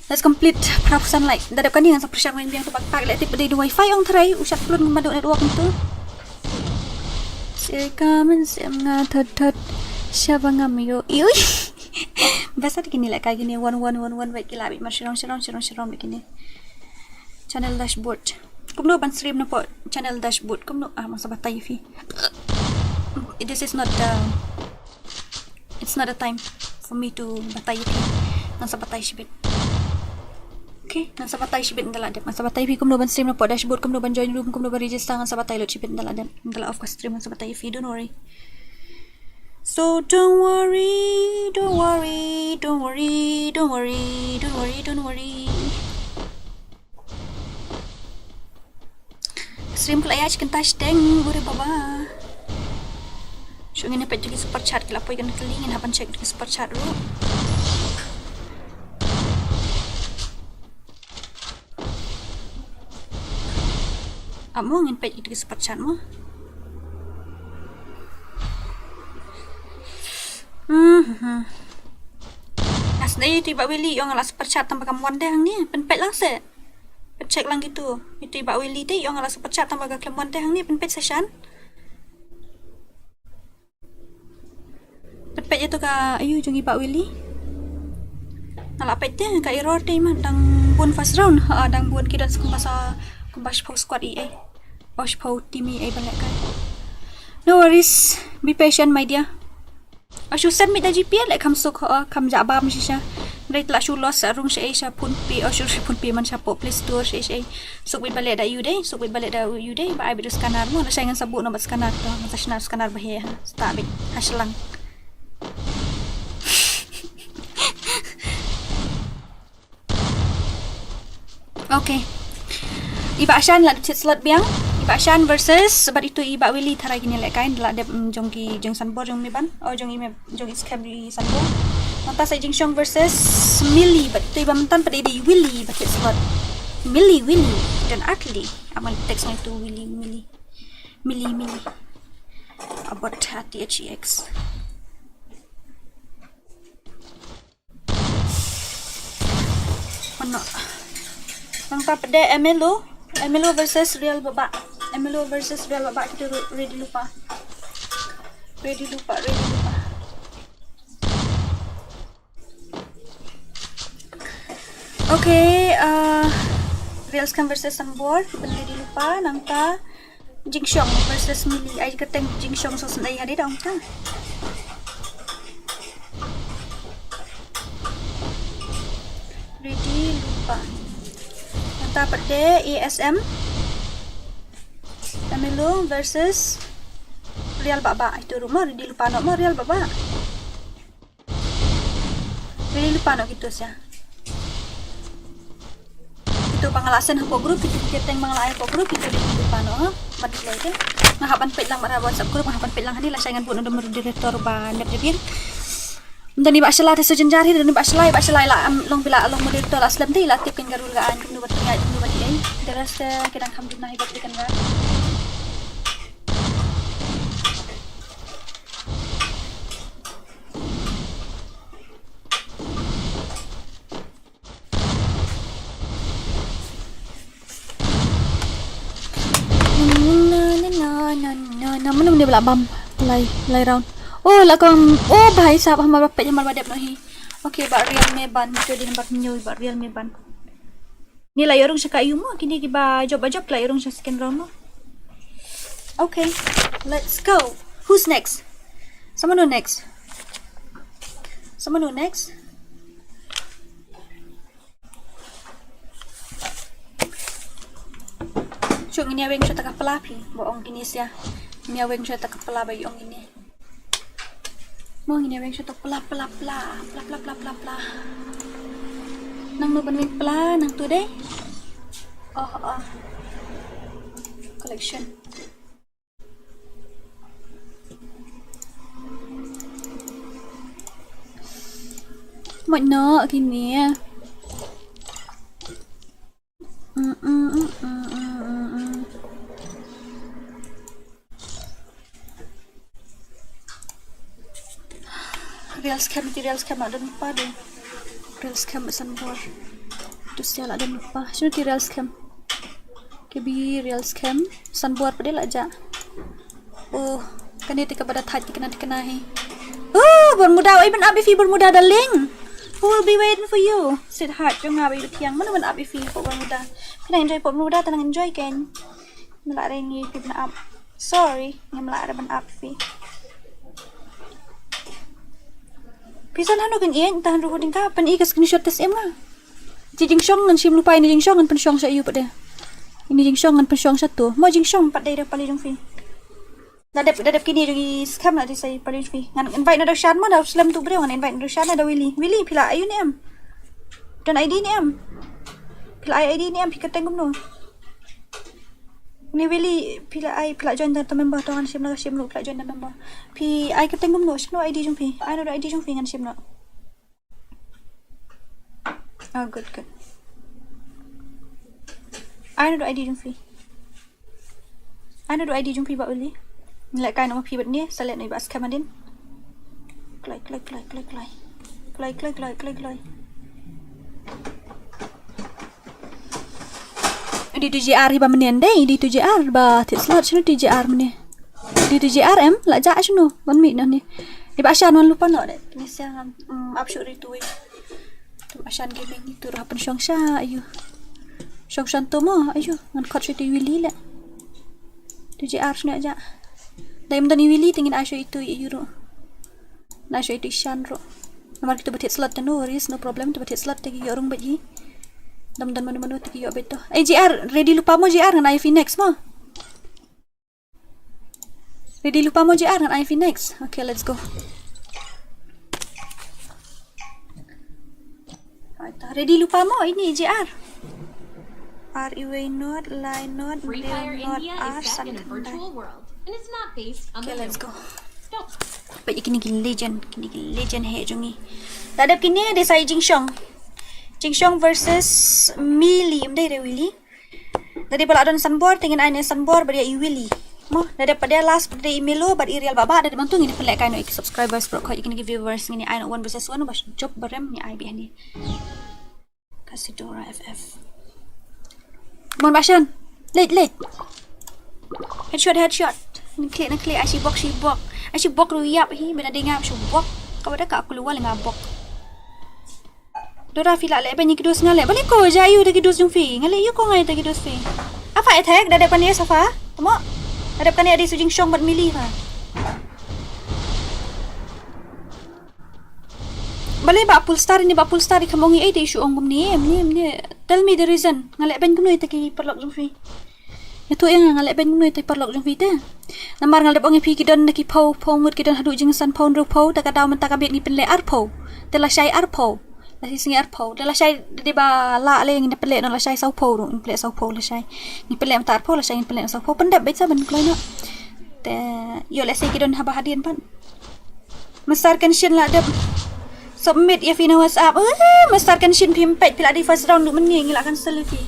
Let's complete prap san like. Da dep kane ngan sa pyrshang weng biang tu backpack leh tip ba dei da wifi ong tharai u shad pylun kumba dei network tu. Sir kamen sem nga thot thot. Shaba ngam ïoh. Ui. Basa te kine leh kai kine one one one one wei ki la bit mar sharong sharong sharong sharong bit kine. Channel dashboard. Kumno ban stream na pdeng channel dashboard kumno, ah, masa batai fi. This is not the, it's not a time for me to batai fi. Ngan sa batai shibit. Okay, ngan sa batai shibit nda la dep. Ngan sa batai fi kumno ban stream na pdeng dashboard, kumno ban join room, kumno ban register, ngan sa batai lut shibit nda la dep. Nda la off ka stream ngan sa batai fi, don't worry. So don't worry, don't worry, don't worry, don't worry, don't worry, don't worry. Stream ka la ïaid shi kynta shiteng, ure baba. Shu ngin peit ki super chat ki la poi kan kali, ngin hap ban check ki super chat ruh. Ap mo ngin peit ïa ki super chat mo. Mhm. Nga sngew ïa ito i Bah Willy ïoh nga la super chat tang ba kam wan te hangne, pynpeit lang se. Pyncheck lang kito. Ito i Bah Willy te ïoh nga la super chat tang ba ka khlem wan te hangne, pynpeit sa shan. Peit peit ïa to ka, ayu, jong i Bah Willy. Nga la peit te ka error te, i man dang bun first round. Ha, dang bun ki don kumba sa, kumba shiphew squad i ei. Oh, shiphew team i ei ban lehkai. No worries. Be patient, my dear. Oh, shu send beit da GPay leh kham suk, ha, kham jah bam shisha. Hynrei te la shu loss sa rung shaei sha PhonePe, oh, shu sha PhonePe man sha Play Store shaei shaei. Suk beit ba leh da ïu dei, suk beit ba leh da ïu dei, ba ai beit da scanner mo, lashai ngan sa buh noh bad scanner to, ngan sa shna scanner ba heh ha, start beit ha shlang. Okay. I Bah Shan la dep thied slot biang. I Bah Shan versus bad ito i Bah Willy, tharai kine lehkai, la dep, mm, jong ki, jong Sanbor jong Meban. Oh, jong i Meb-, jong i skhem i Sanbor. Nangta sa i Jingshong versus Millie, bad ito i ba mynta pat i dei Willy ba thied slot. Millie, Willy, don atli. Aban text ngai tu Willy, Millie. Millie, Millie. Abot, T H E X. Ano. Nangta pat de M L O. M L O versus Real Baba. M L O versus Real Baba, kita ru-, ready lypa. Ready lypa, ready lypa. Okay, uh, Real Skhem versus Sanbor, kita ready lypa, nangta Jingshong versus Millie. Ai ka teng Jingshong sngewsynei hadien dang ta. Ready lypa. Nangta pat de A S M. M L O versus Real Baba. Ito ruh mo, ready lypa noh mo Real Baba. Ready lypa noh kito sha. Kito ba nga la send hapoh group, kito ki kyrteng ba nga la ai hapoh group, kito ready lypa noh, ha. Mat lei te. Nga hap ban peit lang bad WhatsApp group, nga hap ban peit lang hangne, lashai ngan buh noh da moderator ba net da biang. Ym don i Bah Shalai te sa jynjar hi, ym don i Bah Shalai, Bah Shalai la, um, long ba la long moderator la slem te, la tip kein ka rule ka aiñ, kumno ba tynrai, kumno ba tynrai. The rest, eh, ki dang kham duna hi ba ki dang kan. Na, na, na, na, na, na, mano mano ba la bam. Lai, lai round. Oh, la kong, oh, bhai sahab, hamar ba peit, hamar ba dep noh hi. Okay, Bah Real Meban, ito dei nambar hynñiew, Bah Real Meban. Ni la ïoh rung sha ka ïu mo, kine kiba jop ba jop la ïoh rung sha second round mo. Okay, let's go. Who's next? Sa mano next? Sa mano next? Shu ngin ïa weng shuh ta ka pla phi, ba ong kine sia. Ngin ïa weng shuh ta ka pla ba ong kine. Mo ngin ïa weng shuh ta pla, pla, pla, pla. Nangno ban win pla nangtu dei. Oh, oh. Collection. Mo no kine. Mm, mm, mm, mm, mm, mm, mm. Real scam, ti real scam la don pa de. Real scam Sanbor. Tu sia la don pa. Sino ti real scam? Ke bi real scam Sanbor pa de la ja. Oh, kane te ka bada thait te kena te kena hi. Oh, Bermuda, oi ban ap ïa phi Bermuda darling. Who will be waiting for you? Sweetheart, jong nga bai thiang. Mano ban ap ïa phi pop Bermuda? Phi nang enjoy pop Bermuda, ta nang enjoy ken. Mla re ngi phi ban ap. Sorry, ngim lah re ban ap phi. Phi san hanu kan ien, tahan ruh ding ka, pan i ka screenshot te sim nga. Ji jingshong ngan shim lupa ini jingshong ngan pynshong sha yu pat de. Ini jingshong ngan pynshong sha tu. Mo jingshong pat de da pali jong phi. Da dep, da dep kini jong i scam la di sai pali jong phi. Ngan invite na da shan mo da slem tu breu ngan invite na da shan na da Willy. Willy phi la ayu ne em. Don I D ne em. Phi la I D ne em phi ka teng kumno. Ni Willy phi la ai phi la join da member to ngan shim na shim lu phi la join da member. Phi ai ka teng kumno shim no I D jong phi. Ai no I D jong phi ngan shim no. Ah, good, good. Ai no I D jong phi. Ai no I D jong phi ba Willy. Ngi la kai no phi bat ni sa let no ba scam adin. Klai klai klai klai klai. Klai klai klai klai klai. Di tu J R hi ba menen dei, di tu J R ba tit slot shinu tu J R menen. Di tu J R em la ja shinu ban mi nani. Di ba shan wan lupa no de. Ni siang am ap shuri tu. Tu ba shan gaming ni tu ra pen shong sha ayu. Shong shan tu mo ayu ngan kot shi tu Willy le. Tu J R shinu ja. Dai mdan Willy tingin ayu itu ayu ru. Na shu itu shan ru. Namar kita betit slot tanu, worries, no problem, kita betit slot tagi yo rung baji. Dam dan manu manu tagi yo beto. Eh, J R, ready lupa mo J R ngan I F next mo. Ready lupa mo J R ngan I F next. Okay, let's go. Ready lupa mo ini J R. R E way not, line not, Free Fire not, India R is set in a virtual world and is not based on Okay, the let's go. Ba kini ki legend, kini ki legend he jong i. Dadep kini de sai Jingshong. Jingshong versus Mili, mdei re Willy. Dadep pala don Sanbor, tingin ai ne Sanbor, ba dia i Willy. Mo, dadep pada last, pada i Milo, bad i real baba, dadep mantu ngini pelek kaino i subscribers, bro, koi kini ki viewers, ngini ai no one versus one, ba job barem ni ai bihani. Kasidora F F. Mon Bashan. Late, late. Headshot, headshot. Ni klik, ni klik. Ashi bok, shi bok. Ashi bok ru yap hi. Bena denga shu bok. Ka bada ka aku luwa lenga bok. Dora phi la le bani kidus ngale. Bani ko ja yu de kidus jung phi. Ngale yu ko ngai de kidus phi. Apa attack? Dadep kani Safa. Tamo. Dadep kani adi su Jingshong bad Mili ha. Balei ba full star ini ba full star i kham ong i ei te i shu ong kumne, mne, mne. Tell me the reason. Nga leh beiñ kumno ïa ki paralok jong phi. Ïa tu ïa nga leh beiñ kumno ïa ki paralok jong phi te. Namar nga leh ong ïa phi ki don da ki phew, phew ngut ki don haduh jingsan phew hynriew phew, te ka daw mynta ka miet ngi pynleh arphew. Te lashai arphew. Lashai sngi arphew. Te lashai dei ba lah leh ngin pynleh noh lashai sawphew ruh, ngin pynleh sawphew lashai. Ngin pynleh mynta arphew lashai ngin pynleh sawphew pyndep beit sa ban kloi noh. Te ïoh lehse ki don haba hadien pat. Master Kenshin la dep submit ïa phi na WhatsApp. Eh, Master Kenshin phim peit phi la dei first round naduh mynne ngi la cancel ïa phi.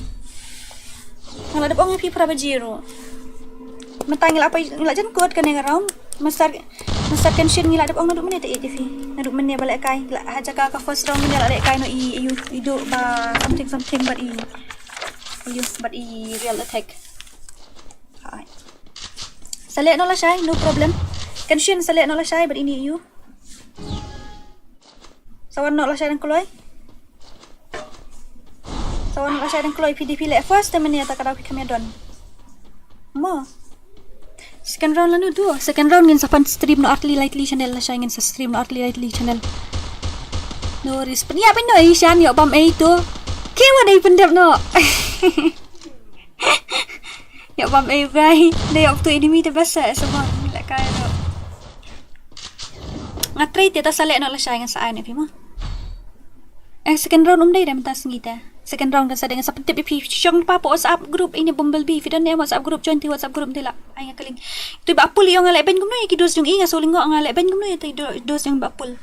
Nga la dep ong ïa phi phra baje ruh. Mynta ngi la poi ngi la jan kot kane ka round. Master Master Kenshin ngi la dep ong naduh mynne te ïeit ïa phi. Naduh mynne ba lehkai la ha jaka ka first round mynne la lehkai noh i i i duh ba something something bad i i bad i real attack. Hai. Sa leh noh lashai, no problem. Kenshin sa leh noh lashai bad ini ïa u. Sa wan noh lashai dang kloi. Sa wan noh lashai dang kloi P D P leh first te mynne ta ka daw ki kham ïa don. Mo. Second round lano tu. Second round ngin sa pan stream noh Artly Lightly channel lashai ngin sa stream noh Artly Lightly channel. No worries. Pynïap noh ei shan ïoh bam ei tu. Ke wan ei pyndep noh. Ïoh bam ei bai. Dei ïoh tu enemy te basa sa bam lehkai noh. Nga trei te ta sa leh noh lashai ngan sa ai noh phi mo. Second round um dei da mynta sngi te. Second round kan sa dei, ngan sa pyntip ïa phi. Shong pa po WhatsApp group ini Bumblebee. Phi don ne em WhatsApp group, join te WhatsApp group te la. Ai nga kling. Tu ba apul ïa nga leh beiñ kumno ïa ki dos jong i, nga shu lyngngoh nga leh beiñ kumno ïa te dos jong ba apul.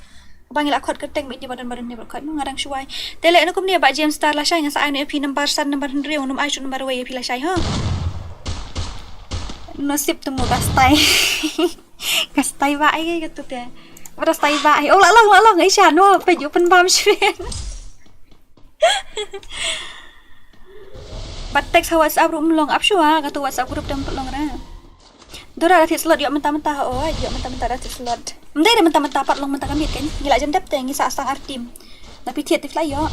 Ba ngi la khot kyrteng bad ïa ba don ba don ne ba khot, nga dang shuwai. Te leh na kumne ba James Star lashai, nga sa ai noh ïa phi number san, number hynriew, ngam ai shuh number wei ïa phi lashai ha. Nasib tu mo ka stai. Ka stai ba ai ka tu te. Ba da stai ba ai. Oh la long la long ai sha no pe ju pynbam shuwen. Ba text ha WhatsApp ruh ym long, ap shuwa ka tu WhatsApp group te ym pat long ra. Dora da thied slot, ïoh mynta mynta ha, oh ïoh mynta mynta da thied slot. Ym dei da mynta mynta, pat long mynta ka miet kan. Ngi la jan dep te, ngi sa sdang ar team. Da phi thied te phi la ïoh.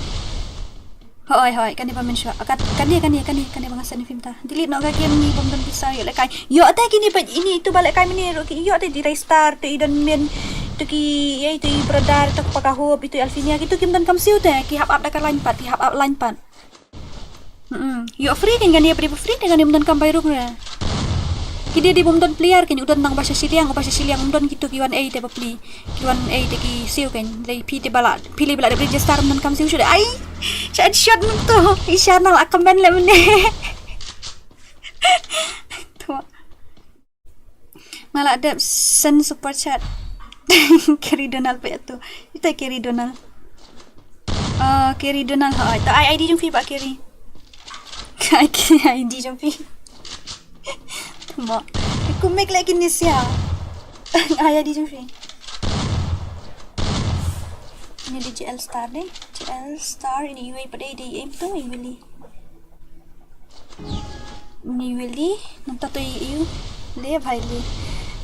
Hoi hoi, kane ba men shuwa. Kat kane kane kane kane ba nga send ïa phi mynta. Delete noh ka game, ngi bym don pisa ïoh lehkai. Ïoh te kine ba ini tu ba lehkai mynne ruh ki ïoh te, di Ray Star, tu i Don Min, tu ki, ei tu i Brother, tu Paka Hope, tu i Alfinia, kitu kim don kam siew te, ki hap ap da ka line pat, ki hap ap line pat. Mm-mm. Ïoh free kan, kane ba dei ba free te kane ym don kam bai rung re. Ki dei dei bym don player kan, u don nang ba sha shiliang, ba sha shiliang ym don kitu ki wan ei te ba pli. Ki wan ei te ki siew kan. Dei phi te ba la, phi lei ba la dep register ym don kam siew shuh de. Ai. Sha shot mynta. Isha nang la comment le mynne. Tu. Nga la dep send super chat. Kerry Donald peit tu. Ita Kerry Donald. Ah, Kerry Donald ha. To ai ID jong phi ba Kerry. Ai ID jong phi. Mo. Ku mek lagi ni sia. Ai ID jong phi. Ini di JL Star deh. JL Star ini U A pada di aim tu ini. Ni Willy, nangta to ïa u. Le bhai le.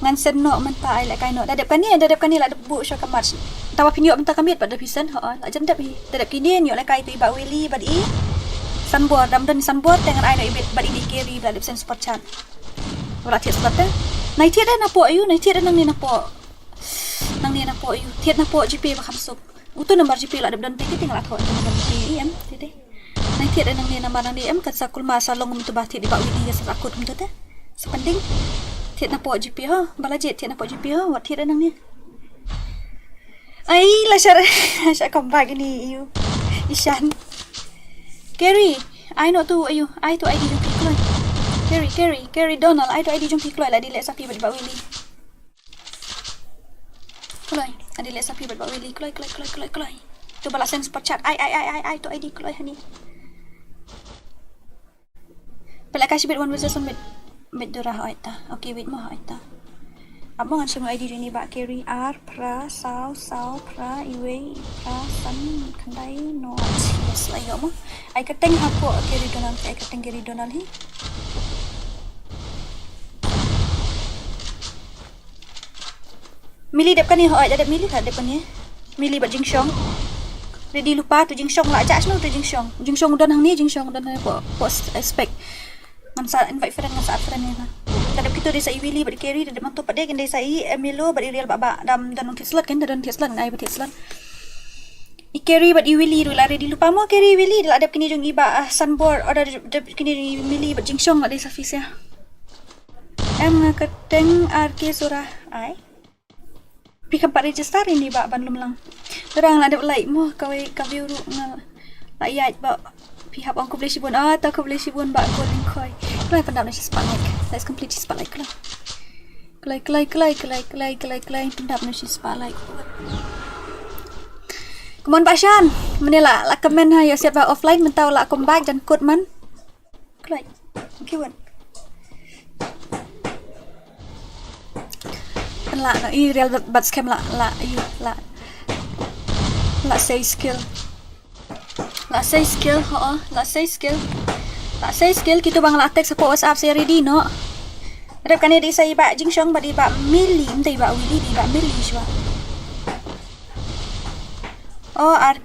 Ngan send noh mynta, ai lehkai noh. Da dep kane, da dep kane la dep buh sha ka match. Taba phin ïoh mynta ka miet pat da phi send, ha, la jan dep hi. Da dep kine ïoh lehkai to i Bah Willy bad i Sanbor, dam don Sanbor te ngan ai noh i bit bad i Kerry ba la dep send super chat. Ba la thied slot te. Nai thied da napoh ïa u, nai thied da nangne napoh. Nangne napoh ïa u, thied napoh GPay ba kham suk. Uto number GPay la dep don te, te nga la thoh uto number GPay em te te. Nai thied da nangne number nangne em, kan sa kulmar sa long kumto ba thied i Bah Willy ka sa akut kumto te. Sa pending. Thied napoh GPay ho, ba la jied thied napoh GPay ho, wat thied da nangne. Ai la share, share comeback ini ïa u. Ishan. Kerry, ai noh to ïa u, ai to ID jong phi kloi. Kerry, Kerry, Kerry Donald, ai to ID jong phi kloi, la dei leh sa phi bad Bah Willy. Kloi, adi leh sa phi bad Bah Willy, kloi, kloi, kloi, kloi, kloi. To ba la send super chat, ai, ai, ai, ai, ai, to ID kloi hani. Peit la ka shibit one versus one beit, beit Dora ha ita. Okay, wait mo ha ita. Ap mo ngan shim ID jong ini Bah Kerry, ar phra saw saw phra iwei phra san khyndai nod. Yes, la ïoh mo. Ai kyrteng hapoh Kerry Donald, ai kyrteng Kerry Donald hi. Mili dep kane, hooid, dep Mili, ha dep kane. Mili bad Jingshong. Ready lypa, to Jingshong la jah shuh, to Jingshong. Jingshong u don hangne, Jingshong u don hangne, poh, poh spec. Ngan sa invite friend, ngan sa add friend ïa nga. Da dep kito dei sa i Willy bad i Kerry, da dep mynta pat dei kin dei sa i Emilio bad i Real Bah Bah, dam don thied slot kan, da don thied slot, ngan ai ba thied slot. I Kerry bad i Willy ruh la ready lypa mo, Kerry Willy, da la dep kine jong i Bah, ah, Sanbor, oh da dep kine jong i Mili bad Jingshong la dei sa phi sha. Em nga kyrteng R K Sora. Ai. Phi kam pat register ini Bah ban lum lang. Tang la dep like mo kawei ka view ruh nga la ïaid Bah. Phi hap ong khublei shibun. Ah, ta khublei shibun Bah Golden Koi. Kloi pyndap na shi spah like. Let's complete shi spah like kloi. Kloi, kloi, kloi, kloi, kloi, kloi, kloi. Pyndap na shi spah like. Come on Bah Shan. Mynne la, la comment ha ïa siat ba offline mynta la come back jan kut man. Kloi. Okay, wan. La no, i Real bad, bad scam la, la, i, la. La sei skill. La sei skill, ho, la sei skill. La sei skill, kito ba nga la text hapoh WhatsApp sa ready noh. Rep kane dei sa i Bah Jingshong bad i Bah Mili, ym dei i Bah Willy, dei i Bah Mili shuwa. Oh, ar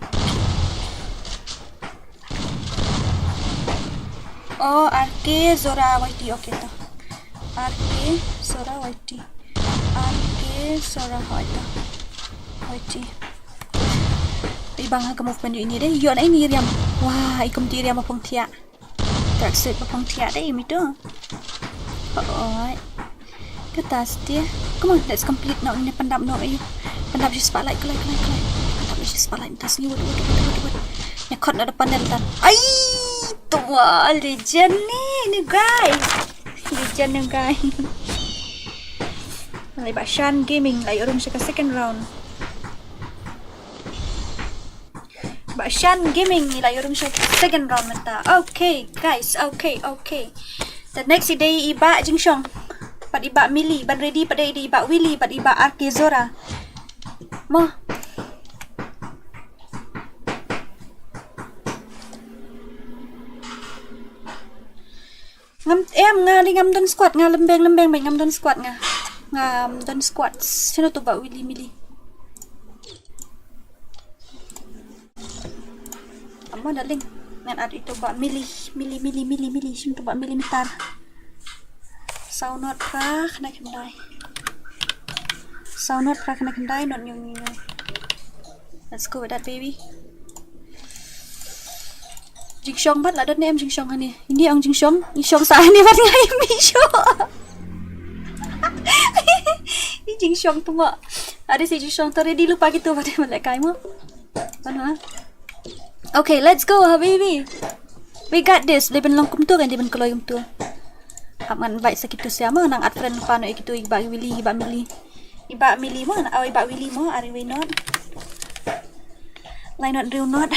Oh, R K Zora Y T, okay to. R K Zora Y T. R K Zora Y T. Y T. I bang ha ka movement ïa ini dei. Ïoh na ini riam. Wah, i kum ti riam ba phong thiah. Tracksuit ba phong thiah dei imi to. Oh, oi. Kata stia. Come on, let's complete noh, ngin pyndap noh ayu. Pyndap shi spah like, kloi, kloi, kloi. Pyndap shi spah like, tas ni, wait, wait, wait, wait, wait. Khot na depan dia tan. Ai, tua legend ni, ni guy. Legend ni guy. Lai Bah Shan Gaming, lai ïoh rung sha ka second round. Bah Shan Gaming, lai ïoh rung sha ka second round mynta. Okay, guys, okay, okay. The next i dei i Bah Jingshong. Bad i Bah Mili, ban ready pat dei i Bah Willy, bad i Bah R K Zora. Mo. Ngam, em, nga dei ngam don squad, nga lembeng lembeng bad ngam don squad nga. Ngam don squad. Sino tu Bah Willy Mili? Ama darling. Ngan add ito Bah Mili, Mili, Mili, Mili, Mili. Sino tu Bah Mili Mitar? Saw not pra khyndai. Saw not pra khyndai, not new, new, new. Let's go with that, baby. Jingshong bad la don ne em Jingshong hani. Ini ong Jingshong, Jingshong sa hani bad ngai mi sho. Ni Jingshong tu mo. Ada si Jingshong tu ready lypa kitu bad ma lehkai mo. Kan ha? Okay, let's go, habibi. We got this. Dei ban long kumtu kan, dei ban kloi kumtu. Hap ngan invite sa kitu sia mo, nang add friend lypa noh ïa kitu i Bah Willy, i Bah Mili. I Bah Mili mo, na, oh, i Bah Willy mo, ar wei not. Lai not, hynriew not.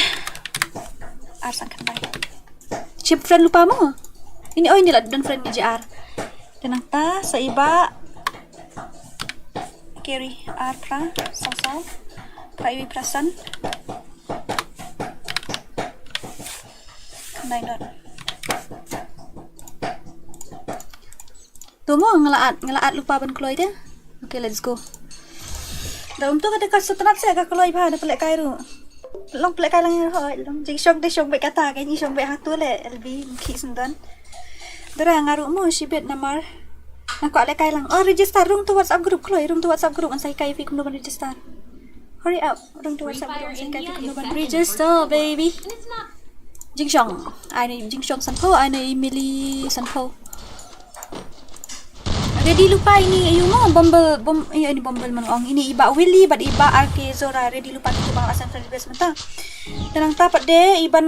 Ar san khyndai. Shim friend lypa mo. Ini, oh, ini la don friend ni J R. Te nangta sa i Bah Kerry, ar pra, saw saw. Pra iwei pra san. Khyndai not. Tu mo, nga la add, nga la add lypa ban kloi de. Okay, let's go. Da um tu kata ka sutnat se ka kloi bha, da pynlehkai ruh. Long pynlehkai lang ïa hoi, long. Jingshong dei shong beit kata, ka Jingshong beit ha tu le, L B, mkhih syndon. Dara nga ruh mo shibit namar. Nga kwah lehkai lang. Oh, register, rung tu WhatsApp group, kloi, rung tu WhatsApp group, ngan sa hikai ïa phi kumno ban register. Hurry up, rung tu WhatsApp group, ngan sa hikai ïa phi kumno ban register, baby. Jingshong. Ai ni Jingshong sanphew, ai ni Emily sanphew. Ready lypa ini ayu mo, Bumble, bum, ayu ini Bumble man ong. Ini i Bah Willy bad i Bah R K Zora, ready lypa kitu ba nga la send friend request mynta. Te nangta pat de i ban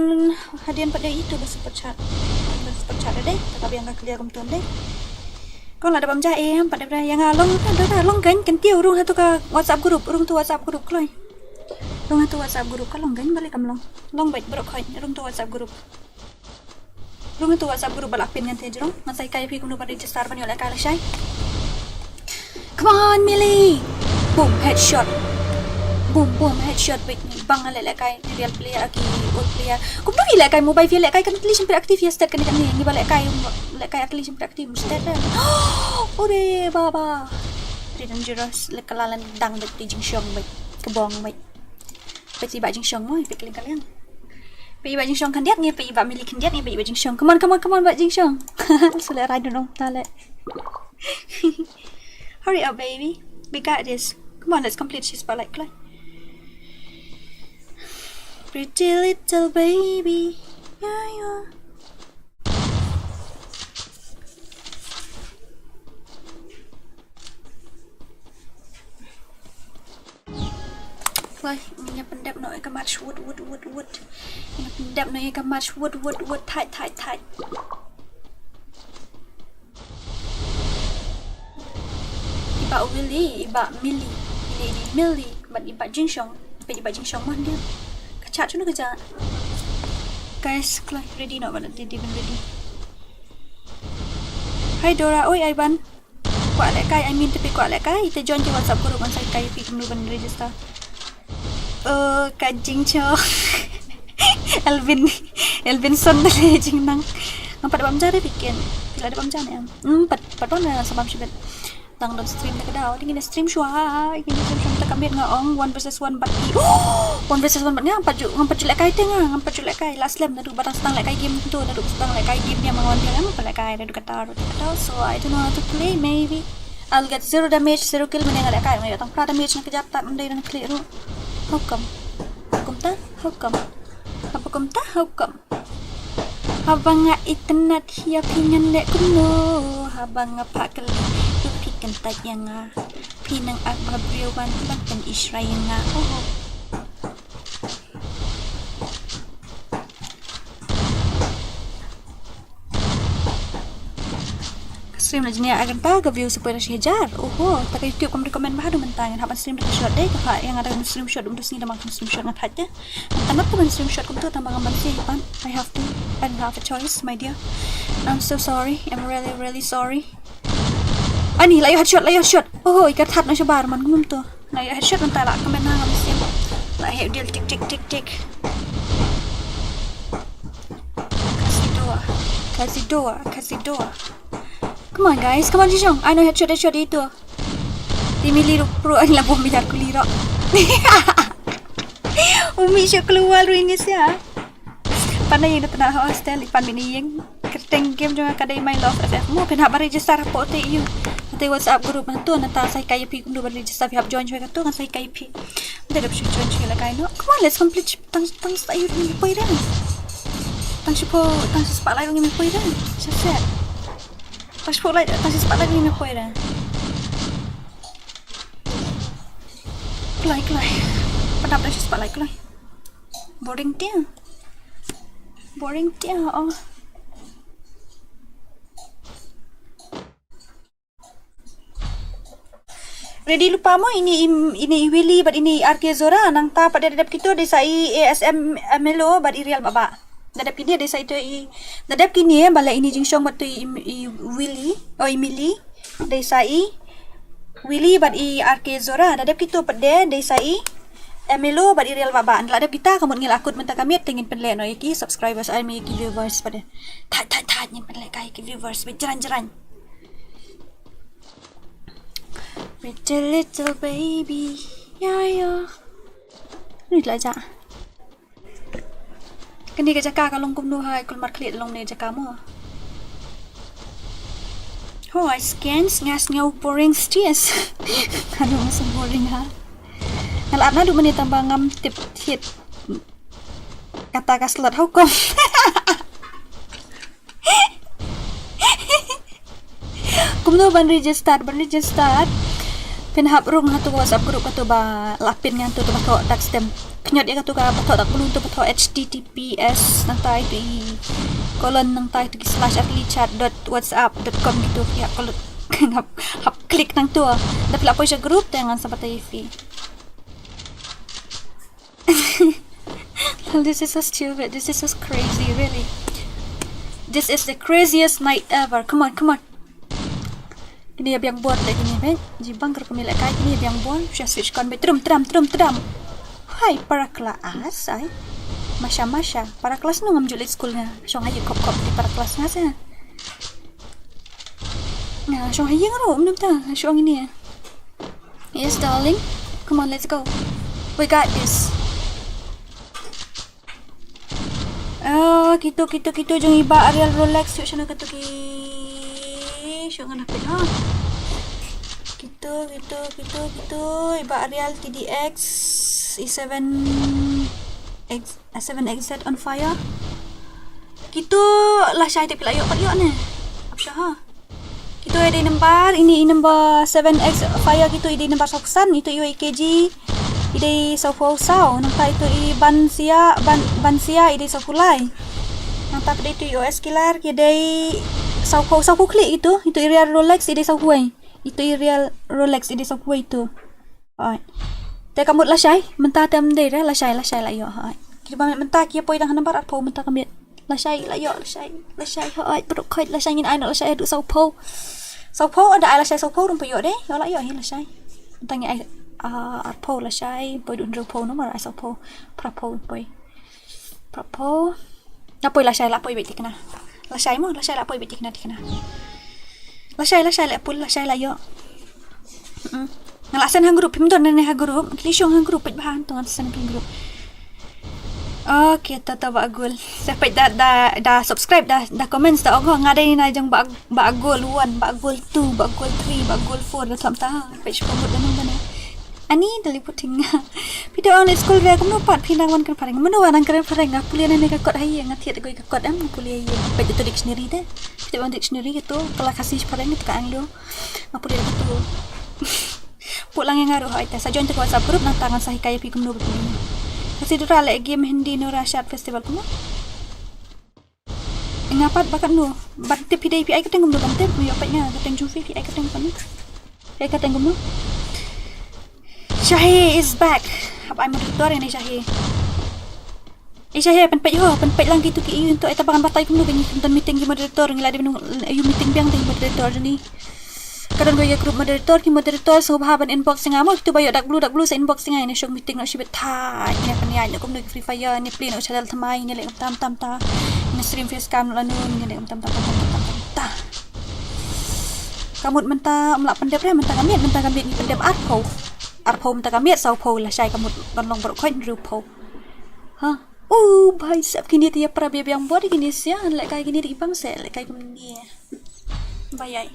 hadien pat de itu ba super chat. Ba super chat de, ta ka biang ka clear kumtu de. Kong la da bam ja em pat de bra ïa nga long, da da long kan, kan tiu rung ha tu ka WhatsApp group, rung tu WhatsApp group kloi. Rung ha tu WhatsApp group ka long kan, balei kam long. Long bad bro khoi, rung tu WhatsApp group. Rung ha tu WhatsApp group ba la pin ngan te jrong. Ngan sa hikai ïa phi kumno ban register ban ïoh lehkai lashai. Come on, Millie. Boom, headshot. Boom, boom, headshot. Bad bang leh lehkai real player ki old player. Kumno phi lehkai mobile, phi lehkai kan atli shim phi active ïa stat kane kane. Ngi ba lehkai, lehkai atli shim phi active stat. Ore baba. Very dangerous. Lehkai lalan dang bad Jingshong bad kebong bad. Peit i Bah Jingshong mo, peit kylliang kylliang. Peit i Bah Jingshong khyndiat ngi, peit i Bah Millie khyndiat ngi, peit i Bah Jingshong. Come on, come on, come on, Bah Jingshong. Sa leh rai dun ong ta leh. Hurry up, baby. We got this. Come on, let's complete shi spotlight kloi. Pretty little baby. Yeah, yeah. Wai, ngin ïa pyndep noh ïa ka match, wut, wut, wut, wut. Ngin ïa pyndep noh ïa ka match, wut, wut, wut, thait, thait, thait. I Bah Willy, i Bah Millie, i Lady Millie, bad i Bah Jingshong, bad i Bah Jingshong man dia. Ka chat shuh ka chat. Guys, kloi ready noh, bad ready, ready. Hai Dora, oi Ivan. Kwah lehkai, I mean, te phi kwah lehkai, te join ki WhatsApp group, ngan sa hikai ïa phi kumno ban register. Oh, ka Jingshong. Elvin, Elvin son da le jingnang. Ngam pat da bam ja re phi ken. Phi la da bam ja ne em? Hmm, pat, pat bam ne sa bam shibit. Tang don stream da ka daw. Ding ina stream shuwa. Ina stream shuwa ta ka miet nga ong one versus one bad ki. One versus one bad nga, ngam pat ju, ngam pat ju lehkai te nga, ngam pat ju lehkai. Last lem naduh ba dang sdang lehkai game tu, naduh sdang lehkai game ne ma wan dia, ngam pat lehkai naduh kata, naduh kata. So I don't know how to play, maybe I'll get zero damage, zero kill, mynne nga lehkai nga ïoh tang phra damage na ka jap tad ym dei na khlieh ruh. How come? How come ta? How come? How come ta? How come? Haba nga itynnad ïa phi ngan leh kumno, haba nga phah kylli ïa phi kyntait ïa nga. Phi nang ak ba briew ban ban pynishrai ïa nga. Oh. Stream la jingïa aganta ka view sa poi ra shi hajar. Oho, ta ka YouTube kam recommend bha haduh mynta, ngan hap ban stream da ka short dei, ka pha ïa nga da ban stream short, um da sngi da ma kam stream short nga thait te. Mynta nat ka ban stream short kumto tang ba ngam ban siew ban. I have to, I don't have a choice, my dear. I'm so sorry. I'm really, really sorry. Ani, la ïoh headshot, la ïoh headshot. Oho, i ka that na shabar man kumto. La ïoh headshot mynta la comment ha ngam sien. La heh deal tik tik tik tik. Kasidoa. Kasidoa. Kasidoa. Come on guys, come on jijong. Ai no headshot headshot itu. Di mili ru pro ani la bom biar kuli ro. Umi shu keluar ru ini sia. Pan ïa na tana hostel i pan bini ïing. Kyrteng game jong ka dei My Love F F. Mo phin hap ban register hapoh te ïu. Te WhatsApp group na tu na ta sa hikai ïa phi kumno ban register, phi hap join jong ka tu ngan sa hikai ïa phi. Te dap shu join shu la kai no. Come on, let's complete. Tang tang sa ïu ni poi dah. Tang shu po tang shu spotlight ni poi dah. Shu set. Tang shu spotlight tang shu spotlight ni poi dah. Kloi kloi. Padap dah shu spotlight kloi. Boring tiang. Boring tiang oh. Ready lupa mo ini im- ini i Willy bad ini i R K Zora nangta pat da dep kito dei sa i A S M Melo bad i Real Baba. Da dep kini dei sa ito i da dep kini bala ini jingshong bad tu i, i Willy oh i Mili dei sa i Willy bad i R K Zora da dep kito pat de dei sa i Melo bad i Real Baba. Nda la dep kita ka mut ngi la kut mynta ka miet te ngin pynleh no ïa ki subscribers ai me ïa ki viewers pat de. Thait thait thait ngin pynleh ka ïa ki viewers bad jran jran. Pretty little baby. Ya ya. Ni la ja. Kani ka jaka ka long kumno hai kulmar khlieh long ne jaka mo. Ho ai scan ngas ngau boring sties. Kanu masa boring ha. Ngal apna du mani tamba ngam tip hit. Kata ka slot hukum. Kumno ban register, ban register. Phin hap rung ha tu ka WhatsApp group ka tu ba la pin ngan tu tu ba thoh dak stem. Knyot ïa ka tu ka ba thoh dak bulu tu ba thoh H T T P S nangta itu i colon nangta itu ki slash atlichat dot whatsapp dot com gitu ya colon hap hap klik nang tu. Da phi la poi sha group te ngan sa batai ïa phi. This is so stupid. This is so crazy, really. This is the craziest night ever. Come on, come on. Kini ïa biang bor leh kini, meh. Jibang ker kami leh kai kini ïa biang bor. Sha switch kon be trum tram trum tram. Hai para kelas ai. Masha masha. Para kelas nung am julit school nga. Shong ayu kop kop di para kelas nga sa. Nga shong ayu ngaro mnum ta. Shong ini ya. Yes, darling. Come on, let's go. We got this. Ah, kito kito kito jong iba Ariel Rolex shu shano kito ki shu ngana pin ha. Kito kito kito kito iba Ariel T D X i seven X a seven X Z on fire. Kito la shai te pila yok pat yok ne. Apsha ha. Ito i dei number, ini i number seven X fire kito i dei number sawphew san, ito i kg i dei sawphew saw, nangta ito i bansia, ban, bansia i dei sawphew lai. Nangta pat ito i O S killer ki dei sawphew, sawphew khlieh ito, ito i real Rolex i dei sawphew wei. Ito i real Rolex i dei sawphew wei ito. Oi. Te ka mut lashai, mynta te ym dei re, lashai, lashai la ïoh, oi. Kiba mynta ki poi dang ha nambar arphew mynta ka miet. Lashai la ïoh, lashai, lashai, oi, bruk khoi, lashai ngin ai noh, lashai haduh sawphew. Sawphew, ynda ai lashai sawphew, ruh poi ïoh de, ïoh la ïoh hi lashai. Mynta ngi ai, ah, arphew lashai, poi duh hynriewphew namar ai sawphew, phraphew poi. Phraphew. La poi lashai la poi beit thikna. Lashai mo, lashai la poi beit thikna thikna. Lashai, lashai la poi, lashai la ïoh. Mm. Nga la send ha group, phim don ne ha group. Ki shong ha group, peit ba hang to ngan send ha group. Okay, ta ta Bah Gul. Sa peit da, da, da subscribe, da, da comments, da ong nga dei na jong Bah, Bah Gul one, Bah Gul two, Bah Gul three, Bah Gul four, da tham ta. Peit shu comment da nang da ne. Ani da lei puting. Phi da ong leit skul re kumno pat phi nang wan kren phareng. Mano wan nang kren phareng nga pule na ne ka kot ha ïing nga thied goi ka kot em nga pule ïa ïing. Peit da to dictionary de. Phi da ong dictionary ka to ka la Khasi phareng ka to ka Anglo. Nga pule ka to. Pule lang ïa nga ruh hoi te sa join te ka WhatsApp group nangta ngan sa hikai ïa phi kumno ba pule. Khasi Dura leh game Hindi Nora Shat Festival kumno. Nga pat ba katno. Ban tip phi dei phi ai kyrteng kumno ban tip. Ïoh pat nga kyrteng jong phi phi ai kyrteng kumno. Phi ai kyrteng kumno. Shahi is back. Hap ai moderator ïa ni Shahi. Eh Shahi pynpeit ho, pynpeit lang kitu ki ïa to, eh ta ba ngan batai kumno ba ngi don meeting ki moderator, ngi la dep nang ïa meeting biang te ki moderator jong ngi. Ka don ko ïa group moderator, ki moderator sngewbha ban inbox ïa nga mo, kitu ba ïoh dak blue dak blue sa inbox ïa nga, ïa ne shong meeting noh shibit thait, ïa ne pynïaid noh kumno ki Free Fire, ïa ne play noh sha dal thymmai, ïa ne leh kumta kumta kumta, ïa ne stream face cam lano, ïa ne leh kumta kumta kumta kumta kumta. Ka mut mynta ym lah pyndep re, mynta ka miet, mynta ka miet ngi pyndep arphew. Arphew mynta ka miet, sawphew lashai ka mut ban long baroh khoit hynriewphew. Ha. U bhai sap kine te ïa pra biang biang bor kine sia, lehkai kine te i bang se, lehkai kine. Bye ai.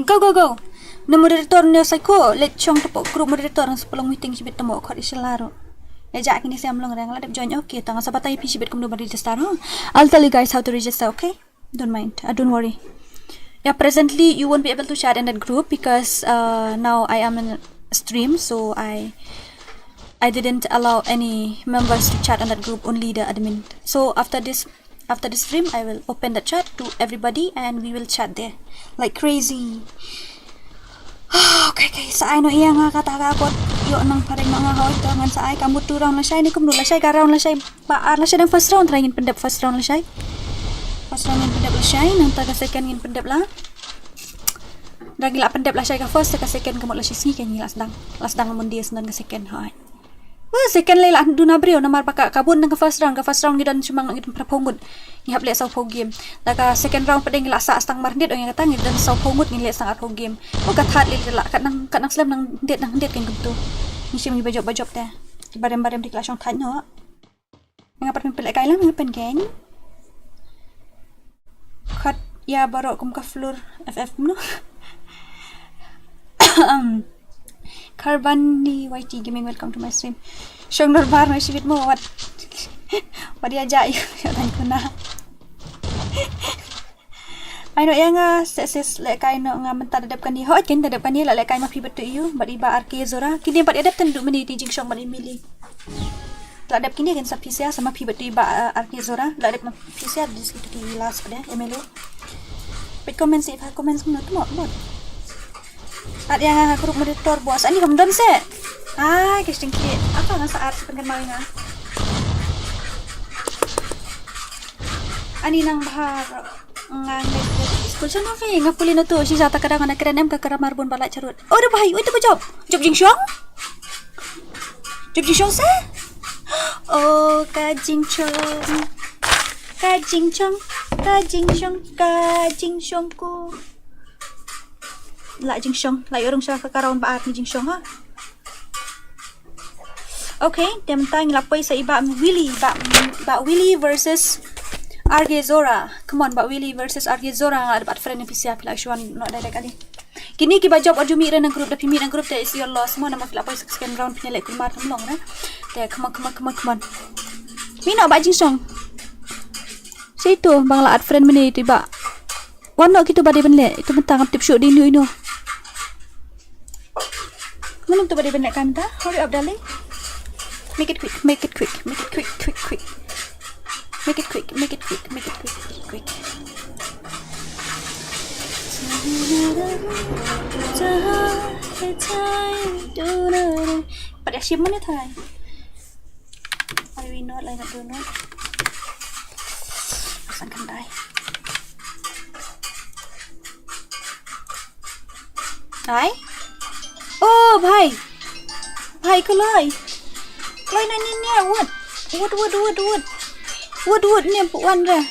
Go go go. Ne moderator ne psycho, leit shong tepok group moderator ngan sa pynlong meeting shibit temo khot i shalaro. Ïa ja kine sia ym long re, nga la dep join, okay, tang sa batai phi shibit kumno ban register ho. I'll tell you guys how to register, okay? Don't mind, uh, don't worry. Yeah, presently you won't be able to chat in that group because uh, now I am in stream, so I I didn't allow any members to chat on that group, only the admin. So after this after the stream, I will open the chat to everybody and we will chat there like crazy. Okay, okay, sa ai noh ïa nga kata ka kot. Ïoh nang phareng noh nga hoi to ngan sa ai ka mut tu round lashai ne kumno lashai ka round lashai. Ba ar lashai dang first round trai ngin pyndep first round lashai. First round ngin pyndep lashai, nangta ka second ngin pyndep la. Dang ngi la pyndep lashai ka first, ka second ka mut lashai sngi ka ngi la sdang. La sdang Monday sdang ka second hoi. Wah, second lei la duna briew namar ba ka bun nang ka first round, ka first round ngi don chumang ngi don phraphew ngut. Ngi hap leh sawphew game. Da ka second round pdeng ngi la sah stang mar ndit ong ïa kata ngi don sawphew ngut ngi leh stang arphew game. Oh ka third lei la kat nang kat nang slem nang ndit nang ndit ken kumtu. Ngi shim ngi bajop bajop te. Ki barem barem dik la shong thait noh. Nga pat pynleh kai lang nga pyn gen. Khat ïa baroh kum ka floor F F no. Karbani Y T Gaming, welcome to my stream. Shong norbar no shibit mo wat. Wat ïa ja ïa dan kuna. Ai noh ïa nga sis sis lehkai noh nga mynta da dep kane. Hooid kin da dep kane la lehkai ma phi bad tu ïu bad i Bah R K Zora. Kine bad ïa dep tynduh mynne ti jingshong bad i Mili. La dep kine kin sa phi sia sa ma phi bad tu i Bah, eh, R K Zora. La dep ma phi sia dis kitu ki last pada M L O. Peit comment si pha comment kumno tu mo bot. At ïa nga ha group moderator bos ani kam don se. Ai ki sting ki apa nga sa at pynkan ma nga. Ani nang bahar. Nga ngi school sha novi nga puli na tu shisha ta ka dang na kren em ka kramar bun ba la charut. Oh da bahai oi tu ba job. Job jingshong. Job jingshong sa. Oh ka jingshong. Ka jingshong. Ka jingshong. Ka jingshong ku. La jingshong la yorong sha ka karaun ba at ni jingshong ha. Okay, tem tang la poi sa i Bah Willy, Bah, Bah Willy versus R K Zora. Come on, Bah Willy versus R K Zora nga debat friend N P C phi la shuan no direct ali. Kini ki ba job arju mi ren group da phi mi ren group te is your loss mo nama phi la poi sa second round phi le kumar kam long re. Te come on, come on, come on, come on. Mi no ba jingshong. Sai tu bang la at friend mene tu ba. Wan noh kitu ba dei ban leh, itu mynta ngam tip shuh dei inu inu. Mano tu ba dei ban leh kata? Hurry up darling. Make it quick, make it quick, make it quick, quick, quick. Make it quick, make it quick, make it quick, quick, quick. Pat ïa shim mane thai. Are we not like that, do not? Sang kan dai. Ai? Oh, bhai. Bhai, kloi. Kloi na ni ni wut. Wut, wut, wut, wut. Wut, wut ni pu wan re.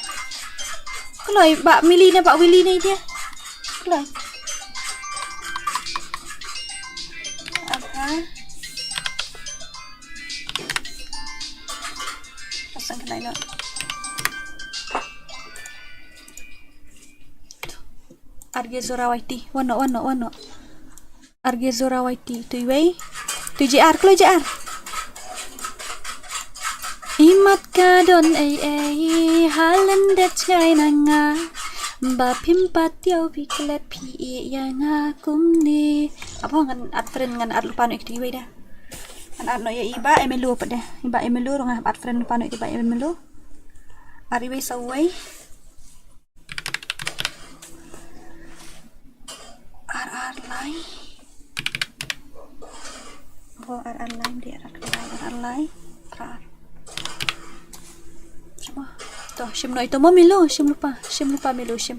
Kloi, Bah Mili ne, Bah Willy ne dia. Kloi. Apa? Pasang kena ino. R K Zora Y T. Wano, wano, wano. R K Zora Y T. Tu iwei. Tu J R. Kloi J R. Imat ka don ei ei. Halen det ngai na nga. Ba phim pat ïoh phi klet phi ïa nga kumne. Apa ngan at friend ngan at lupa no ikti iwei dah. Ngan at no ïa i Bah Emelu pat deh. I Bah Emelu rong at friend lupa no ikti Bah Emelu. At iwei sa wei. Dei ar, khyndai, ar lai, phra. Shim mo. To, shim noh ito mo Milu, shim lypa, shim lypa Milu, shim.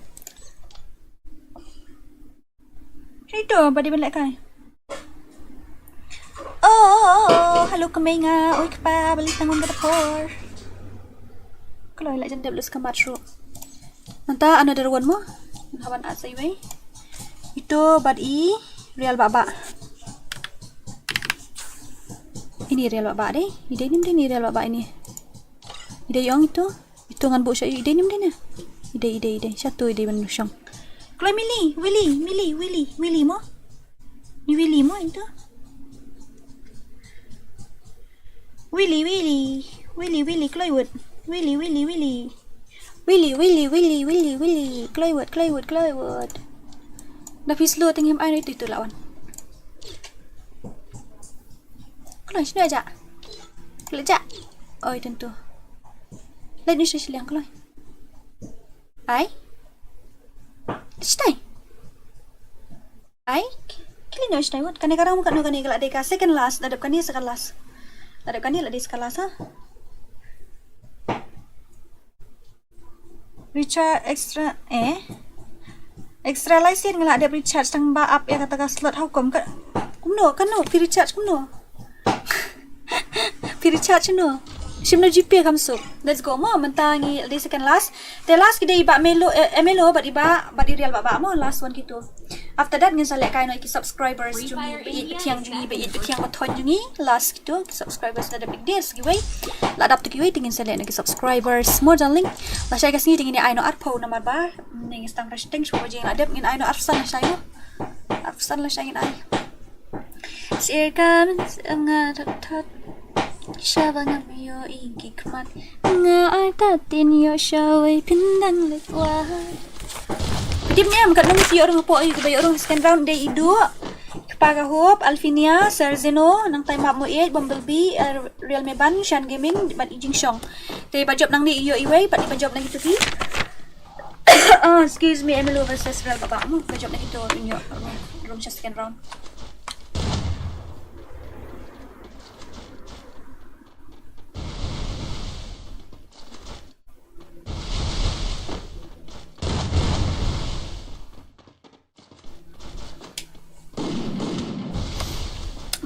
Hei to, ba dei ban lehkai. Oh, oh, oh, oh, hello kmie nga, oi kpa, balei tang wan ka dapor. Kloi la jan dep lus ka mat shuh. Nangta another one mo. Haban at sa iwei. Ito bad i rial bak bak. Ini rial bak bak dei. I dei nim dei ini rial bak bak ini. I dei ong ito. Ito ngan buh sha i dei nim dei na. I dei, i dei, i dei. Sha to i dei ban shong. Kloi Mili, Willy, Mili, Willy, Willy mo. Ni Willy mo ito. Willy, Willy, Willy, Willy, kloi wut. Willy, Willy, Willy. Willy, Willy, Willy, Willy, Willy. Kloi wut, kloi wut, kloi wut. Da phi slow teng him ai no ito, ito la wan. Kloi shino aja. Kloi aja. Oi tentu. Leit ni shi shiliang kloi. Ai. Stai. Ai. Kili no stai wut. Kane ka rang kat no kane ka la dei ka second last. La dep kane second last. La dep kane la dei second last ha. Recharge extra, eh? Extra lai sien nga la dep recharge tang ba ap ïa kata ka slot, how come ka, kumno, kano phi recharge kumno? Phi recharge no. Shim no G P kam suk. Let's go mo, mynta ngi la dei second last. Te last ki dei i bah Melo, eh, eh, Melo bad i bah, bad i rial bak bak mo, last one kito. After that ngin sa lehkai noh ïa ki subscribers jong ngi, ba ïeit ba thiang jong ngi, ba ïeit ba thiang ba thoiñ jong ngi. Last kito ki subscribers la dep ïa ki dei sa kiwei. La dap to kiwei te ngin sa leh noh ïa ki subscribers mo darling. Lashai ka sngi te ngin ïa ai noh arphew namar ba ne ngi sdang rush teng shu ba jing la dep, ngin ai noh arphew san lashai mo. Arphew san lashai ngin ai. Sir kam nga thot thot. Sha ba ngam ïohi ki khmat. Nga ai ta tin ïoh sha wei phin dang leit wad. Phi tip ne em katno ngi ïoh rung hapoh, i ba ïoh rung second round dei i Duh, Kpa Ka Hope, Alfinia, Sir Zeno, nangta i Map Mo Ïeit, Bumblebee, eh, Real Meban, Shan Gaming bad i Jingshong. Te ba jop nangne i ïoh iwei bad i ba jop na kito ki. Oh, excuse me, Emily versus Real Baba. Mo ba jop na kito i ïoh rung, rung sha second round.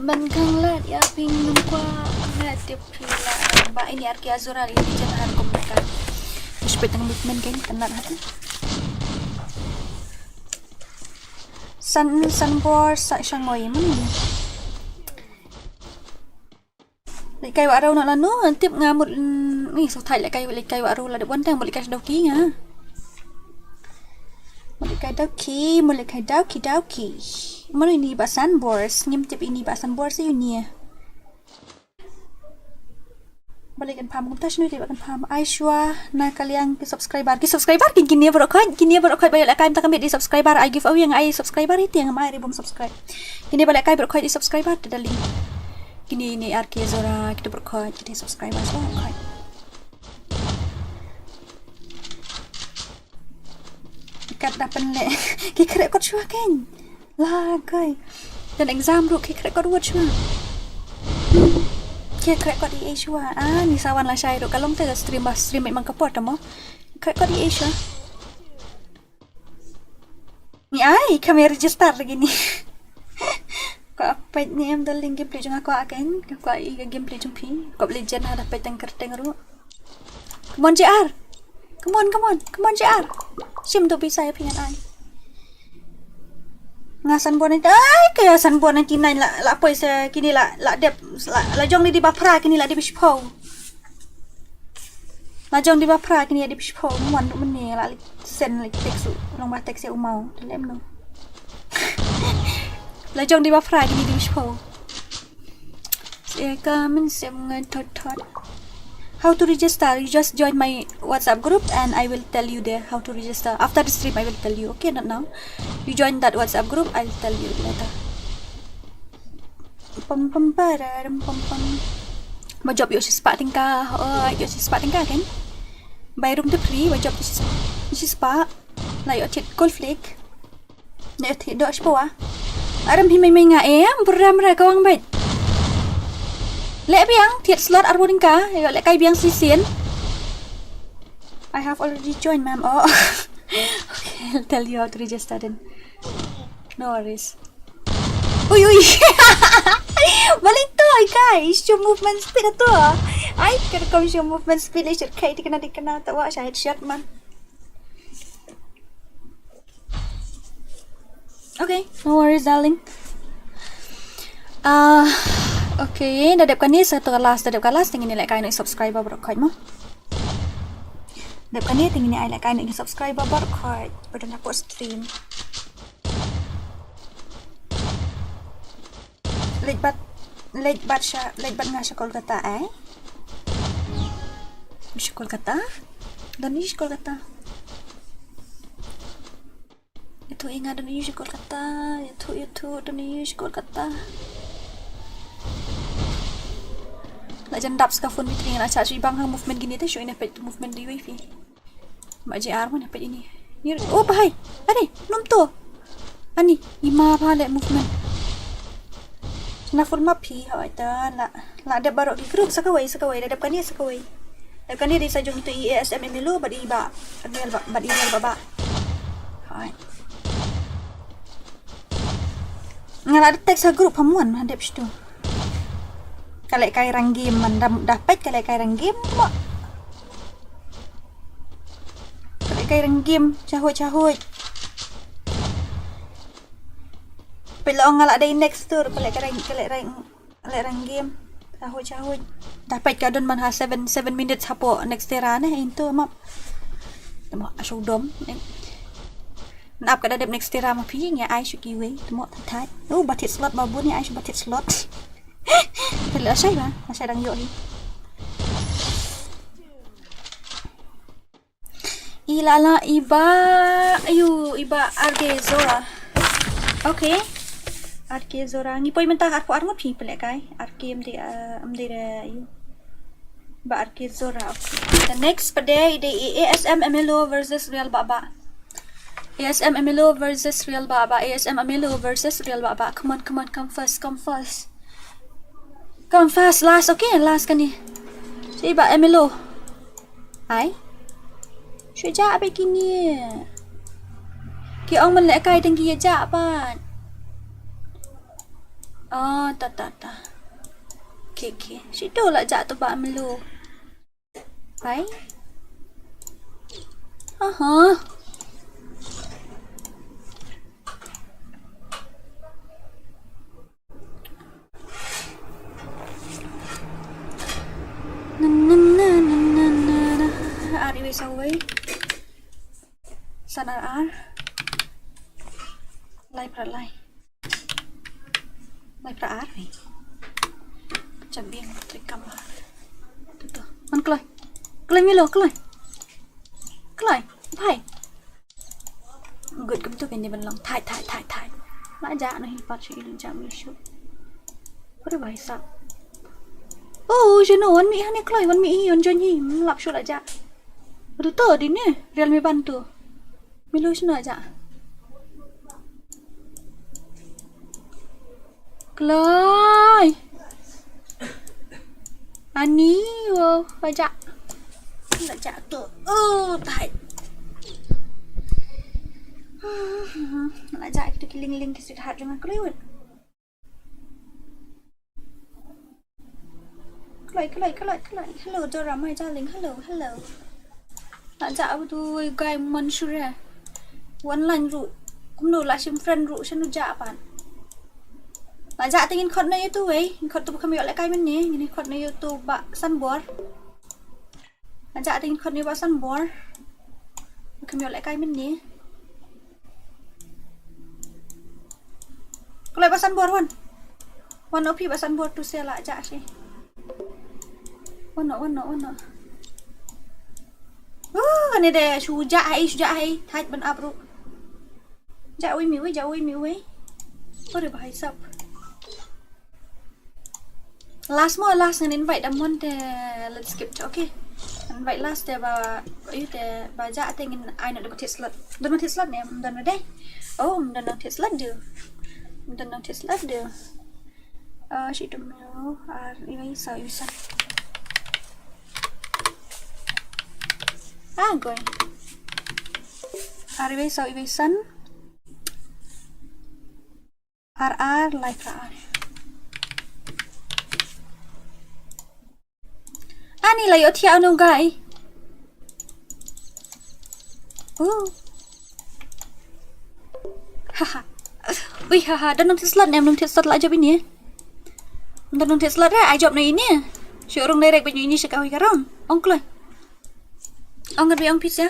Ban khang lad ïa phi ngam kwah, nga tip phi la ba ini ar ki azura li jan har kum ka. Respect tang movement kan kan lad hat. San, san bor sa shangoi mani. Lehkai wah rau na lano, tip nga mut, mm, ni so thai lehkai, lehkai wah rau la dep wan tang mut lehkai dau ki nga. Mut lehkai dau ki, mut lehkai dau ki, dau ki. Mano ini ba san bor, ngim tip ini ba san bor si ini. Balei kan pham kumta shinu dei ba kan pham. Aishwa, na ka liang ki subscriber. Ki subscriber kin kine baroh khoit, kine baroh khoit ba ïoh lehkai mynta ka miet dei subscriber. Ai giveaway nga ai subscriber iti nga mai ri bum subscribe. Kine ba lehkai baroh khoit dei subscriber te darling. Kine ne ar ki zora kita berkhot, kita subscribers berkhot. Kat da pynleh. Ki khreh kot shuwa kein. La koi. Dan exam ruh ki khreh kot wut shuwa. Ki khreh kot i ei shuwa. Ah, ni sawan lashai ruh ka long te stream ba stream mang ka por tamo. Khreh kot i ei shuwa. Ni ai, kami register lagi ni. Ko apa ni em dal link gameplay jong aku akan. Ko i gameplay jong phi. Ko beli jen ada peteng kerteng ru. Come on J R. Come on, come on, come on J R. Sim tu bisa ya pingan ai. Nga san bon ai, kaya san bon ai kinai la la poi se kini la la dep la la jong ni di bapra kini la di bispau. Lajong di bapra kini di bishpo wan du mene la lik sen lik teksu long ba tekse umau telem no. Lajong di bapra kini di bishpo. Seka min sem ngai thot thot. How to register? You just join my WhatsApp group and I will tell you there how to register. After the stream, I will tell you. Okay, not now. You join that WhatsApp group, I'll tell you later. Pam pam pararam pam pam. Ba jop ïoh shispah tyngka, oh, ïoh shispah tyngka kan. Bai room te free, ba jop shispah. La ïoh thied gold flake. La ïoh thied doh shiphew ah. Aram hi mai mai nga em, bra bra ka wang bait. Leh biang, thied slot arphew tyngka, ïoh lehkai biang shisien. I have already joined, ma'am. Oh. Okay, I'll tell you how to register then. No worries. Ui, ui. Balik to, ai kai. Show movement speed to. Ai, kata kau show movement speed, leh shot kai, tikna, tikna, tawa, shah headshot, man. Okay, no worries, darling. Ah, okay, da dep kane sa to ka last, da dep ka last, te ngin ïa lehkai noh ïa ki subscriber baroh khoit mo. Da dep kane te ngin ïa lehkai noh ïa ki subscriber baroh khoit. Ba don hapoh stream. Leit bad, leit bad sha, leit bad nga sha Kolkata, eh? Sha Kolkata? Don ïa sha Kolkata. Ïathuh ïa nga don ïa sha Kolkata. Ïathuh, ïathuh, don ïa sha Kolkata. La jan dap ska phone battery nga la charge, i bang ha movement kine te shu ina peit movement da iwei phi. Ba J R mana peit ine. Ni, oh, bahai. Are, num to. Ani, ima ba leh movement. Na full map phi, hoi ta, la, la dep baroh ki group, sa kawei, sa kawei, la dep kane, sa kawei. Dep kane dei sa jong to i A S M M L O, bad i ba, bad i ba, bad i ba, ba. Hoi. Nga la detect sa group ha mon, ha dep shitu. Ka lehkai rang game man, da, da peit ka lehkai rang game mo. Ka lehkai rang game, chahut, chahut. Peit la ong nga la dei next tour, ka lehkai rang, ka lehkai rang, ka lehkai rang game. Chahut, chahut. Da peit ka don man ha seven, seven minutes hapoh Nextera ne, into map. Tamo, a shu dom. Nap ka da dep Nextera ma phi, ngi ai shu kiwei. Tamo, thait, thait. Oh, ba thied slot ba bun, ngi ai shu ba thied slot. Te lashai ba, lashai dang ïoh hi. I la la i ba, ayu, i ba R K Zora. Okay. R K Zora. Ngi poi mynta arphew ar ngut phi pynlehkai. R K em dei, uh, em dei re, ayu. Ba R K Zora. Okay. The next pat dei, dei i A S M M L O versus Real Baba. A S M M L O versus Real Baba. A S M M L O versus Real Baba. Come on, come on, come first, come first. Come first, last, okay, last kane. Sha i ba M L O. Ai. Shu jah ba kine. Ki ong man lehkai dang ki ïa jah pat. Oh, ta, ta, ta. Okay, okay. Shu to la jah to ba M L O. Bye. Aha. Na, na, na. Ar iwei sa wei. San ar ar. Lai phra lai. Lai phra ar ni. Jam biang trei kam ar. Tu tu. Man kloi. Kloi Milo, kloi. Kloi. Bhai. Gut kum tu kan dia ban long. Thait, thait, thait, thait. La jah na hi pat shu i lu jah mi shu. Pare bhai sab. Oh, shano wan mi ha ne kloi, wan mi hi, wan join hi. Lap shu la jah. Tu tu di ne. Real mi ban tu. Milo shano jah. Kloi. Ani, oh, la jah. La jah tu. Oh, tai. La jah kitu ki ling ling ki sweetheart jong nga kloi. Kloi, kloi, kloi, kloi. Hello, Dora, my darling. Hello, hello. La jah ba tu guy man shu re. Wan line ruh. Kumno la shim friend ruh shano jah pat. La jah te ngin khot na ïa tu wei. Ngin khot tu ba kham ïoh lehkai mynne. Ngin khot na ïa tu ba Sanbor. La jah te ngin khot na ïa ba Sanbor. Kham ïoh lehkai mynne. Kloi ba Sanbor wan. Wan noh phi ba Sanbor tu se la jah shi. Wan noh, wan noh, wan noh. Uh, kane de shu jah hi, shu jah hi. Thait ban ap ruh. Jah wei mi wei, jah wei mi wei. Ore bhai sab. Last mo, last ngan invite da mon te, let's skip, okay. Invite last te ba, ayu te ba jah te ngin ai noh da ba thied slot. Don ba thied slot ne, don ba dei. Oh, don ba thied slot du. Don ba thied slot du. Ah, shi dum yo, ar iwei saw iwei san. Ah, goi. Ar iwei saw iwei san. Ar ar lai phra ar. Ani la ïoh thiah anu guy. Uh. Haha. Ui haha, don nongthied slot ne, em nongthied slot la jop ine. Don nongthied slot re, ai jop na ine. Shu rung direct bad ine sha kawei ka rong. Ong kloi. Ong ngat bi ong pisa.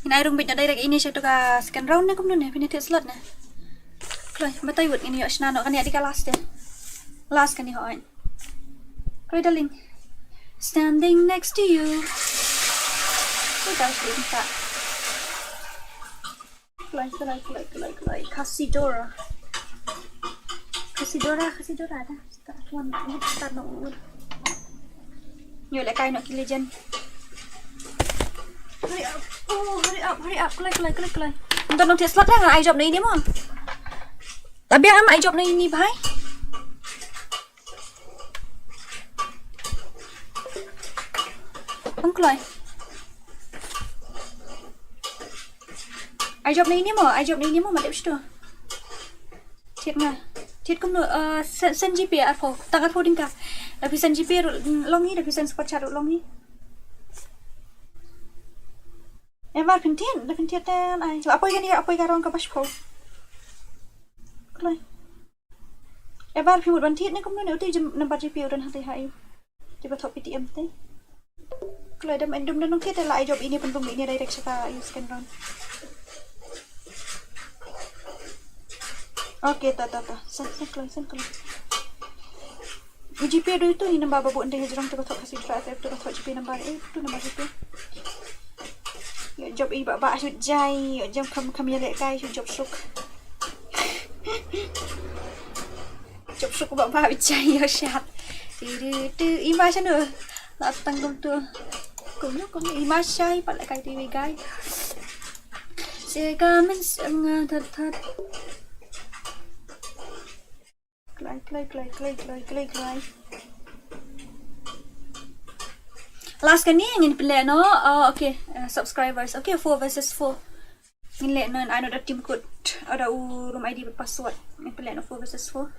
Ngin ai rung bad direct ine sha tu ka second round ne kumno ne, phin thied slot ne. Kloi, batai wut ngin ïoh shna noh kane dei ka last de. Last kane hooid. Kloi darling. Standing next to you. Kloi darling ta. Kloi, kloi, kloi, kloi, kloi. Casidora. Casidora, Casidora da. Start one, start no. Ïoh lehkai noh ki legend. Hurry up. Oh, hurry up, hurry up. Kloi, kloi, kloi, kloi. Ym don nongthied slot re, ai jop na ine mo. La biang em ai jop na ine bhai. Ong kloi. Ai jop na ine mo, ai jop na ine mo, ma dep shitu. Thied nga. Thied kumno, eh, send, send GPay arphew, tang arphew tyngka. Da phi send GPay ruh long hi, da phi send super chat ruh long hi. Ebar phin thied, da phin thied ten ai. La poi kane, la poi ka rong kaba shiphew. Kloi. Ebar phi mut ban thied ne kumno ne, utu i number GPay u don hangtei ha ïu. Te ba thoh Paytm te. Kloi, dam, em dum don nongthied te, la ai jop ine, pynrung ine direct sha ka ïu second round. Okay, ta, ta, ta. Send, send kloi, send kloi. GPay dei utu i number ba bun dei hajrong, te ba thoh Khasi Drama F F, te ba thoh GPay number, eh, utu number GPay. Ïoh jop i Bah Bah shu jai, ïoh jop kham, kham ïalehkai, shu jop suk. Jop suk Bah Bah jai, ïoh shad. Ti ti ti, i ma shano. La tang kumtu. Kumno, kumno, i ma shai pat lehkai te iwei guy. Se ka men se nga that that. Kloi, kloi, kloi, kloi, kloi, kloi, kloi. Last kane ngin pynleh noh. Oh, okay. Uh, subscribers. Okay, four versus four. Ngin leh noh, ai noh da team code. Ai da u room ID bad password. Ngin pynleh noh four versus four.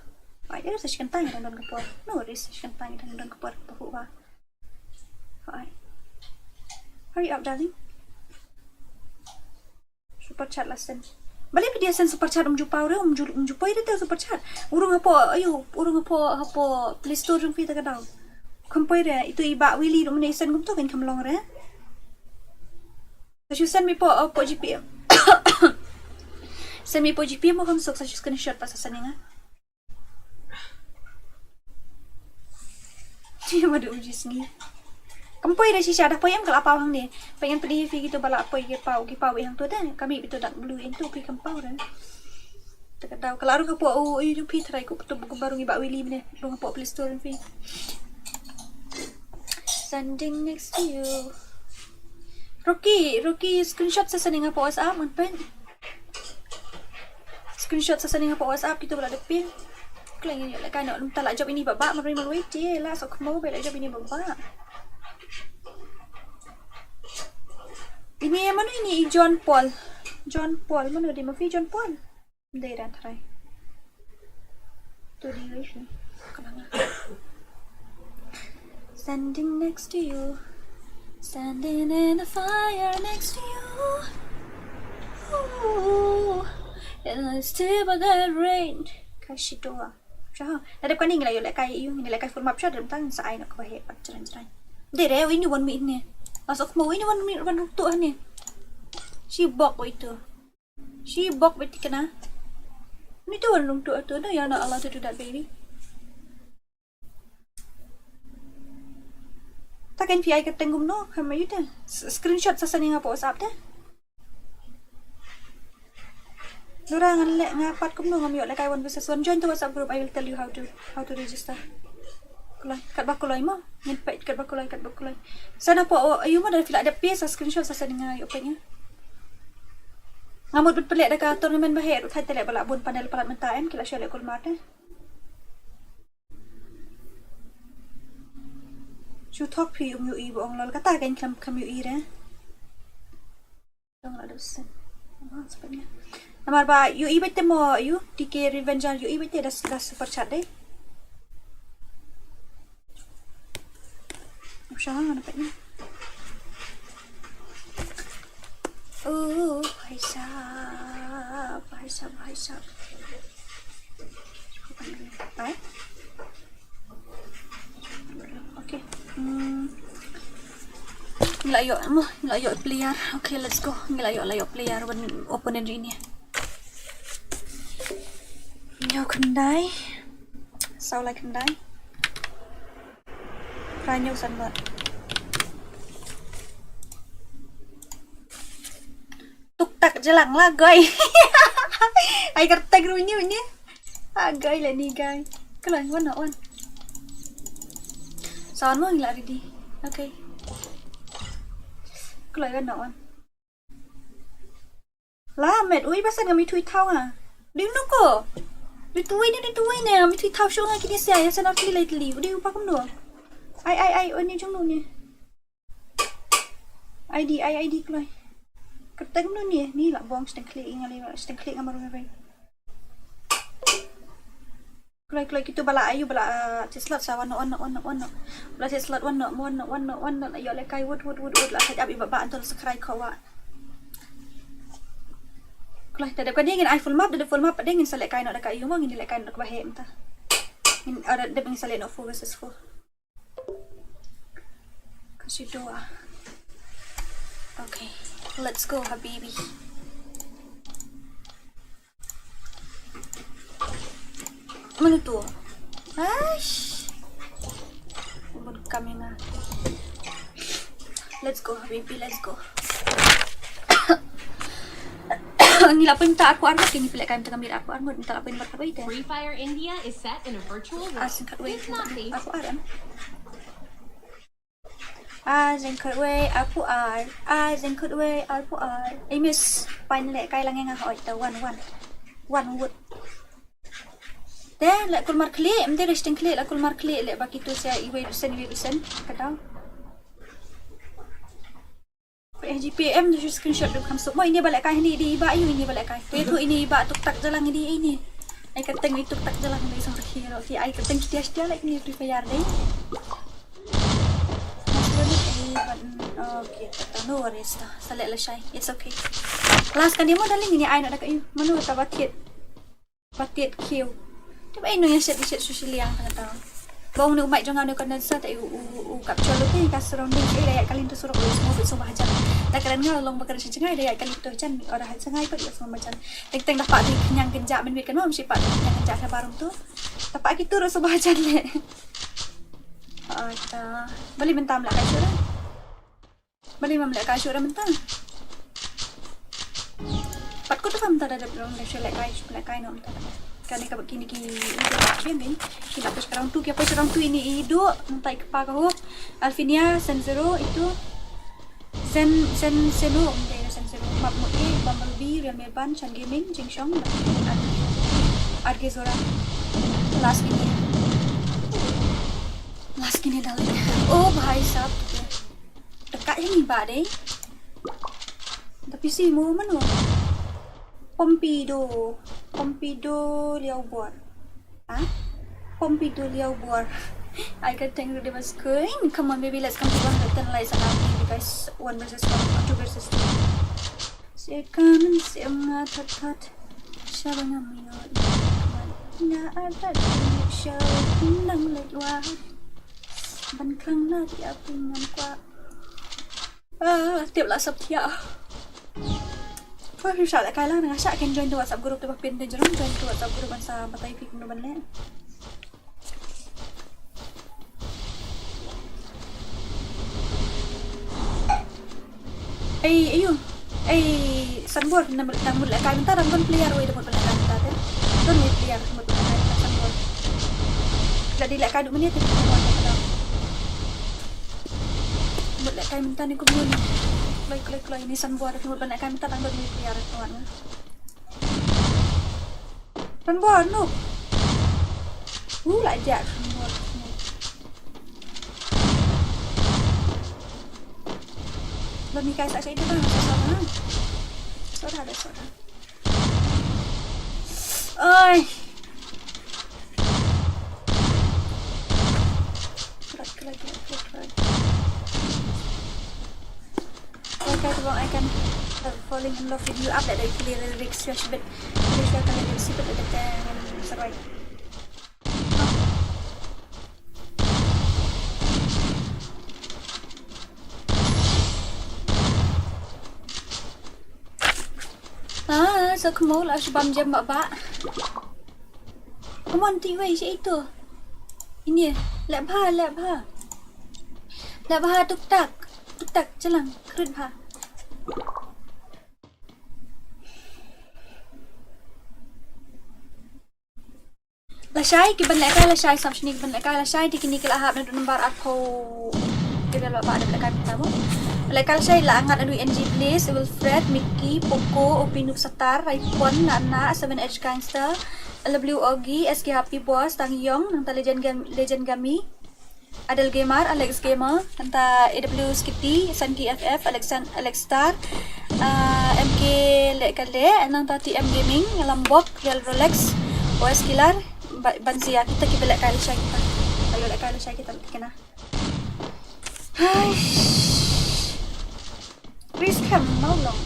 Ai, eh, sa shi kynta ngi dang don ka por. No worries, sa shi kynta ngi dang don ka por. Pahuh ba. Ai. Hurry up, darling. Super chat la send. Balei phi dei send super chat, um ju paw re, um ju, um ju poi re te super chat. U rung hapoh, ayo, u rung hapoh, hapoh Play Store jong phi te ka daw. Kham poi re, itu i Bah Willy ruh mynne i send kumto kan kham long re. Sa shu send mi poh, oh, poh GPay. Send mi poh GPay mo kham suk, sa shu screenshot pat sa send ïa nga. Ïa ma dei u ji sngi. Kam poi da shisha, da poi em ka la paw hangne. Pyngan pynïoh phi kito ba la poi ki paw, ki paw i hangto te. Kami pito dak blue into phi kam paw da. Te ka daw ka la rung hapoh u, i rung phi trai ku pito bu kumba rung i Bah Willy mynne. Rung hapoh Play Store phi. Standing next to you. Rocky, Rocky, screenshot sa sending hapoh WhatsApp, man pen. Screenshot sa sending hapoh WhatsApp kito ba la dep pin. Kleng ïa lehkai noh, mynta la jop ine Bah Bah, marwei marwei te la sok mo ba la jop ine Bah Bah. Ine mano ine, i John Paul. John Paul, mano dei ma phi John Paul? Dei ran trai. Tu dei wei phi. Kena nga. Standing next to you. Standing in the fire next to you. Ooh, and I stay by the rain. Ka shi doa. Sha. Na dep kane ngi la ïoh lehkai ïa u, ngi lehkai full map shot, dep tang sa ai noh kaba heh pat jrang jrang. Dei re, wi ni wan mi ne. Masuk mo wi ni wan mi wan ruk tu ne. Shi bok wi tu. Shi bok beti kena. Ni tu wan rung tu tu, no, you're not allowed to do that, baby. Ta kan phi ai ka teng kumno, kham ïa u te. S-, screenshot sa sending hapoh WhatsApp te. Lura ngan leh nga pat kumno ngam ïoh lehkai one versus one. Join the WhatsApp group, I will tell you how to, how to register. Kulai, katba kulai mo. Ngin peit katba kulai, katba kulai. Send hapoh, oh, ayu mo da phi la dep phi sa screenshot sa sending nga ïoh peit nga. Nga mut bad pynleh da ka tournament ba heh ruh thait te leh ba la bun panel palat mynta em ki la shu leh kulmar te. Ju thok phi um ïohi ba ong lol kata kan kham kham ïohi re. Dong la dosen. Namar ba ïohi beit te mo ïohi T K Revenger ïohi beit te das das super chat dei. Usha mana peit ni. Oh, hai sab, hai sab, hai sab. Bye. Okay. Hmm. Ngi la ïoh mo, ngi la ïoh player. Okay, let's go. Ngi la ïoh la ïoh player ban open ri ni. Ngi khyndai. Saw lai khyndai. Phra hynñiew san baht. Tuk tak jlang la goi. Ai kyrteng ruh ni ni. Ah goi la ni goi. Kloi wan no wan. Saw mo ngi la ready. Okay. Kloi wan no wan. La met ui ba san ngam ithuh ithaw nga. Dei mano ko. Dei tuwi ne dei tuwi ne ngam ithuh ithaw shuh nga kine sia ïa san artylli lai tylli. Dei u pa kumno. Ai ai ai uni jong nu ne. I D ai I D kloi. Kyrteng nu ne ni la bong steng khlieh nga le steng khlieh nga maru me bai. Kloi kloi kitu ba la ayu ba la ah, check slot sa wan no wan no wan no wan no. Ba la check slot wan no wan no wan no wan no la ïoh lehkai wut wut wut wut la khaj ap i ba ba anto la sakrai kho wa. Kloi ta dep ka ding ngin ai full map da dep full map pa ding ngin sa lehkai no da ka ayu mo ngin lehkai no da ka ba he mynta. Ngin ada dep ngin sa leh no four versus four. Kasi dua. Okay, let's go habibi. Mano tu? Aish. Ubun kami na. Let's go habibi, let's go. Ngi la pynta arphew arngut, ngi pynlehkai mynta kami arphew arngut, mynta la pynbat ka bai te. Free Fire India is set in a virtual world. Ah, singkat wei, arphew ar. Ah, jingkut wei arphew ar. Ah, jingkut wei arphew ar. Ai miss, pain lehkai lang nga hoi ta wan wan. Wan wut. Te leh kulmar khlieh, mte reh sting khlieh, leh kulmar khlieh, leh ba kitu sia iwei persen, iwei persen. Ka dau. P N G P M tu screenshot dum kham suk. Mo ini ba lehkai ini di iba ayu ini ba lehkai. Tu itu ini iba tuk tak jalang ini ini. Ai kyrteng ini tuk tak jalang ini sang rhi ro. Ki ai kyrteng setia setia leh ini Free Fire dei. Mas runut ai ban okay. No worries ta. Sa leh la shai. It's okay. Last kan dia mo darling ini ai nak dekat you. Mano ta ba thied. Ba thied khiew. Te ba ino ïa shet shet sushi liang tang tang. Ba ong ne u mic jong nga ne u condenser te u u u kap chol te ka surrounding te da ïa ka lim te surok u sngewbha sngewbha hajan. Da kren nga long ba kren shi jngai da ïa ka lim te hajan ora ha jngai pat ïa sngewbha hajan. Teng teng da pat te khñiang kynjah mynmiet kan ym shi pat te khñiang kynjah ha barum tu. Da pat ki tu ruh sngewbha hajan le. Ata bali mynta mlak ka shu. Bali mam lehkai shuh da mynta. Pat kut da mynta da dep rong da shu lehkai shu lehkai noh mynta. Kane ka kine ki biang ki. Ki la poi sha ka round two ki la poi sha ka round two ini i Duh mynta i kpa ka hok. Alfinia, Senzero itu. Zen Zen Seno mynta i Senzero. Map Mo E, Bumblebee, Realme Ban, Chan Gaming, Jingshong, Ar- Argezora. Last kine. Last kine darling. Oh bhai sahab. Dekat ini ba dei. Tapi si mo mano. Pompido. Pompido Liaubor. Ha? Pompido Liaubor. I can think of the screen. Come on, baby, let's complete one hundred ten likes and I'll give you guys one versus one, two versus two. Second, sem nga that that. Shaba nga mayo. Nga ada di show nang lek wa. Ban khang na di aping ngan kwa. Ah, tip la sap thiah. Pha phi sha lehkai la nga sha ken join to WhatsApp group to ba pin te jrong join to WhatsApp group ban sa batai phi kumno ban leh. Ei, ayu. Ei, Sanbor, nang mut lehkai mynta, dang don player, wei, dang mut lehkai mynta te. Don wei player, dang mut lehkai mynta Sanbor. La dei lehkai du minit, dang mut lehkai mynta. Mut lehkai mynta ni kumno ni. Kloi, kloi, kloi, ni Sanbor, dang mut lehkai mynta, dang don wei player, dang mut. Ran bor, noob. Uh, la jak ran bor. Ni guys, actually, ito na, so, so, so, so, so, so. Oi. Krak, krak, krak, krak, krak. Oi, guys, well, I can, uh, falling in love with you. Up that I clear the lyrics, yes, but please, I can lyrics, but the thing, sorry. Ah, so kamo la shibam jam baba. Come on, ti wei shi ito. Ini, lek bha, lek bha. Lek bha tuk tak. Tuk tak, jalan, kerut bha. Lashai, ki ban lehkai lashai, sam shini ki ban lehkai lashai, te kini ki la hap naduh nambar arphew. Ki la ba da lehkai mynta mo. Lehkai lashai la ngat naduh N G Bliss, Wilfred, Mickey, Poco, Opinuk Satar, Raipon, Nana, Seven Edge Gangster, L W Ogi, S K Happy Boss, Tang Yong, nangta Legend Gam-, Legend Gami. Adel Gamer, Alex Gamer, nangta A W Skitty, Sanki F F, Alex San-, Alex Star, ah, M K Lek Kale, nangta T M Gaming, Lambok, Real Rolex, O S Killer, ba-, Banzia, kita ki ba lehkai lashai kita. Ayo lehkai lashai kita, kita kena. Hai. Riskhem Mawlong.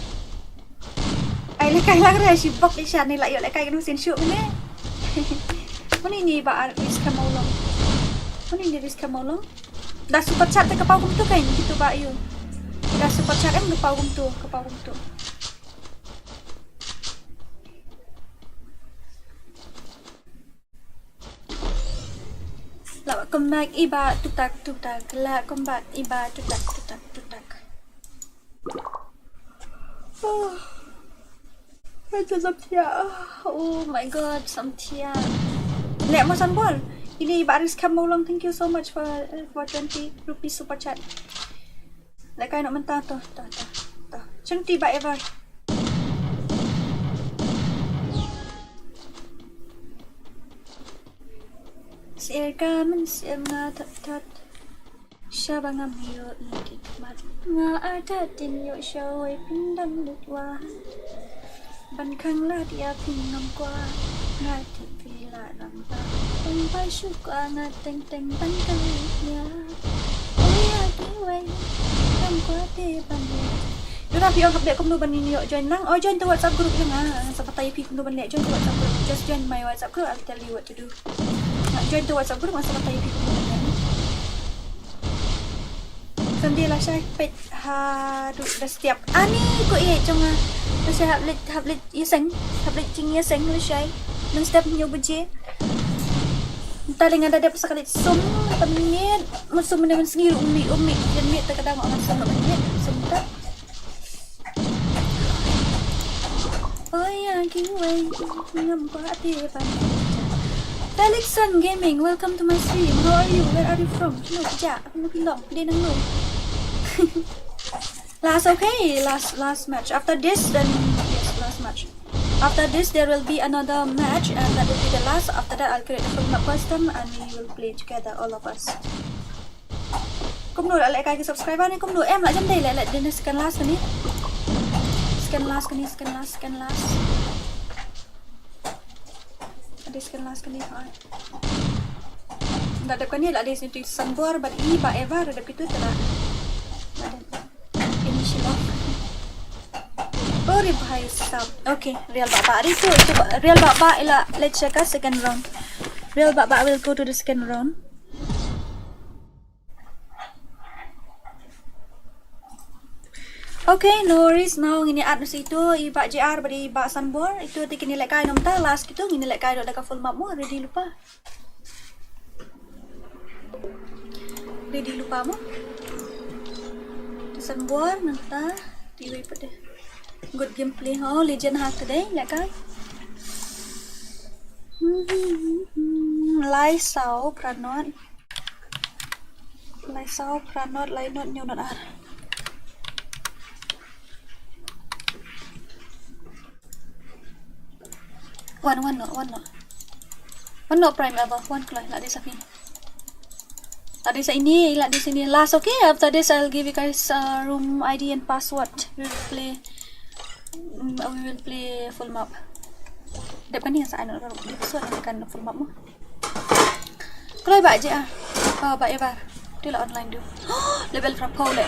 Ai, lehkai lang re, shi bok i sha ni la ïoh lehkai kano sin shu ne. Muni ni ba ar Riskhem Mawlong. Muni ni Riskhem Mawlong. Da super chat te ka paw kumtu kan, gitu ba ïoh. Da super chat em ka paw kumtu, ka paw kumtu. La kumba i ba tutak tutak, la kumba i ba tutak tutak tutak. Oh. Itu Samthia. Oh my God, Samthia. Lek mo Sanbor. Ini i ba Riskhem Mawlong, thank you so much for, uh, for twenty rupees super chat. Lehkai noh mynta to, to, to, to. Shang ti ba Ever. Sir ka men sir nga thot thot. Shaba ngam ïoh ïa ki khmat. Nga artat dien ïoh shawei pyndam lut wah. Ban khang lad ïa phi ngam kwah. Nga tip phi la rang ba. Tang bai shu kwah nga teng teng ban kali ïa. Oh ïa kiwei. Ngam kwah te ban ïa. Dura phi ong hap leh kumno ban ïoh join lang. Oh, join to WhatsApp group ïa nga. Sa batai phi kumno ban leh, join to WhatsApp group. Just join my WhatsApp group, I'll tell you what to do. Nga join to WhatsApp group, nga sa batai phi kumno ban leh. Sunday lashai peit haduh da step. Ani ko ïeit jong nga. Lashai hap leit, hap leit ïaseng, hap leit jingïaseng lashai. Mynstep hynñiew baje. Mynta lei nga da dep sa ka leit sum, mynta mynmiet. Mynsum mynne mynsngi ruh ym mih, ym mih. Jan miet ta ka dang ong sum mynmiet, sum ta. Oh ïa kiwei ngam kwah te ban. Felixson Gaming, welcome to my stream. How are you? Where are you from? Phi long, phi jah, phi long, phi long, phi dei nangno? Last, okay, last, last match. After this, then yes, last match. After this, there will be another match, and that will be the last. After that, I'll create a full map custom, and we will play together, all of us. Kumno la lehkai ki subscriber ne kumno? Em, la jan dei leh, leh dei ne second last kane. Second last kane, second last, second last. Dei second last kane, ha. La dep kane, la dei sini tu Sanbor bad i ba Eva, la dep kitu te la. La dep. Ini sila. Oh, ri bhai sab. Okay, Real Baba. Ri tu, tu ba, Real Baba ila, let's check a second round. Real Baba will go to the second round. Okay, no worries. Now ngin ïa add noh sa itu i Bah J R bad i Bah Sanbor. Itu te kin ïa lehkai noh mynta, last kitu ngin ïa lehkai noh da ka full map mo, ready lypa. Ready lypa mo. Te Sanbor mynta. Te wei pat de. Good gameplay ho, legend ha ka dei lehkai. Lai saw phra not. Lai saw phra not, lai not hynñiew not ar. Wan, wan noh, wan noh. Wan noh Prime Ever, wan kloi, la dei sa phi. Tadi sa ini, ila di sini. Last, okay? After this, I'll give you guys uh, room I D and password. We will play. Mm, we will play full map. Dep kan ni sa ano di so kan full map mo. Kloi ba je ah. Ba ba ebar. Ti la online du. Level phraphew le.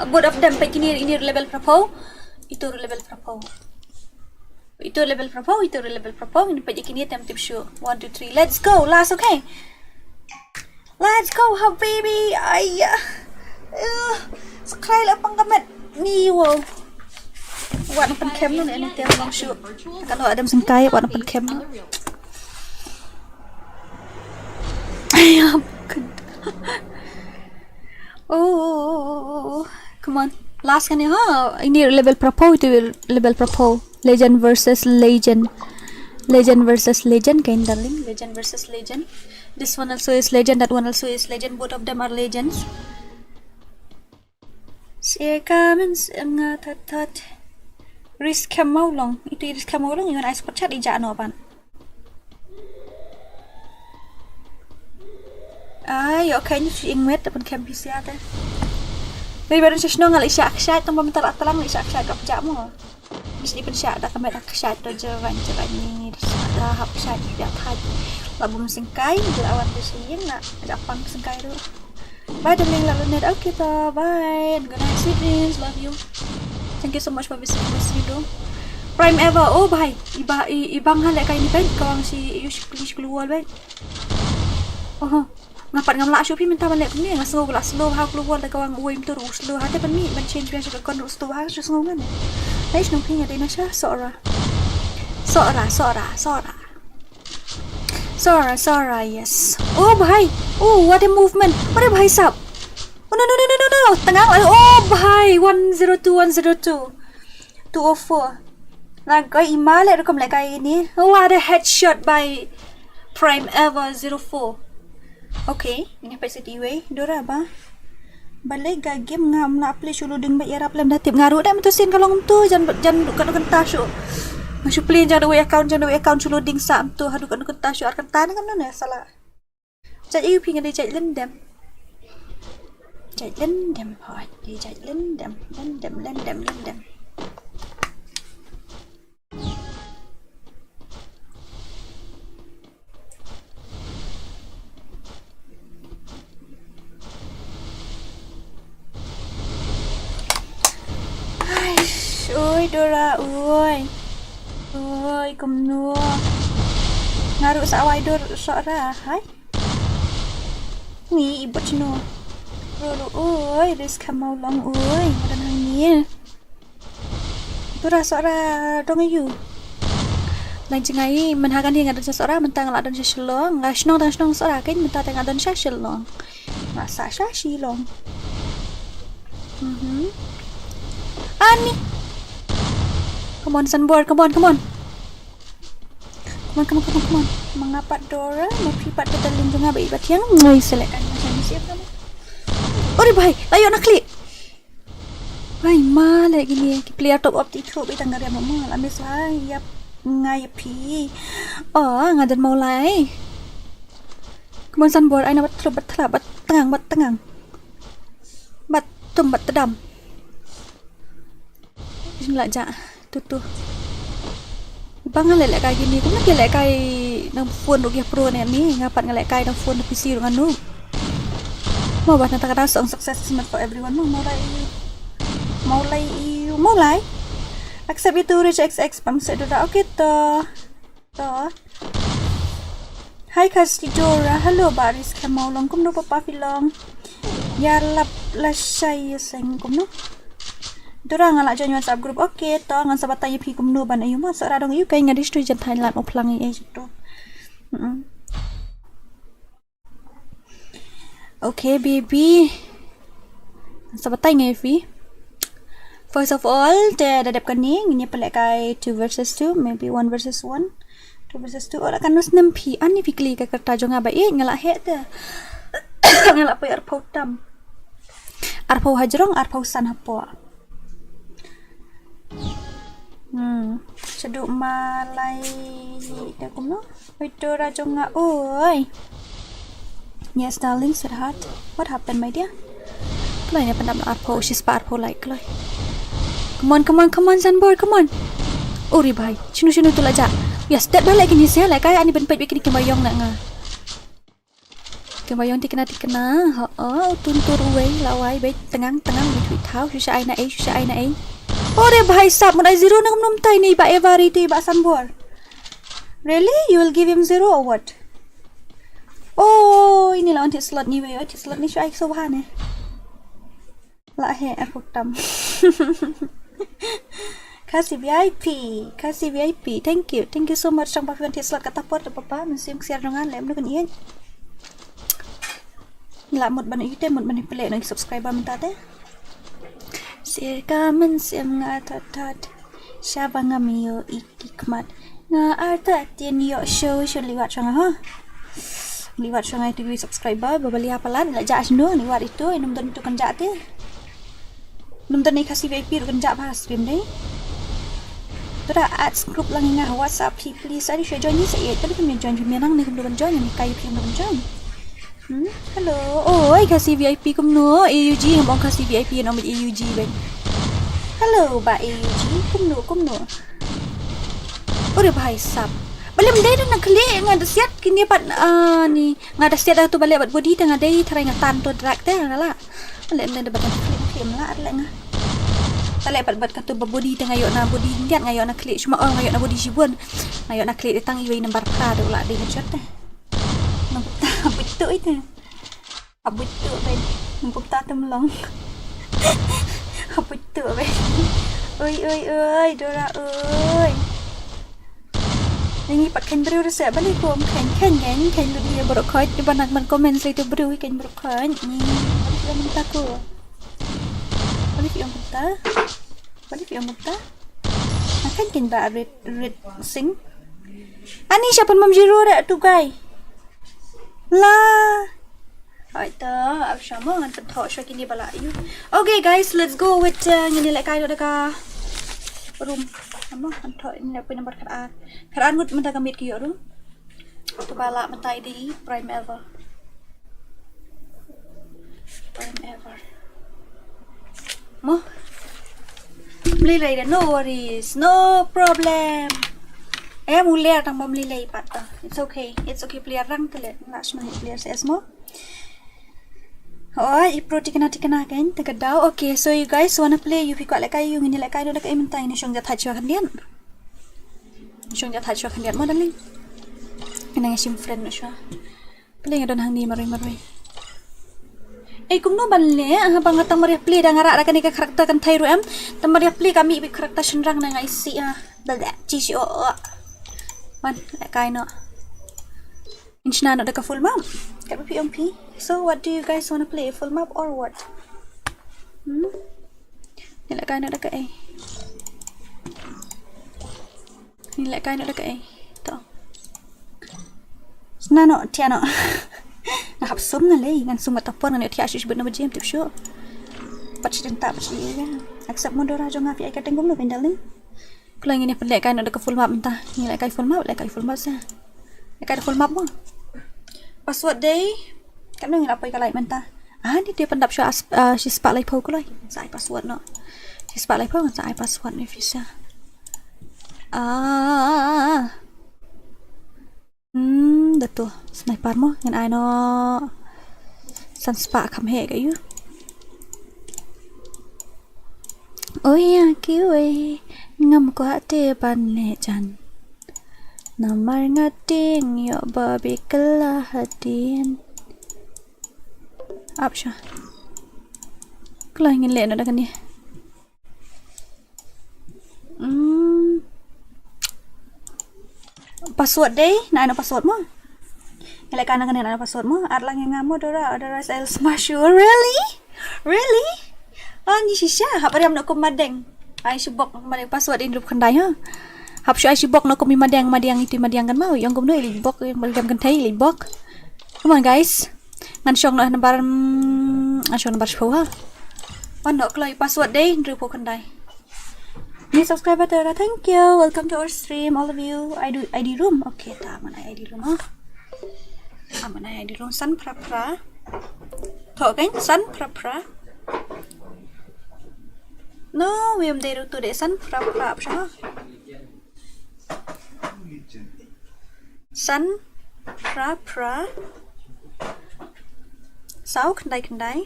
Both of them peit kine ini level phraphew. Ito level phraphew. Ito level phraphew, ito level phraphew. Ini peit kine tem tip shu. One, two, three. Let's go. Last, okay. Let's go, habibi. Ai ya. Uh, Skai la pang kamet. Ni wow. Wat na pan kem no ni tem long shu. Kan wa adam sengkai wat na pan kem no. Ai ya. Oh, come on. Last kan ya ha. Ini level phraphew, itu level phraphew. Legend versus legend. Legend versus legend, kain darling. Legend versus legend. This one also is legend, that one also is legend. Both of them are legends. Sika men nga that that. Risk khem maw long. Itu risk khem maw long. Iwan ice pot chat ija no pan. Ai, okay, ni si ingwet, tapun kem pisia te. Ri baru si shnong ngal isya aksyat, tong bam tar atalang isya aksyat kap jak mo. Bis di pensya da kamet aksyat to je wan je wan ni da hap syat ya thaj. Labum sengkai, lawan tu si ing na, agak pang sengkai tu. Bye darling, lalu net. Okay to, bye. And good night, sweet dreams, love you. Thank you so much for visiting this video. Prime Ever, oh bhai, iba i- ibang ha le kai ni bai, kawang si yu si kuli si keluar bai. Oh, nga pat ngam lah shu phi mynta ban leh kumne, nga sngew ba la slow ha keluar da kawang uwei mtur u slow ha te ban mi ban change biang shu ka kon u slow ha shu sngew ngan. Nai shnong phi nga dei na sha Sora. Sora, Sora, Sora. Sora, Sora, yes. Oh bhai, oh what a movement. What a bhai sab. Oh no no no no no no. Tengah. Oh bhai, one zero two, one zero two. Two oh four. Lagai ima le rukom lagai ini. What a headshot by Prime Ever zero four. Okay, ini pa siti wei. Dora ba. Balik ga game ngam na play sulu ding ba yarap lem da tip ngaru da tu sin kalong tu jan jan kan kan ta shu. Mashu play jan wei account jan wei account sulu ding sa tu hadu kan kan ta shu ar kan ta ngam na sala. Jait iu phi nga dei jait lendem. Jait lendem hoi. Dei jait lendem. Lendem, lendem, lendem. Ai, oi Dora, oi. Oi, kumno. Ngaru sa wai Dor Sora, hai. Ni i bot no. Ro ro oi, risk khamau long oi. Madan hang ni. Tura Sora dong ayu. Lang jingai, men hakan hi nga don sha Sora, mentang la don sha Shillong. Nga shnong dang shnong Sora, kan mentang nga don sha Shillong. Nga sa sha Shillong. Mhm. Ani. Come on, Sunboard, come on, come on. Come on, come on, come on, come on. Manga pat Dora, ma phi pat ka dalin jong nga ba i ba thiang. Ngoi selek kan macam ni siap kamu. Ori bhai, layo na klik. Bhai, ma le gini ki player top up ti thu ba i tang ngari ma ma la miss bhai. Yap, ngai phi. Oh, nga dan mau lai. Come on, Sunboard, ai na bat thlup bat thla bat tengang bat tengang. Bat tum bat tedam. Jing la ja tu tu. Ba nga leh leh kai kini, kumno ki leh kai nang phone ruh ki pro ne ni, nga pat nga leh kai nang phone P C ruh nga noob. Mo ba na ta ka da song success is meant for everyone mo, mo lai. Mo lai, mo lai. Accept itu rich X X pam se duda. Okay to. To. Hai ka sti Dora, hello baris khamau long kumno papa phi long. Ya lap la shai seng kumno. Dora nga la join WhatsApp group. Okay, to ngan sa batai phi kumno ban ayu ma sa radong ayu kai nga dis tu jan Thailand oplang i eh tu. Mm-mm. Okay, baby. Sa batai ngai phi. First of all, te da dep kani, ngin ïa pynleh kai two versus two, maybe one versus one. Two versus two, ora kan nus nem phi, ani phi kli ka kata jong nga ba, eh, nga la heh te. Nga la poi arphew tam. Arphew hajrong, arphew san hapoh. Hmm, shaduh malai te kumno? Oi, Dora jong nga, oi. Yes, darling, sweetheart. What happened, my dear? Kloi ne pyndap na arphew, shispah arphew like, kloi. Come on, come on, come on, Sanbor, come on. Uri bhai, shinu shinu tu la ja. Yes, that bhai lagi ni sia, like, ani ban peit bikini kemba yong na nga. Kemba yong tikna tikna, ha, oh, tuntur uwei, lawai, beit, tengang, tengang, beit, beit, thau, shusha ai na ei, shusha ai na ei. Ore bhai sab, mun ai zero na kumnum tai ni, ba Evari ti, ba Sanbor. Really? You will give him zero or what? Oh, ini la anti slot ni wei, anti slot ni shu ai so bha ne. La he aku tam. Khasi V I P, Khasi V I P. Thank you. Thank you so much. Tang ba phi anti slot kata por tu papa, mynsiem ksiar dongan lem nu kan ian. La mut ban ite, mut ban pele no subscriber mynta te. Sir ka mynsiem nga tat tat. Shaba ngam ïoh i ki khmat. Nga artatien ïoh show, show liwat shong ha. Liwat shong ai tu subscriber, ba balia palat, la ja shno, liwat itu, inum don itu kan ja te. Num don i Khasi V I P kan ja ba stream dei. Tura ads group lang nga WhatsApp, please, please. Ari shu join ni sa iet, tapi kami join, kami nang ni kumdu kan join, ni kai phi kumdu kan join. Hmm? Hello. Oh, ai Khasi V I P kumno? A U G, ngam ong Khasi V I P, ngam ong A U G ben. Hello, ba A U G, kumno, kumno? Ore bhai sab. Balem dei na khlieh nga da siat kini pat, ah, ni. Nga da siat da tu baleh bat body te nga dei tharai nga tan tu drag te nga la. Balem dei da bat khlieh khlieh la at le nga. Baleh bat bat katu ba body te nga ïoh na body ndiat nga ïoh na khlieh. Cuma oh nga ïoh na body shibun. Nga ïoh na khlieh de tang iwei number phra de u la dei nga jot te. Nang ta betul itu. Abut tu ben. Nang kumta tu melong. Abut tu ben. Oi, oi, oi, Dora, oi. Ini pat khein briew rese bali kum khein, khein, khein, khein lu dia borok khoit, di banak man komen sli tu briew khein borok khoit. Ni, bali film ta ku. Bali film ta. Bali film ta. Makan khein ba red, red sing. Ani siapa mam jiru re tu guy. La. Hoi to, ap shamo ngan pynthoh shwa kini ba la ïoh. Okay guys, let's go with, uh, ngin ïa lehkai noh da ka room. Amo, pynthoh, ngin ïa poi number khat ar. Khat ar ngut mynta ka miet ka ïoh room. To ba la mynta i dei Prime Ever. Prime Ever. Mo. Mlilei da, no worries, no problem. Em u ler tang ba mlilei pat ta. It's okay. It's okay, player rang te le. Nga shma player S S mo. Oi, i pro tikna tikna kan, te ka daw. Okay, so you guys wanna play, you pick what like you ngin lehkai noh da ka imenta ini shong jat hachwa kan dian. Shong jat hachwa kan dian mo darling. Ina ngi shim friend noh shwa. Play nga don hangne marwei marwei. Eh, kumno ban leh, ha, ba nga tang mar ïa play da nga rah da kane ka character kynthei ruh em. Tang mar ïa play ka mih bad character shynrang na nga isi, ha. Bla bla, chi shi o o. Ban lehkai noh. Ngi shna noh da ka full map. Kat ba phi ong phi. So what do you guys wanna play? Full map or what? Hmm? Ngi lehkai noh da kaei? Ngi lehkai noh da kaei? To. Shna noh, thiah noh. Nga hap sum nga lei, ngan sum nga tapor ngan ïoh thiah shuh shuh bad na ba jem tip shuh. Pat shi denta, pat shi ïa. Accept mo Dora jong nga phi ai ka teng kumno phin darling. Kloi ngin ïa pynlehkai noh da ka full map mynta. Ngi lehkai full map, lehkai full map sa. Lehkai da full map mo. Password dei. Katno ngi la poi ka light mynta. Ah, ni dei pyndap sha as, ah, shispah laiphew kloi. Sa ai password noh. Shispah laiphew sa ai password ni visa. Ah. Hmm, da tu sniper mo, ngin ai noh san spah kham heh ka ïu. Oi ïa kiwei, ngam kwah te ban leh jan. Namar nga tieng ïoh ba bikylla hadien. Ap sha. Kloi ngin leh noh da kane. Hmm. Password dei, na ano password mo? Ngi lehkai noh kane na ano password mo? Ar lang ïa nga mo Dora, Dora I'll smash you. Really? Really? Ah, ni shisha, hap riam noh kum madeng. Ai shibok madeng password in rup khyndai ha. Hap shu ai shibok noh kum i madeng, madeng itu madeng kan mau. Ïong kumno i leit bok, ïong madeng kynthei i leit bok. Come on guys. Ngan shong noh number, mm, ngan shong number shiphew ha. Wan noh kloi password dei, hynriewphew khyndai. New subscriber Dora, thank you. Welcome to our stream, all of you. I do I D room. Okay, ta man I D room ha. Amana ya di rung san phra phra. Tho kan san phra phra. No, we am dei rutu de san phra phra apa sha. San phra phra. Saw khyndai khyndai.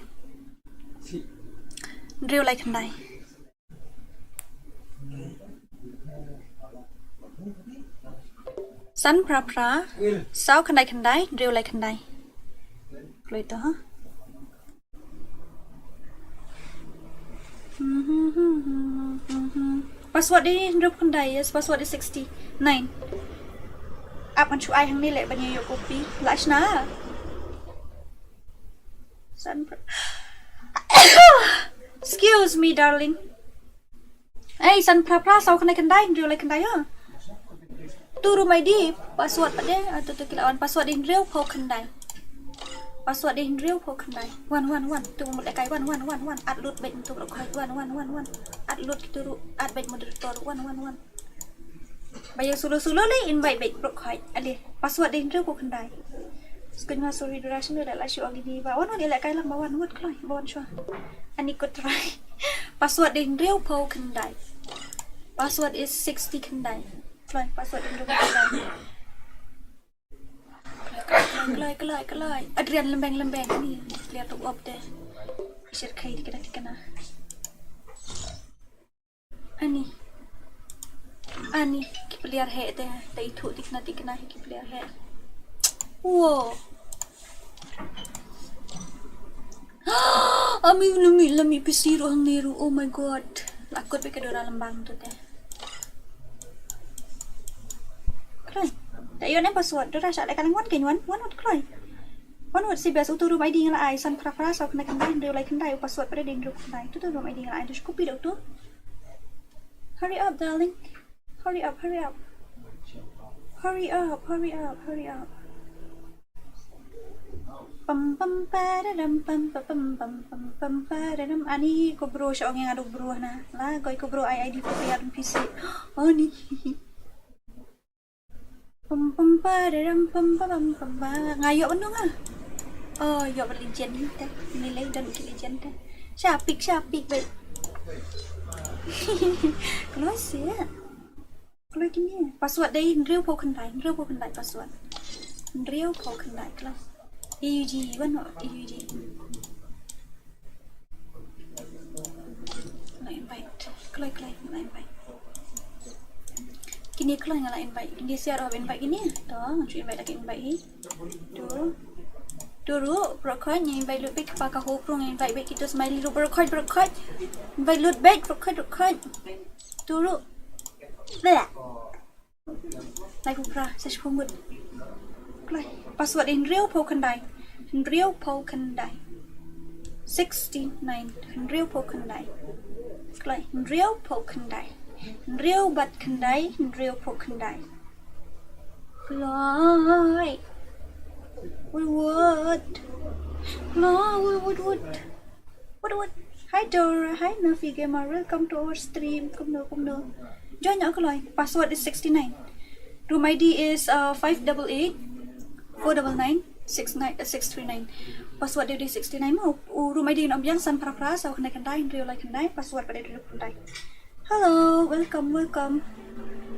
Hynriew lai khyndai. San phra phra, saw khyndai khyndai, hynriew lai khyndai. Kloi to ha. Password dei hynriew khyndai, yes, password dei sixty nine. Ap ngan shu ai hangne leh ban ïoh copy. Lah shna. San phra. Excuse me, darling. Ei, san phra phra, saw khyndai khyndai, hynriew lai khyndai ha. Tu ruh mai di, password pat de, ah, tu tu ki la wan, password dei hynriew phew khyndai. Password dei hynriew phew khyndai. Wan wan wan, tu mut lehkai, wan wan wan wan. At lut beit tu ruh khoi, wan wan wan wan. At lut tu ruh, at beit moderator, wan wan wan. Ba ïa sulu sulu le invite beit ruh khoi. Ale, password dei hynriew phew khyndai. Skut ma sorry duration da la shu agi di ba wan wan ïa lehkai lang ba wan wut kloi, ba wan shwa. Ani kut try. Password dei hynriew phew khyndai. Password is sixty khyndai. Kloi, password dei hynriew phew khyndai. Kloi, kloi, kloi, kloi. Adrian lembeng lembeng ni. Clear to up de. Share khai di kena di kena. Ani. Ani, ki player heh te, te ithuh tikna tikna hi ki player heh. Wow. Ami lami lami P C ruh hangne ruh. Oh my god. La kut beit ka Dora Lembang tu te. Kloi. Ta ïoh ne password Dora sha le ka lang wan kein wan, wan wut kloi. Wan wut si best utu room I D nga la ai san phra phra saw khyndai khyndai hynriew lai khyndai u password pat de hynriew khyndai. Tu tu room I D nga la ai tu shu copy da utu. Hurry up, darling. Hurry up, hurry up. Hurry up, hurry up, hurry up. Pam pam pararam pam pa pam pam pam pam pararam. Ani ko bro sha ong ïa nga duk bro na. La koi ko bro ai I D phi phi ar phi si. Ani. Pam pam pararam pam pa pam pam pa. Nga ïoh ban ong ah. Oh, ïoh ban legend ni te. Ni lei don ki legend te. Sha pick, sha pick beit. Close ya. Kloi kine. Password dei hynriew phew khyndai, hynriew phew khyndai password. Hynriew phew khyndai kloi. A U G, wan no A U G. Nga la invite. Kloi kloi nga la invite. Kine kloi nga la invite. Kine siar of invite kine. To, ngan shu invite lagi invite hi. Tu. Tu ruh, bro khoi, nga invite lut beit kpa ka ho bro, nga invite beit kito smiley ruh, bro khoi, bro khoi. Invite lut beit, bro khoi, bro khoi. Tu ruh. Blah. Lai phew phra, sa shiphew ngut. Kloi. Password hynriew phew khyndai. Hynriew phew khyndai. Sixty nine. Hynriew phew khyndai. Kloi. Hynriew phew khyndai. Hynriew bad khyndai. Hynriew phew khyndai. Kloi. Wut wut. Kloi, wut wut wut. What, what? Hi Dora, hi Nafi Gamer, welcome to our stream. Kumno, kumno. Join ïa kloi. Password is sixty nine. Room I D is uh, five double eight four double nine six nine uh, six three nine. Password dei sixty nine mo. U room I D ngan ym biang, san phra phra saw khyndai khyndai hynriew lai khyndai. Password pat dei hynriew khyndai. Hello, welcome, welcome.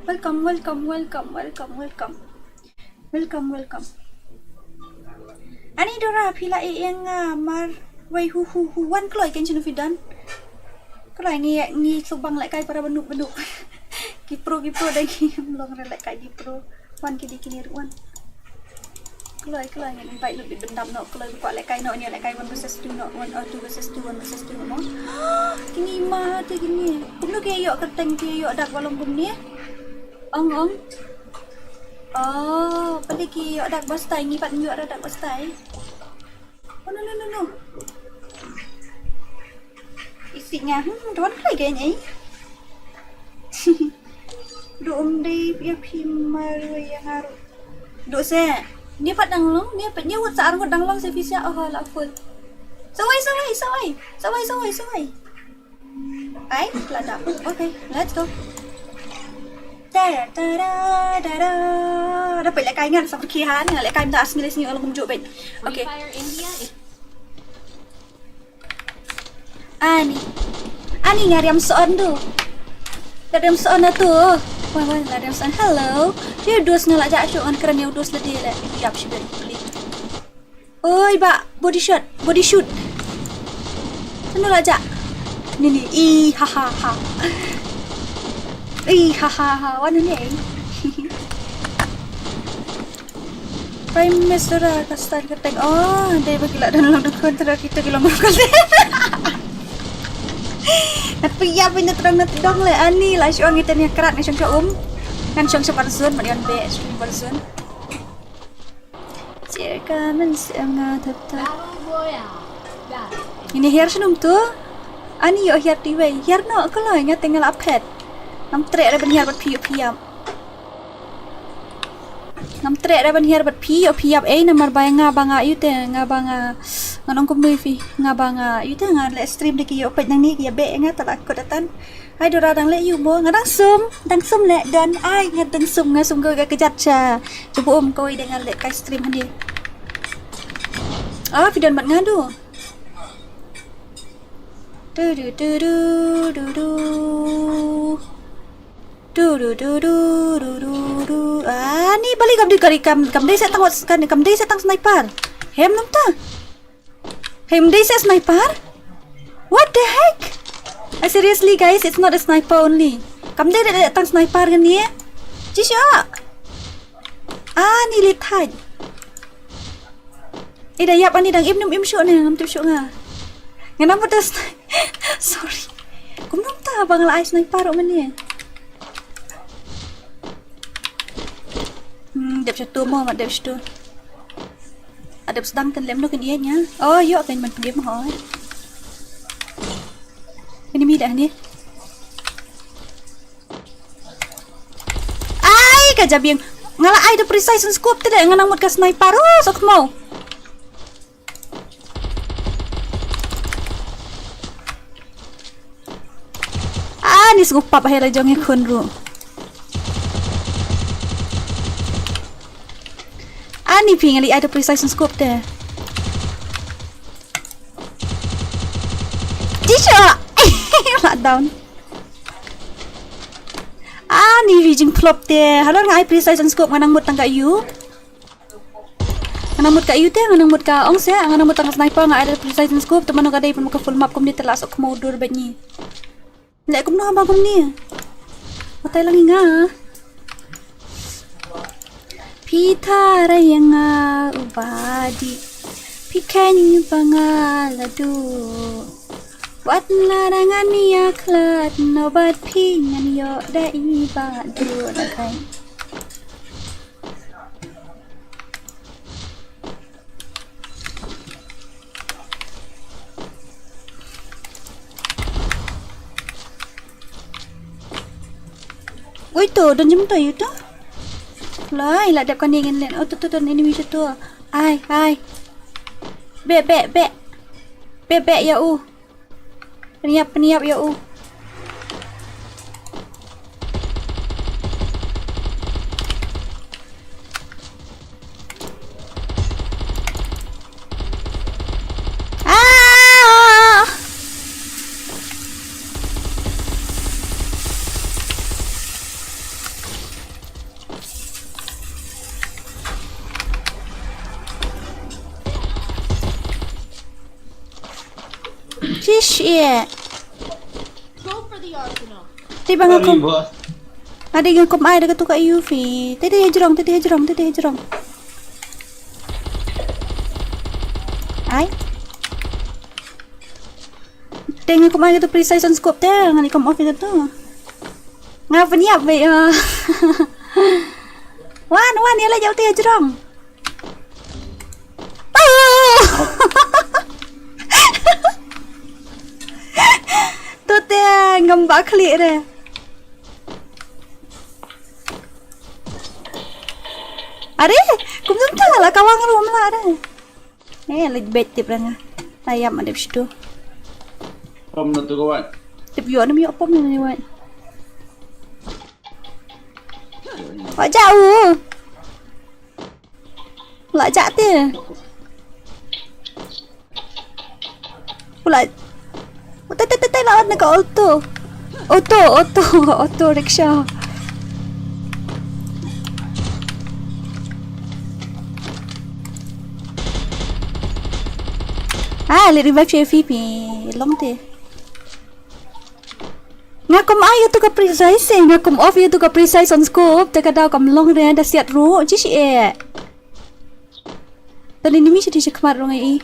Welcome, welcome, welcome, welcome, welcome. Welcome, welcome. Ani Dora phi la ïeng nga marwei hu hu hu, wan kloi, kan shano phi don. Kloi ngi ngi shu bang lehkai para banuk banuk. Ki pro ki pro dang ngi long re lehkai ki pro. Wan ki dei kine ruh wan. Kloi kloi ngi invite lut bit ban dap noh kloi, kwah lehkai noh, ngi lehkai one versus two noh, one or two versus two, one versus two noh. Kine ma te kine. Kumno ki ïoh kyrteng, ki ïoh dak ba long kumne. Ong ong. Oh, pynban ki ïoh dak ba stai, ngi pat ïoh dak ba stai. Oh no no no no. Isih nga, hmm, don kloi ke ngi. Dum dei ïa phi marwei ïa nga ruh. Duk se. Ni pat dang long, ni pat ni wut sa ar ngut dang long se phi sia, oh la full. Sawai sawai sawai. Sawai sawai sawai. Ai, la dap. Okay, let's go. Da da da da da. Da peit lehkai ngan sa pyrkhih ha, nga lehkai mynta ar sngi lai sngi, nga long kumjuh beit. Okay. Ani. Ani, nga riam sohon tu. Nga riam sohon tu. Wai wai, nga riam sohon. Hello. Ïa u dos nga la jah shuh, ngan kren ïa u dos lade leh. Ïap shibit. Oi ba, body shot, body shoot. Sana la jah. Ni ni. Ih, ha ha ha. Ih, ha ha ha. Wan ni. Prime Minister ka style ka teng. Oh, dei ba ki la don long dukun, tara kita ki long dukun. Nat pia pin na terang na tedong leh. Ani la shuang ita ni krat, ngan shong sha um. Ngan shong sha Warzone, madian be, shong Warzone. Cheer ka men se nga tap tap. Ini hiar shnum tu. Ani, ïoh hiar ti wei. Hiar noh ko loi, nga te nga la phet. Ngam treh re ban hiar bad phi, ïoh phi ïap. Ngam treh re ban hiar bad phi, ïoh phi ïap ei, namar ba nga ba nga ïoh te, nga ba nga, ngan ong kumno ïa phi, nga ba nga ïoh te, nga leh stream da ki ïoh peit nangne ki ïa beh nga, ta la kut atan. Ai Dora, dang leh ïa u mo, nga dang sum, dang sum leh don, ai nga dang sum, nga sum ka ka kjat sha. Cuba um kawei de, nga lehkai stream hangne. Ah, phi don bad nga du. Du du du du du du. Du du du du du du du. Ah, ni bali kam dei kari kam, kam dei sa tang wat, kam, kam dei sa tang sniper. Hem num ta. Hem dei sa sniper? What the heck? Ah, seriously guys, it's not a sniper only. Kam dei da tang sniper kan ni? Jisha. Ah, ni le thaj. Eh, da ïap ani, dang im num im shuh ne, ngam tip shuh nga. Nga nam putas. Sorry. Kum num ta ba nga la ai sniper ruh mane. Hmm, dep sha tu mo, mat dep sha tu. Adep sdang kan lem no kan ïa nya. Oh, ïoh kan man pyndim hoi. Ini mi dah ni. Ai, ka jabieng. Nga la ai da precision scope te de, nga nang mut ka sniper. Oh, sok mo. Ah, ni sngewpap hai la jong ïa khun ruh. Ah, ni phi, nga la ai da precision scope te. Jisha. La down. Ah, ni phi jingphlop te. Halor nga ai precision scope, nga nang mut tang ka ïu. Nga nang mut ka ïu te, nga nang mut ka ong se, nga nang mut tang sniper, nga ai da precision scope, te mano ka dei pynmut ka full map kumne te la sok khmo dur bad ngi. Leh kumno haba kumne. Batai lang ïa nga. Phi tharai ïa nga uba dih. Phi kheiñ ba nga la duh. Wat la da ngan ïa khlad, no bad phi ngan ïoh da i ba duh da kheiñ. Ui to, don jingmyntoi ïa u to. Lai, la dep kane ngan len. Oh, to, to, to, enemy to, to. Ai, ai. Beh, beh, beh. Beh, beh ïa u. Pynïap, pynïap ïa u. Ah! Shish, eh. Go for the arsenal. Te ba nga kum. Nga dei nga kum ai da katu ka U V. Te te hajrong, te te hajrong, te te hajrong. Ai. Te nga kum ai katu precision scope te, nga ni kum off katu. Nga pynïap be. Wan, wan, ïa la jauh te hajrong. Oh! To te ngam ba khlieh re. Are, kum jam ta la ka wang rum la re. Eh, leit beit tip re nga. Ta ïap ma dep shitu. Pom na tu ka wan. Tip ïoh na mi ïoh pom na ni wan. Ba ja u. La ja te. U la. U te te te te la ot na ka auto. Auto, auto, auto rickshaw. Ah, leh revive sha phi phi. Long te. Nga kum ai ïa tu ka precise, eh, nga kum off ïa tu ka precise on scope, te ka daw kam long re, da siat ruh, jish eh. Tadi ni mi sha ti sha khmat ruh ngai i.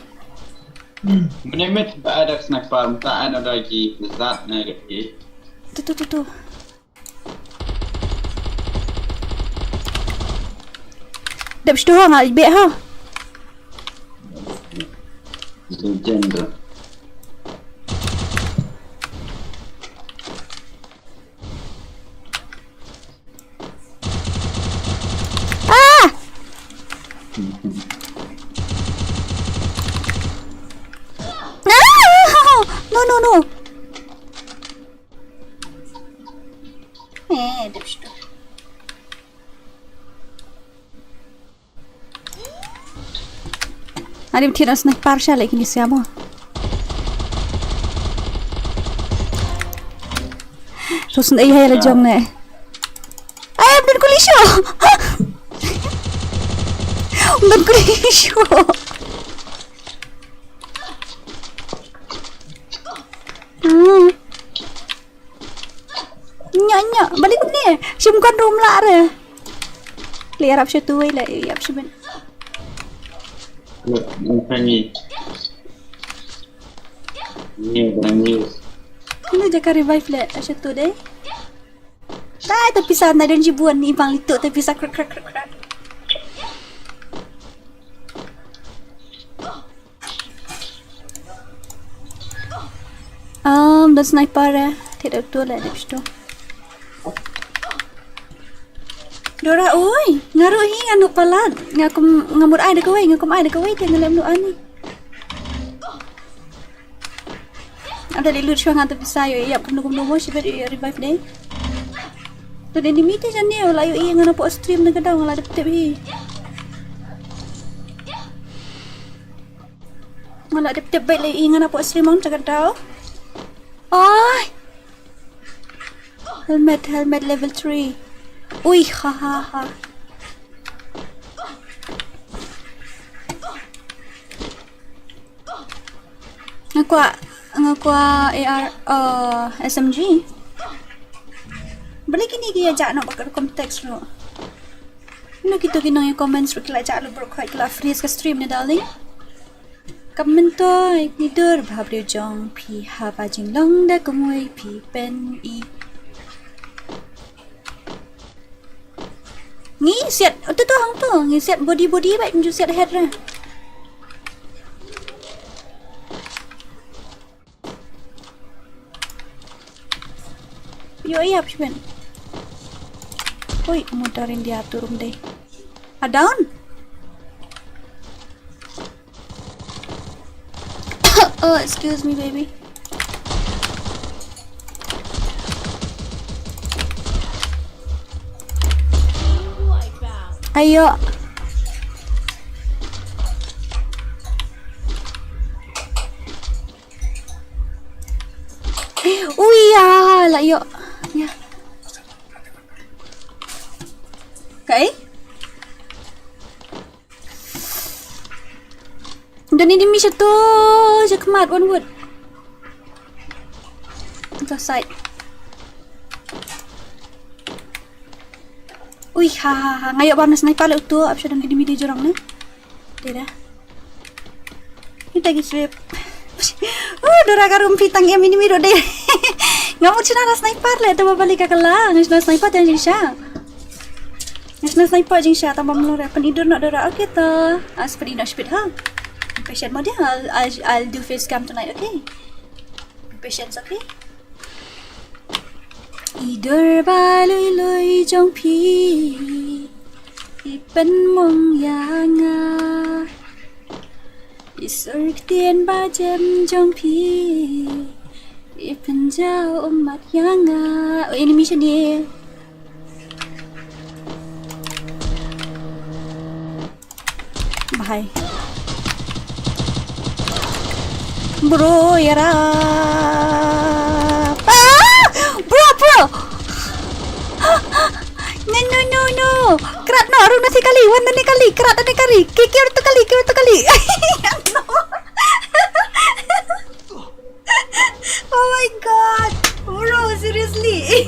Mane met ba ada sniper, mta ada lagi, zat na gat i. Tu, tu, tu, tu. Dep sdang ha, beh ha. Legend. Ah! Ah! No, no, no. Eh, dep sdang. Ani bthi na sniper sha leh kini siamo. Tus na ihai la jong ne. Ai, bun kulisho. Bun kulisho. Hmm. Nya, nya, balik ni. Shim kan rum la re. Li arap sha tu wei la, arap sha ben. Ni, ni, ni. Ni, ni. Ni jaka revive le, sha tu dei. Tai, tapi sana dan jibuan ni bang litu, tapi sa krek, krek, krek, krek. Um, don sniper eh. Te da tu le dep sdang. Dora, oi, nga ruh hi nga nuh palat. Nga kum, nga mut ai da kawei, nga kum ai da kawei te nga lem nuh ani. Ada le lut shuwa nga te pisa ïoh ïap kumno kumno mo shibet ïoh revive dei. Tu dei ni mite jane la ïoh ïa nga na po stream na ka daw nga la dep tep hi. Nga la dep tep bait la ïa nga na po stream ong ta ka daw. Ai. Helmet, helmet level three. Ui, ha, ha, ha. Nga kwah, nga kwah A R, uh, S M G. Balei kine ki ïa jah noh bad ka rukom text ruh. Kino kito ki nong ïa comments ruh ki la jah lut baroh khoit, ki la freeze ka stream ne, darling. Ka myntoi, ngi dur ba ha briew jong phi haba jinglong da kumwei phi pyni. Ngi siat, tu tu hangto, ngi siat body body ba ngi ju siat head ra. Ïoh ïap shibun. Oi, motor India tu rum dei. Ah, down. Oh, excuse me, baby. Ayo. Ui, ya, la ïoh. Ya. Kaei? Don enemy sha tu, sha khmat, one wood. Other side. Ui, ha, ha, ha. Nga ïoh bam na sniper la uto, ap sha don enemy dei jrong ne. Dei da. Kita ki sweep. Oh, Dora ka rum phi tang em enemy ruh dei. Nga mut shna na sniper le, te ba bali ka kala. Nga shna sniper te jingsha. Nga shna sniper jingsha, tang ba mlong re. Pyni dur noh Dora, okay to. As pyni noh speed ha. Be patient mo dia, I'll, I'll, I'll do face cam tonight, okay? Be patient, okay? I dur ba lui lui jong phi, i pynmong ïa nga. I sur ktien ba jem jong phi, i pynjaw ummat ïa nga. Oh, enemy shane. Hai. Bro, ïarap. Ah! Bro, bro. No, no, no, no. Krat noh, Arun, na shi kali, wan na ne kali, krat na ne kali. Ki, ki, tu kali, ki, tu kali. No. Oh my god! Bro, seriously!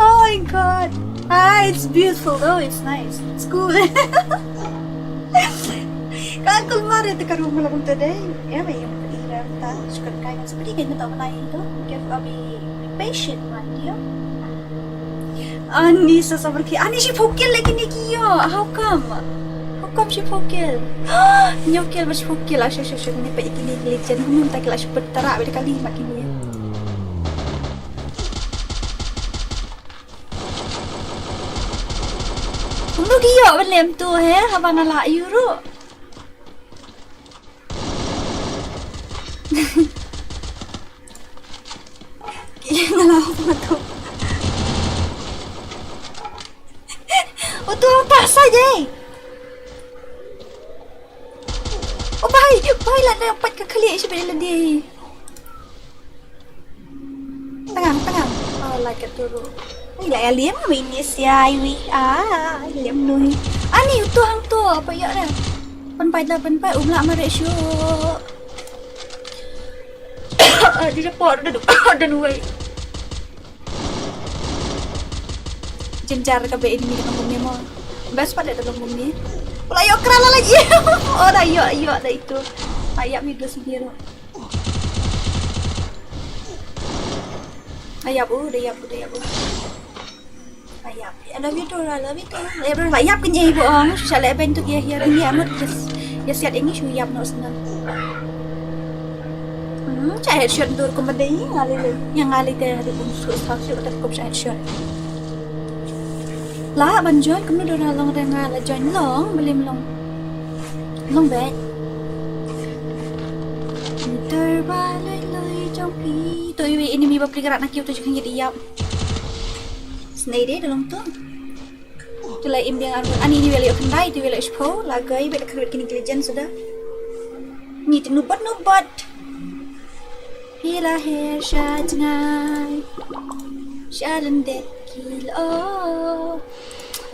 Oh my god! Ah, it's beautiful though, it's nice, it's cool. Ka kulmar ïa te ka room ka la kumta dei. Ïa, ba ïa, ba ïa, ta, suka kai, seperti kain mata, mana itu. Give a be patient, man, you. Ani sa sabar ki. Ani shiphew kill lagi ni ki ïoh. How come? How come shiphew kill? Hynñiew kill bad shiphew kill. Ah, shuh, shuh, shuh. Ni pa ikini legend. Kumno mynta ki la shiphew tara bad kali mat kini. Kumno ki ïoh ban lem tu, he? Haba nga la ïoh ruh. Nga la hop nga tu. O tu, ta sa je. O bai, bai, la na pat ka khlieh shi bai la dei. Tang, tang. Oh, la ka turu. Ai, la ïa lem ma ini sia, ai wi. Ah, lem nui. Ani uto hangto, apa ïa dah. Pan pai la, pan pai, um la mare shu. Ah, di dapur, dah, dah nuai. Jynjar ka ba enemy ka long kumne mo. Best pat da long kumne. Pula ïoh kra la lagi. Oh, da ïoh, ïoh da itu. Ayap ni dos biru. Ayap, oh, da ïap, da ïap, oh. Ayap. I love you too, I love you too. Ayap, bro, ayap kene ibu ong, shisha le ben tu ya, ya, ya, mut, yes. Ya siat ini shu yap no sendal. Hmm, cha headshot dur ko made ni, ngali le. Yang ngali te hari pun su sa su ta ko cha headshot. La ban join, kumno dur long de nga la join long, beli long. Long be. Dur ba lui lui jong pi. To iwi enemy ba pli krat na kiu to jong yap. Snei de da long to. Tu la im biang arngut. Ani ni wele khyndai, tu wele shiphew, la gai, bad khrut kini ki legend suda. Ni tu nubat nubat. Phi la her sha jngai. Sha lyndet ki la.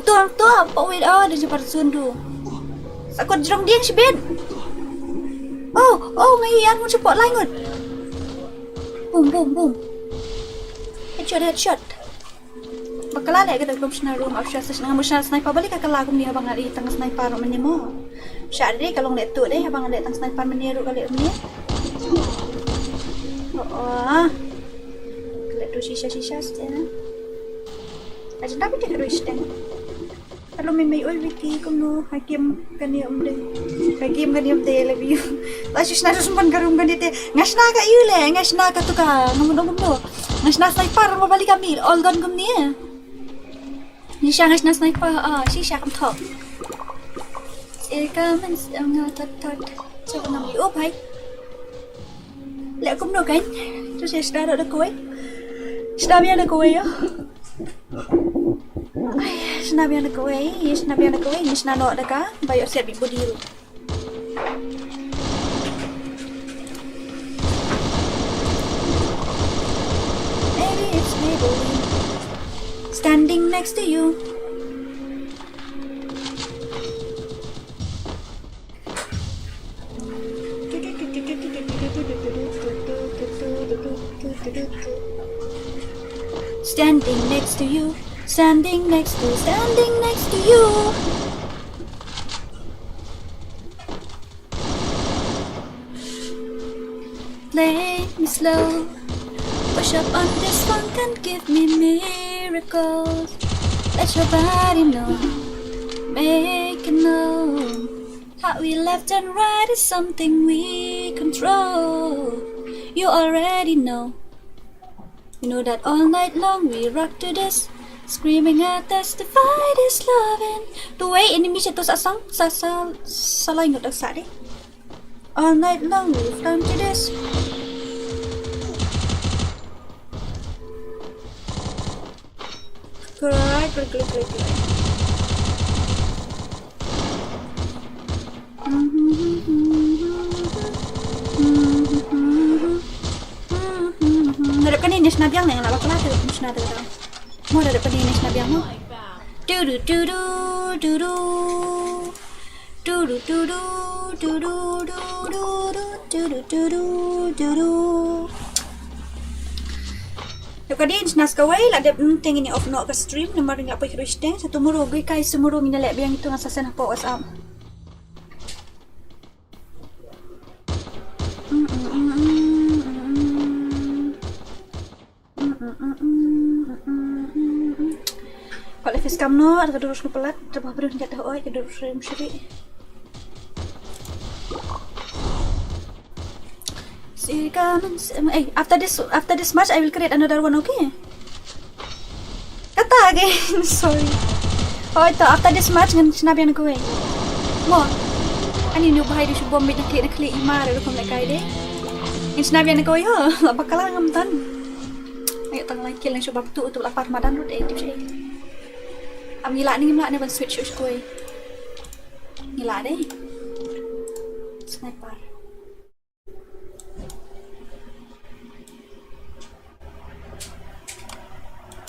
Tuang, tuang, pa wei, oh, da jepar sundu. Sakut jrong dieng shibit. Oh, oh, ngai arngut shiphew lai ngut. Boom, boom, boom. Headshot, headshot. Bakla le ka kum shna room, ap shna, shna, shna sniper bali ka kala kum ni haba nga ri tang sniper ro mane mo. Sha ri ka long le tu de haba nga le tang sniper mane ro ka le mane. Oh, oh. Ka le tu shisha shisha ste na. Aja tapi te ka ri ste. Hello, me me oi Vicky, kumno? Hakim kane um de. Hakim kane um de, I love you. La shisha na sumban ka room kane te. Nga shna ka iu le, nga shna ka tu ka. Ngam dong kumno. Nga shna sniper, ngam bali kami. All gun kumne. Shisha nga shna sniper, ah, shisha kam thok. Sika men nga thot thot. Chak ngam iu, oh, bhai. Le kumno kan? Tu shisha da da koi. Shna biang da koi yo. Ai, shna biang da kawei, shna biang da kawei, ni shna noh da ka, ba ïoh siat bit budi ruh. Maybe it's Maybelline. Standing next to you. Standing next to you, standing next to, standing next to you. Play me slow. Push up on this one can give me miracles. Let your body know. Make it known. How we left and right is something we control. You already know. You know that all night long we rock to this. Screaming out, testify this loving. Tu wei enemy situ sa sang, sa, sa, sa lain ngut sa deh. All night long we flaunt to this. Cry, cry, cry, cry, cry. Nga dep kane ne shna biang ne nga la bakla te shna te. Mo da dep kane ne shna biang mo. Du du du du du du. Du du du du du du du du du du du du du du. Dep ka dien shna skawei la dep, mm, teng ini off noh ka stream namar ngi la poi khrui shteng. Sa tomorrow gi kai tomorrow ngi na leh biang itu nga sa send hapoh WhatsApp. Pale fis kam no, ada ka durus ngepelat, ada bah brun kat oi, ka durus rim shiri. Si kamen, si, eh, after this, after this match, I will create another one, okay? Kata again, sorry. Hoi to, after this match ngan shna biang kawei. Mo. Ani nu bahai du shu bom bit na klik na klik ima re rukom le kai de. Ngan shna biang kawei ho. La bakala ngam tan. Ayo tang lai kill ngan shu bam tu tu la par madan rut eh tip shi. Am ngila ni ngim la ne ban switch shu kawei. Ngila de. Sniper.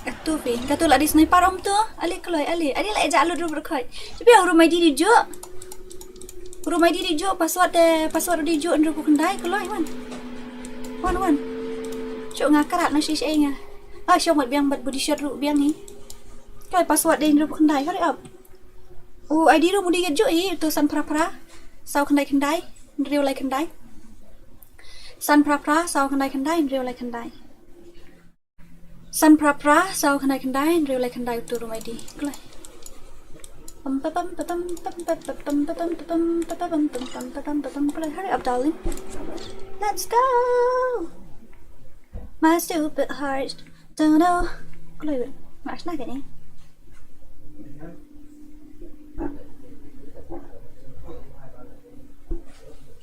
Katu phi, katu la di sniper om tu. Ali kloi, ali, ali la eja alut rup rukhoi. Tapi yang rumah di dijuk. Rumah di dijuk, password de, password dijuk nru ku kendai kloi wan. Wan, wan. Cuk nga karat na shi shi nga. Ah, shong mat biang bat body shot ru biang ni. Kloi password de nru ku kendai, hurry up. U I D ru mudi juk i, tu san pra pra. Sau kendai kendai. Hynriew lai khyndai. San phra phra, saw khyndai khyndai, hynriew lai khyndai. San phra phra, saw khyndai khyndai, hynriew lai khyndai, utu ruh mai di. Kloi. Pam pam pam pam pam pam pam pam pam pam pam pam pam pam pam pam pam pam. Kloi, hurry up, darling. Let's go. My stupid heart. Don't know. Kloi, mas na kene.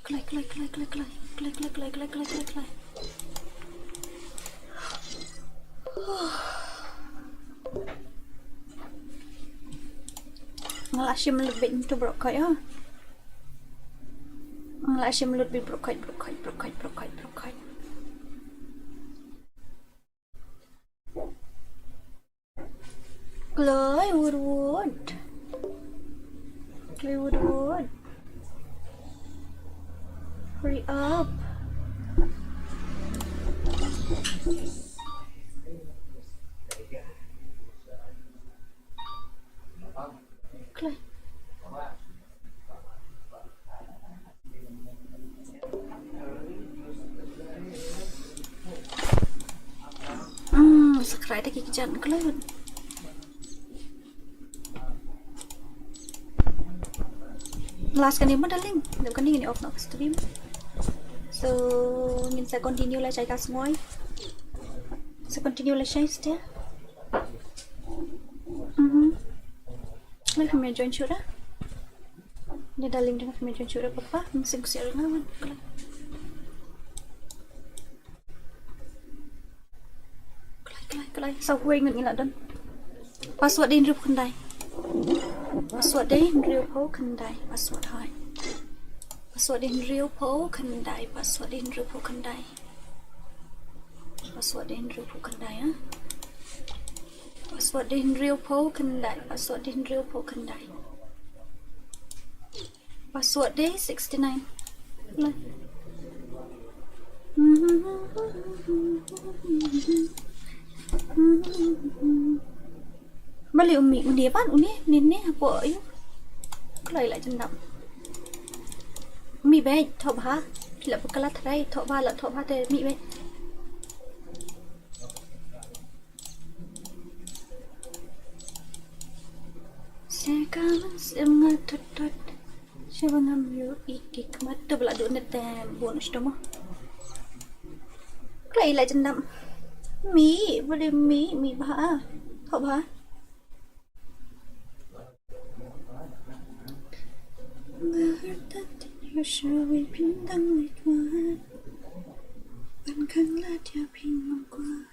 Kloi, kloi, kloi, kloi, kloi. Kloi, kloi, kloi, kloi, kloi, kloi, kloi. Nga la shim lut bit into brok koi, oh. Nga la shim lut bit brok koi, brok koi, brok koi, brok koi, brok koi. Kloi wood wood. Kloi wood wood. Hurry up. Kloi. Hmm, subscribe ta ki kijan kloi. Last kane mo darling, dep kane ngin off noh stream. So ngin sa continue la shai ka sngi. Sa continue la shai still. Mhm. Ngan kmen join shuh da. Ni darling dang kmen join shuh da papa. Mesti ku siar ngawan. Kloi, kloi, kloi. Sa huai ngan ila don. Password dei hynriew phew khyndai. Password dei hynriew phew khyndai. Password hai. Password dei hynriew phew khyndai. Password dei hynriew phew khyndai. Password dei hynriew phew khyndai, ah. Password dei hynriew phew khyndai. Password dei hynriew phew khyndai. Password dei sixty nine. Lah. Bali umi, uni apa? Uni, ni, ni, apa, ayo. Kloi la jendap. Umi bej, thok bha. Kila pukala trai, thok bha, la thok bha te, umi bej. Sekaman sem nga tut tut. Shaba ngam ïohi ki khmat tu ba la duh net te bun u sdom. Kloi la jendam. Mi, bali mi, mi bha. Thok bha. Nga harta tin ïoh shawei phin dang leit wad. Ban khang lad ïa phi ngam kwah.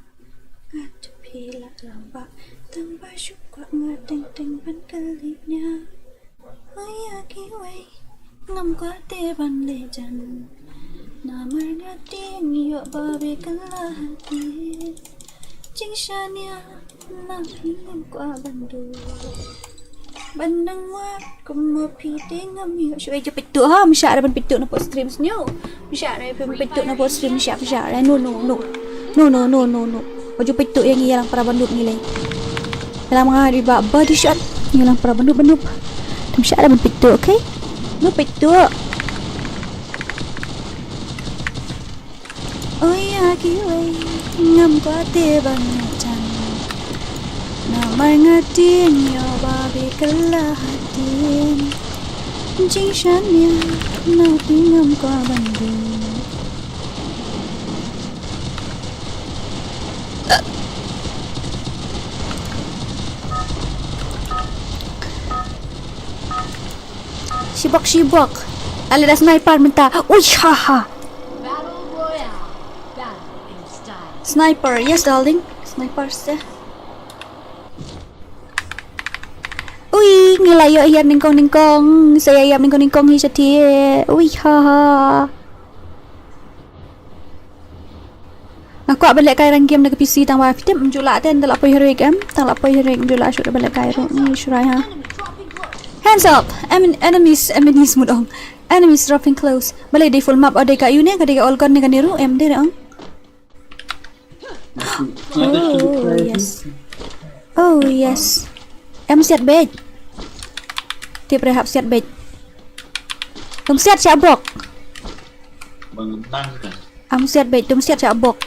Nga te phi la rambah tang ba shu kwah nga teng teng ban kylli nia. Ïa kiwei ngam kwah. Ban leh jan. Namar nga tieng ïoh ba be ka la ha ki. Jingshaniah na phi ngam kwah ban duh. Ban dang wad kum ma phi te ngam ïoh. Shu ai ju peit tu ha, msha re ban peit tu na post stream snyo. Msha re ban peit tu na post stream, msha, msha re. No, no, no. No, no, no, no, no. Wa ju peit tu ïa ngi ïalang para ban dup ngi lei. Ïalang nga di ba ba di shot. Ïalang para ban dup ban dup. Msha re ban peit tu, okay? No peit tu. Oi ïa kiwei ngam kwah te ban jan. Namar nga tieng ïoh ba be ka la ha ki. Jingshaniah na phi ngam kwah ban duh. Shibok, shibok. Ale da sniper mynta. Ui, ha, ha. Battle Royale. Battle in style. Sniper, yes, darling. Sniper se. Ui, ngi la ïoh ïap nyngkong nyngkong. Sa ïa ïap nyngkong nyngkong hi shatei. Ui, ha, ha. Nga kwah ban leh kai rank game na ka P C tang ba phi tip ym ju lah te, ynda la poi heroic em, tang la poi heroic ym ju lah shuh ban leh kai ruh, ngi shurai ha. Hands up! Em-, enemies, enemies mut ong. Enemies dropping close. Balei dei full map, o dei ka ïu ne, ka dei ka all gun ne kane ruh, em dei re ong. Oh yes. Oh yes. Em siat beit. Tip re hap siat beit. Tum siat siat bok. Bang tang ka. Am siat beit, tum siat siat bok.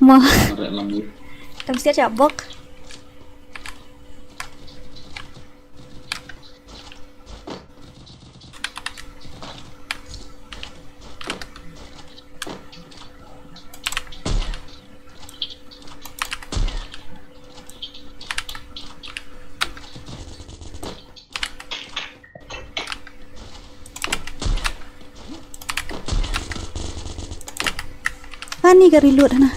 Mo. Arek lang ni. Tum siat siat bok. Ani ka reload hana.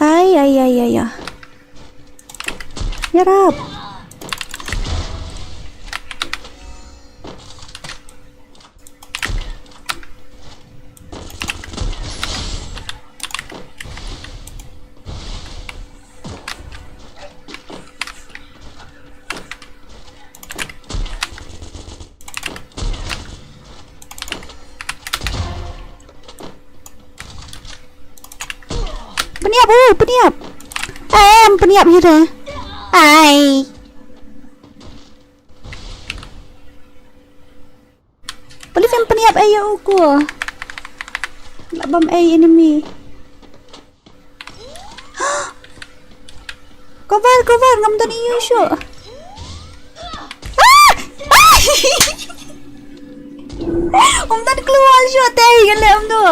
Ai, ai, ai, ai, ai. Yarap. Pynïap, oh, pynïap. Em, pynïap hi re. Ai. Pynïap, pynïap, ai, ya uku. La bam ai enemy. Cover, cover, ngam don ïu shuh. Ah! Ah! Ngam don kloi shuh te, ngan leh kumno.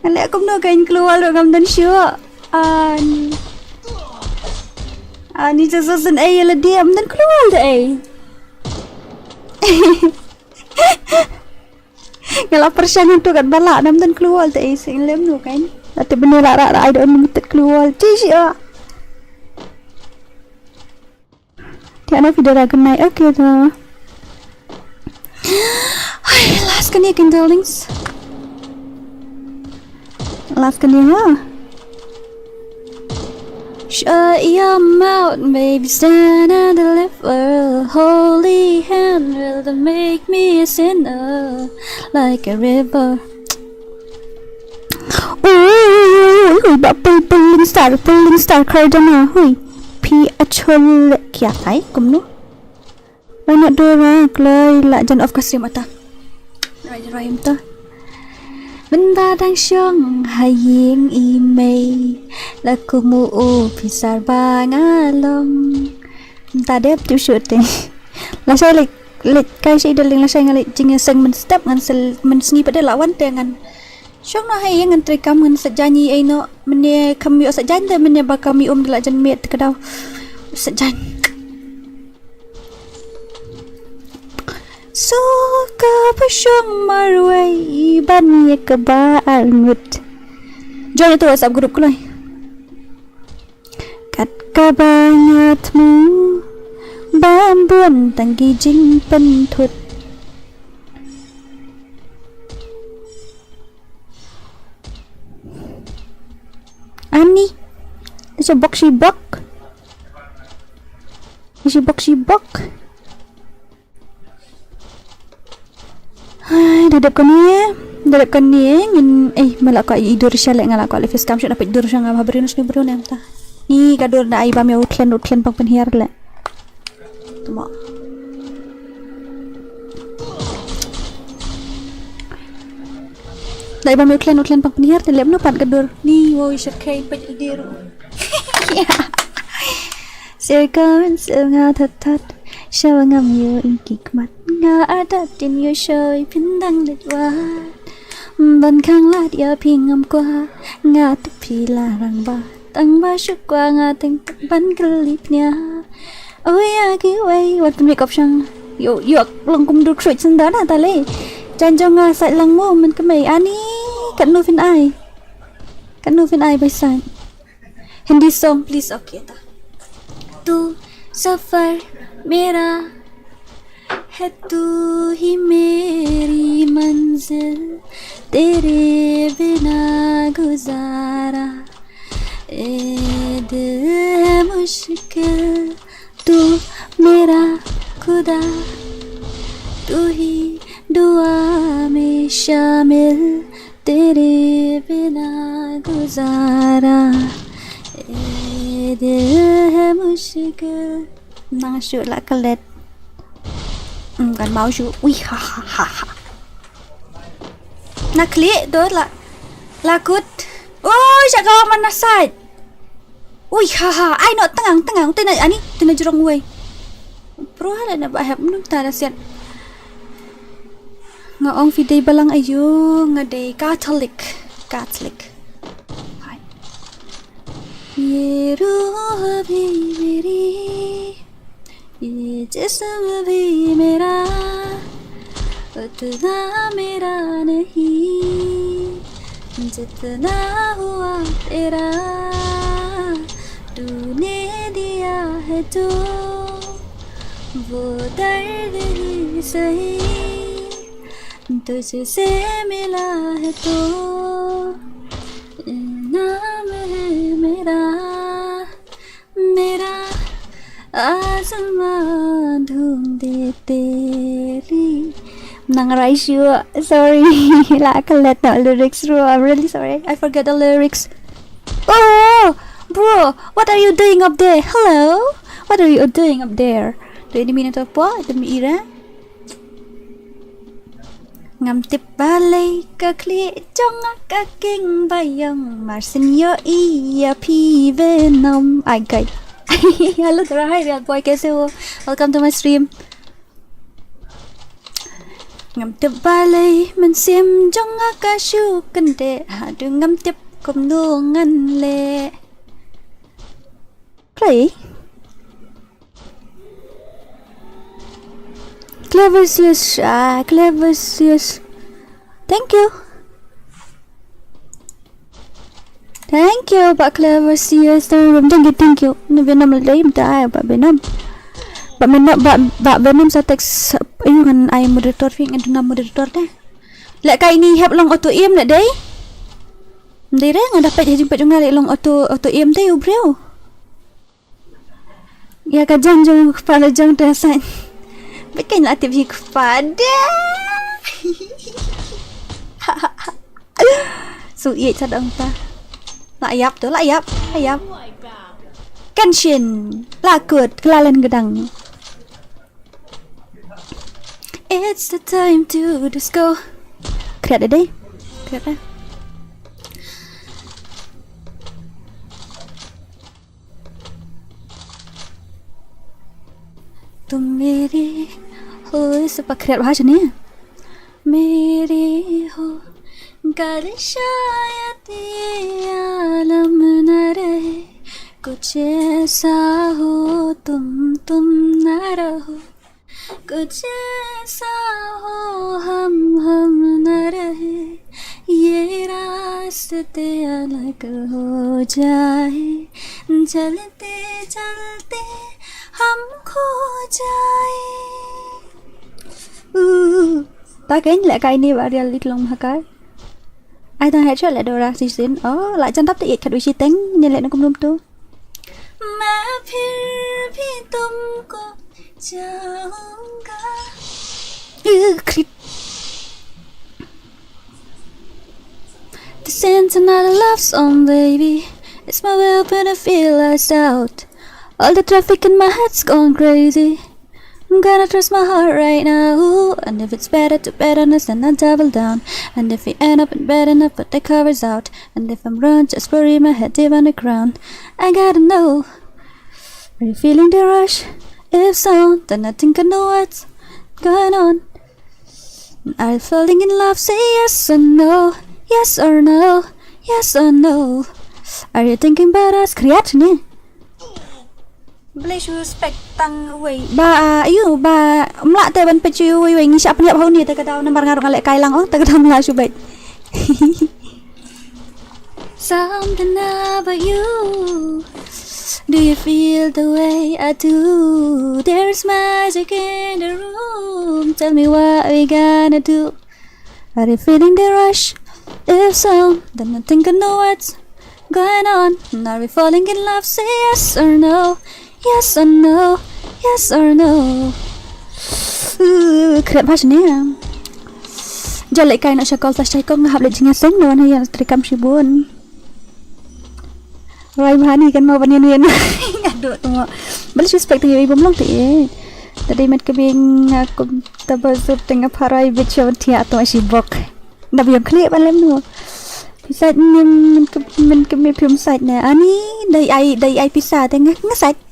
Ngan leh kumno kan kloi ruh ngam don shuh. Ani. Ani, just doesn't ai la dia, ngam don kloi te ai. Nga la pyrshang hangtu katba lah, ngam don kloi te ai, sing lem nu kan. Late bene la ra ra, I don't know, mut kloi. Chi shi ah. Te ano video ra, good night. Okay to. Hai, last kane kan, darlings. Last kane ha. Shut your mouth, baby, stand and deliver. Holy hand will make me a sinner like a river. Ui, ui, ui, ui, ba pul, pul, ling star, pul, ling star, kar jana, hui. Phi a chul kia kai, kumno. Ba na dora, kloi, la jan of kasim ata. Rai, rai, ym ta. Mynta dang shong ha ïing i mei. La kumu u phi sar ba nga long. Mynta dep tu shoot te. Lashai leit, leit kai shi, darling, lashai nga leit jingïaseng mynstep, ngan sel, mynsngi pat de la wan te ngan. Shong noh ha ïing ngan trei kam, ngan sa jan ïa ïa noh, mynne kam ïoh sa jan te, mynne ba kam ïoh um de la jan miet ka daw. Sa jan. So kaba shong marwei ban ïa kaba arngut. Join ïa tu WhatsApp group kloi. Kat Kaba nga thmu bam bun tang ki jingpynthut. Ani. Sa bok si bok. Si bok si bok. Hai, da dep kane, da dep kane, ngin, eh, ma la kwah i dur sha leh, nga la kwah leh face cam sha, na peit dur sha nga, ba briew na sni briew ne ta. Ni ka dur da ai bam ïa u thlen, u thlen pang pynhiar leh. Tama. Da ai bam ïa u thlen, u thlen pang pynhiar te leh mano pat ka dur. Ni, wow, i shyrkhei peit i dir. Sir ka men sir nga that that. Sha ba ngam ïoh ïa ki khmat. Nga artat dien ïoh shoi phin dang leit wad. Ban khang lad ïa phi ngam kwah. Nga tip phi la rangbah. Tang ba shu kwah nga teng teng ban kylli pnia. Oh ïa kiwei wat pynmih kop shang. Ïoh ïoh long kum dur khrui shen da na ta lei. Jan jong nga sait lang mo men kmei ani. Katno phin ai. Katno phin ai bai sait. Hindi song, please. Okay, ta. तू सफर मेरा है, तू ही मेरी मंजिल, तेरे बिना गुजारा ए दिल है मुश्किल, तू मेरा खुदा, तू ही दुआ में शामिल, तेरे बिना गुजारा ए दिल है मुश्किल. Nang shu la klet. Hmm, kan mau shu. Ui ha ha ha ha. Na klik tu la. La kut. Oh, syak kau mana sait. Ui ha ha. Ai no tengang tengang. Tena ani tena jrong wei. Pro hala na ba hep num ta da siat. Nga ong phi dei balang ayu, nga dei Catholic. Catholic. Hai. ये रूह भी मेरी, ये जिस्म भी मेरा, उतना मेरा नहीं जितना हुआ तेरा। तूने दिया है जो वो दर्द ही सही, तुझसे मिला है तो इनाम है मेरा, मेरा आसमां ढूंढे तेरी. Nang rai shu. Sorry. La klet na lyrics ru. I'm really sorry. I forget the lyrics. Oh, bro, what are you doing up there? Hello? What are you doing up there? Do you mean to po? Ira. Ngam tip balei ka khlieh jong nga ka king ba ïong, mar shen ïohi ïa phi Venom. Ai guys. Hello Dora, hi real boy, kaise ho? Welcome to my stream. Ngam tip balei mynsiem jong nga ka shu kyndeh, haduh ngam tip kumno ngan leh. Play. Clever sis, ah, clever sis. Thank you. Thank you, ba clever sis. Thank you, thank you. Ni Venom la dei mynta ai ba Venom. Ba Venom, ba, ba Venom sa text ayu ngan ai moderator phi, ngan duna moderator te. Leh kai ni hep long auto aim leh dei. Dei re nga da peit ha jingpeit jong nga leh long auto, auto aim te u briew. Ïa ka jan jong u kpa la jong te sait. Ba kein la tip hi kpa de. Su ïeit sa dang ta. La ïap tu, la ïap, la ïap. Kan shin. La kut, ka la len gedang. It's the time to disco. Kret dei. Kret dei. तुम मेरे हो, इस पर खैर भाषा नहीं है। मेरे हो, कल शायद ये आलम न रहे, कुछ ऐसा हो, तुम, तुम न रहो। कुछ ऐसा हो, हम, हम न रहे, ये रास्ते अलग हो जाए, चलते चलते हम खो जाए। Uh, ta kein leh kai ni ba real lit long ha kai. Ai tang headshot leh Dora si sin. Oh, la jan tap te it khat wi si teng ni leh na kum rum tu. मैं फिर भी तुमको चाहूंगा। Uh, crit. This ain't another love song, baby. It's my weapon to feel us out. All the traffic in my head's gone crazy. I'm gonna trust my heart right now. And if it's better to bet on us, then I'll double down. And if we end up in bed enough, put the covers out. And if I'm wrong, just bury my head deep underground. I gotta know. Are you feeling the rush? If so, then I think I know what's going on. Are you falling in love? Say yes or no. Yes or no. Yes or no. Are you thinking about us? Kriat ni. Blei shu spek tang wei. Ba, ayu, ba, mla te ban pechu wei wei ngi sha pniap hau ni te ka dau nambar ngaruk ngalek kai lang oh, te ka dau mla shu bek. Something about you. Do you feel the way I do? There's magic in the room. Tell me what we gonna do. Are you feeling the rush? If so, then I think I know what's going on. And are we falling in love? Say yes or no. Yes or no. Yes or no. Uh, krep hash ni. Jale kai na shakol ta shai kong hap le jinga seng no na ya trikam shibun. Rai bhani kan mau ban yan yan. Aduh tu mau. Bal suspek tu ya ibu melong tu eh. Tadi met kebing aku tabasur tengah parai bit shau tia tu ashi bok. Dah biang klik ban lem tu. Pisat ni men ke men ke me phim sait ne. Ani dai ai dai ai pisa tengah ngesat.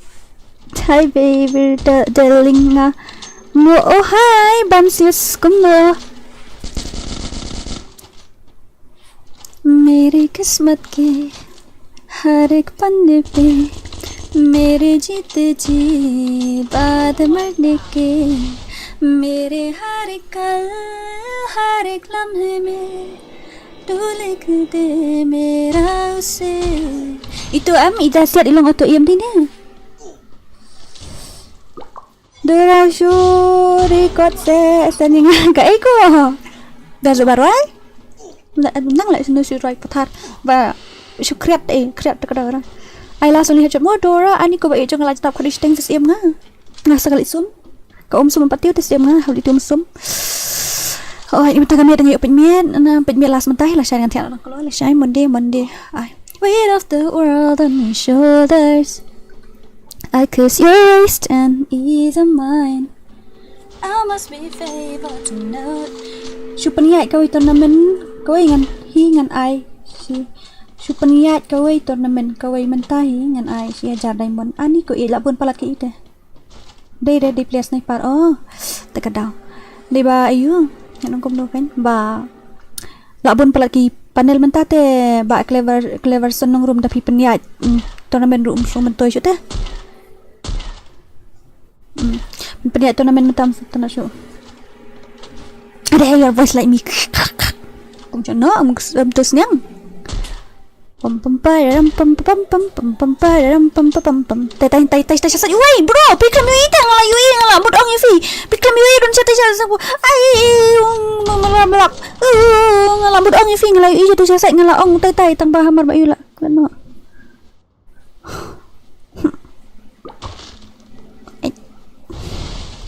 Hi baby da- darling nga. Mo oh hi bam sis kumno. मेरी किस्मत के हर एक पन्ने पे मेरे जीते जी बाद मरने के मेरे हर एक कल हर एक लम्हे में तू लिख दे मेरा उसे. Itu am ida siat ilong oto iam dine. Dora shu record se standing ka eko. Da zubar wai. Nang lai sunu shu roi pathar ba shu kriat eh kriat ta ka Dora. Ai la sunu hajat mo Dora ani ko ba ejong la jatap khadi steng ses iam nga. Nga sa kali sum. Ka um sum patiu tes iam nga hali tum sum. Oh ini mata kami tang yo pet miet na pet miet las mentai la shai ngan tian orang keluar la shai Monday Monday. Ai. Weight of the world on my shoulders. I kiss your waist and ease of mine. I must be favored tonight. Shu pynïaid kawei tournament kawei ngan hi ngan ai shi. Shu pynïaid kawei tournament kawei mynta hi ngan ai shi hajar diamond. Ani ko i la bun palat ki ite. Dei dei dei players sniper. Oh, te ka daw. Dei ba ayu. Ngan kum do kan ba. La bun palat ki panel mynta te ba clever clever sonong room da phi pynïaid. Mm, tournament room shu mentoi shu te. Hmm. Pynïaid tournament mynta mynta na shu. Ada your voice like me. Kum chano am tus niang. Pam pam pam pam pam pam pam pam pam pam pam pam pam. Tai tai tai tai tai sasai. Wei bro, pi klam yui ta ngala yui ngala mut ong yui. Pi klam yui don sasai sasai. Ai ngala ngala. Ngala mut ong yui ngala yui sasai ngala ong tai tai tang ba hamar ba yui la. Kano.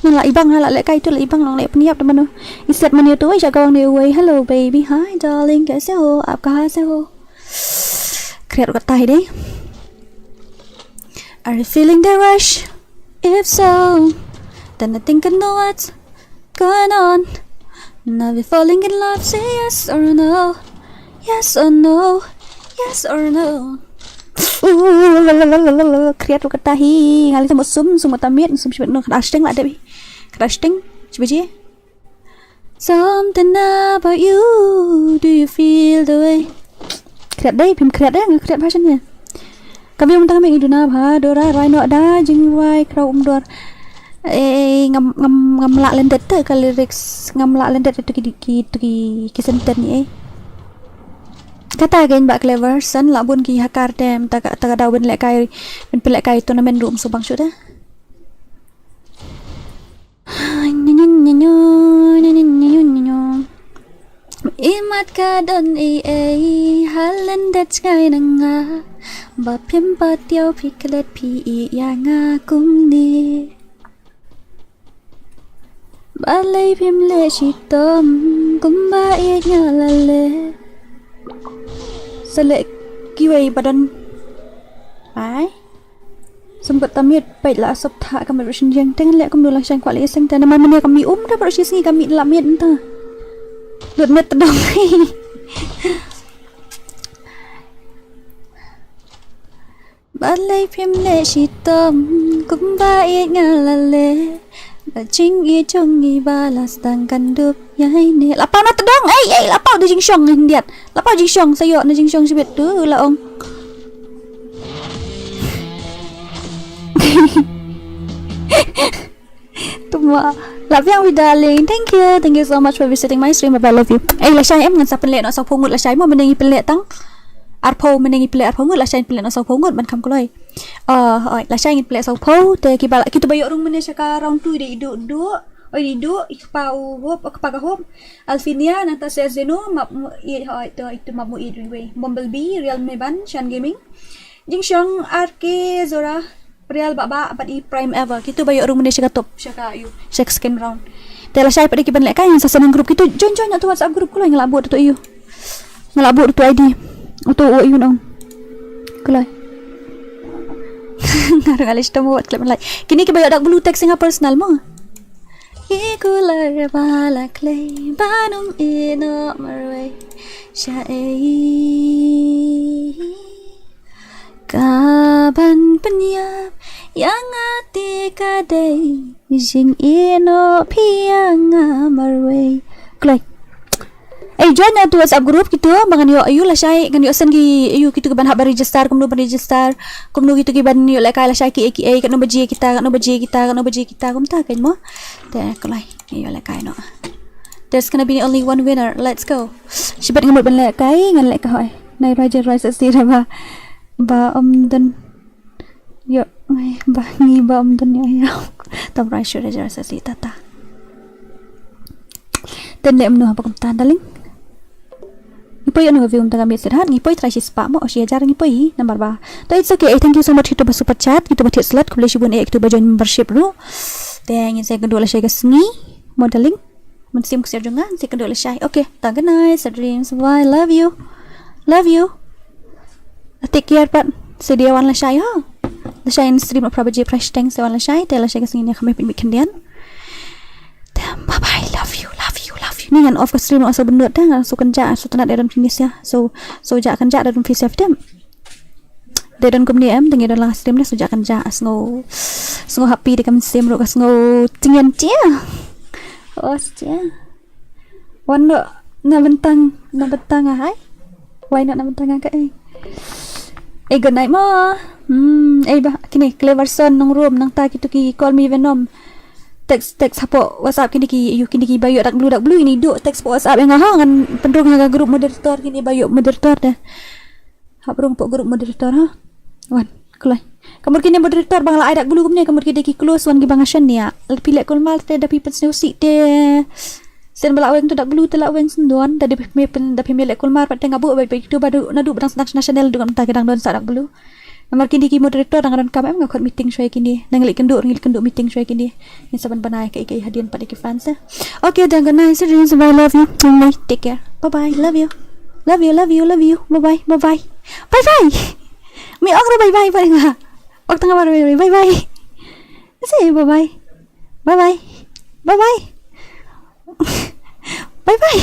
Nang la ibang ha la le kai tu la ibang nang le pynïap da mano. Iset mano tu ai ja gawang ne uai. Hello baby, hi darling, kaise ho? Aap kahan se ho? Kriat ka tai de. Are you feeling the rush? If so, then I think I know what's going on. Now we falling in love, say yes or no. Yes or no. Yes or no. Kriat ka tai hi ngali tamo sum sum mata miet sum shibet no kada sting la debi. Kada sting shibaji. Something about you. Do you feel the way? Kriat dei, phim kriat dei, nga kriat bha shane. Ka biang tang me i duna bha Dora rai no da jingwai kraw um dor. Eh ngam ngam ngam la lendet te ka lyrics ngam la lendet tu ki ki tu ki ki sentence ni eh. Kata again ba Cleverson la bun ki hacker te mynta ka, ta ka daw ban lehkai, ban pynlehkai tournament ruh ym sngewbang shuh te. Imat ka don ei ei ha lyndet jngai na nga, ba phim pat ïoh phi klet phi ïa nga kumne. Balei phim leh shitom kumba ïeit nga la leh. Sa leh kiwei ba don. Ai. Sum ka tamit peit la sop tha ka mut shin jeng teng leh kumno la shang kwah leh seng te namar mane ka mi um da ba shi sngi ka mi la mit nta. Lut met tdong. Balei phim leh shitom kumba ïeit nga la leh. Ba jingïeit jong ngi ba la sdang kan dup ïa ine. La paw na tdong ei ei la paw da jingshong hyndiat. La paw jingshong sa ïoh na jingshong shibit tu la ong. Tuma. La biang wi darling. Thank you. Thank you so much for visiting my stream. Bye bye, love you. Ei la shai em ngan sa pynleh noh sawphew ngut la shai mo mynne ngi pynleh tang. Arphew mynne ngi pynleh arphew ngut la shai pynleh noh sawphew ngut ban kham kloi. Oh, oi, la shai ngi pynleh sawphew te ki ba la, kitu ba ïoh rung mynne sha ka round two dei Idu Idu. Oi Idu, i kpa u hop, kpa ka hop. Alfinia nangta se Zeno map mu ïeit hoi to itu map mu ïeit riwei. Bumblebee, Real Meban, Shan Gaming. Jingshong R K Zora Prial ba ba bat i prime ever. Kitu ba ïoh rung mynne sha ka top sha ka yu sha ka second round. Te la shai pat ki ban lehkai ngan sa send group kitu join join tu WhatsApp group kulai nga la bud tu yu. Nga la bud tu I D. Tu o yu nong. Kulai. Ngar nga leh tu mo wat klep lai. Kini ki ba ïoh dak blue text nga personal mo. Ki kulai ba la klei ba num ino marwei. Sha ei. Ka ban pynïap ïa nga te ka dei jingïehnoh phi ïa nga marwei. Kloi. Ei join na tu WhatsApp group kitu ba ngan ïoh ayu lashai ngan ïoh send ki ayu kitu ki ban hap ban register kumno ban register kumno kitu ki ban ïoh lehkai lashai ki ei ki ei katno baje kita katno baje kita katno baje kita kumta kan mo. Te kloi. Ïoh lehkai noh. There's gonna be only one winner. Let's go. Shibit ngan mut ban lehkai ngan lehkai hoi. Nai Roger Roy sa si ba ba om don. Yo ngai ba ngi ba om don yo yo. Tam rai shu Roger sa si tata. Ten leh mno ba kumta darling. Ngi poi anu view tang ka miet sirhat ngi poi trai shi spah mo shi hajar ngi poi number ba. To it's okay. Thank you so much kitu ba super chat kitu ba thied slot khublei shibun eh kitu ba join membership ruh. Te ngin sa ïakynduh lashai ka sngi. Modeling. Mynsiem ksiar jong nga ngin sa ïakynduh lashai. Okay. Tang ka night sa dreams bye love you. Love you. Take care pat. Sa dei wan lashai ha. Lashai in stream phra baje phra shiteng sa wan lashai te lashai ka sngi ne kham pynmih khyndiat. Bye bye love you love you love you. Ni ngan off ka stream ngan sa bynnud te ngan sa kynjah sa tnat da don kynjah sia. So so jah kynjah da don phi sia fitem. Da don kumne em da ngi don lang stream ne so jah kynjah sngew sngew happy da ka mynsiem ruh ka sngew tyngen tia. Oh tia. Wan no na bentang na bentang ah hai. Why not na bentang ah ka eh. Eh good night mo. Hmm, eh bah kini Cleverson nong room nang ta kitu ki call me Venom. Text text hapoh WhatsApp kini ki yu kini ki ba ïoh dak blue dak blue ini duk text hapoh WhatsApp ïa nga ha ngan pynrung ha ka group moderator kini ba ïoh moderator deh. Hap rung hapoh group moderator ha. Wan, kloi. Ka mut kini moderator ba nga la ai dak blue kumne ka mut ki dei ki close wan ki ba nga shaniah. Lada phi leh kulmar te da phi pynsngewsih te. Sien ba la weng tu dak blue te la weng sendon da dei phi me pyn da phi me leh kulmar pat te nga buh bai bai tu ba du na du ba dang sdang shna channel du ngam ta ki dang don sa dak blue. Namar kini ki moderator dang don kam em nga khot meeting shwa ïa kini. Dang leh kynduh ngi leh kynduh meeting shwa ïa kini. Ngin sa ban bana ïa kaei kaei hadien pat ïa ki fans eh. Okay, dang good night, sweet dreams, bye, love you. Mwah, take care. Bye bye, love you. Love you, love you, love you. Bye bye, bye bye. Bye bye. Mi ong ra bye bye pat ïa nga. Ong tang nga bye bye, bye bye. Say bye bye. Bye bye. Bye bye. Bye bye.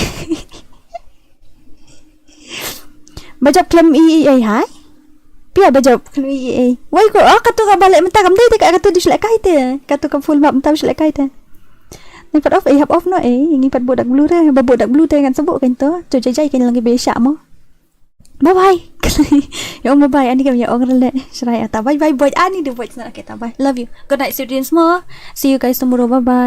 Ba jop khlem i i ei hai. Pia ba jop khlem i i ei. Wei ko oh katu ka ba leh mynta kam dei te ka katu du shleh kai te. Katu ka full map mynta shleh kai te. Nang pat off ei hap off noh ei ngi pat buh dak blue re ba buh dak blue te ngan sa buh kan to. To jai jai kan lang ki be shah mo. Bye bye. Ïa ong bye bye ani kam ïa ong re leh. Shrai ata bye bye boy ani du boy sna okay ta bye. Love you. Good night sweet dreams mo. See you guys tomorrow. Bye bye.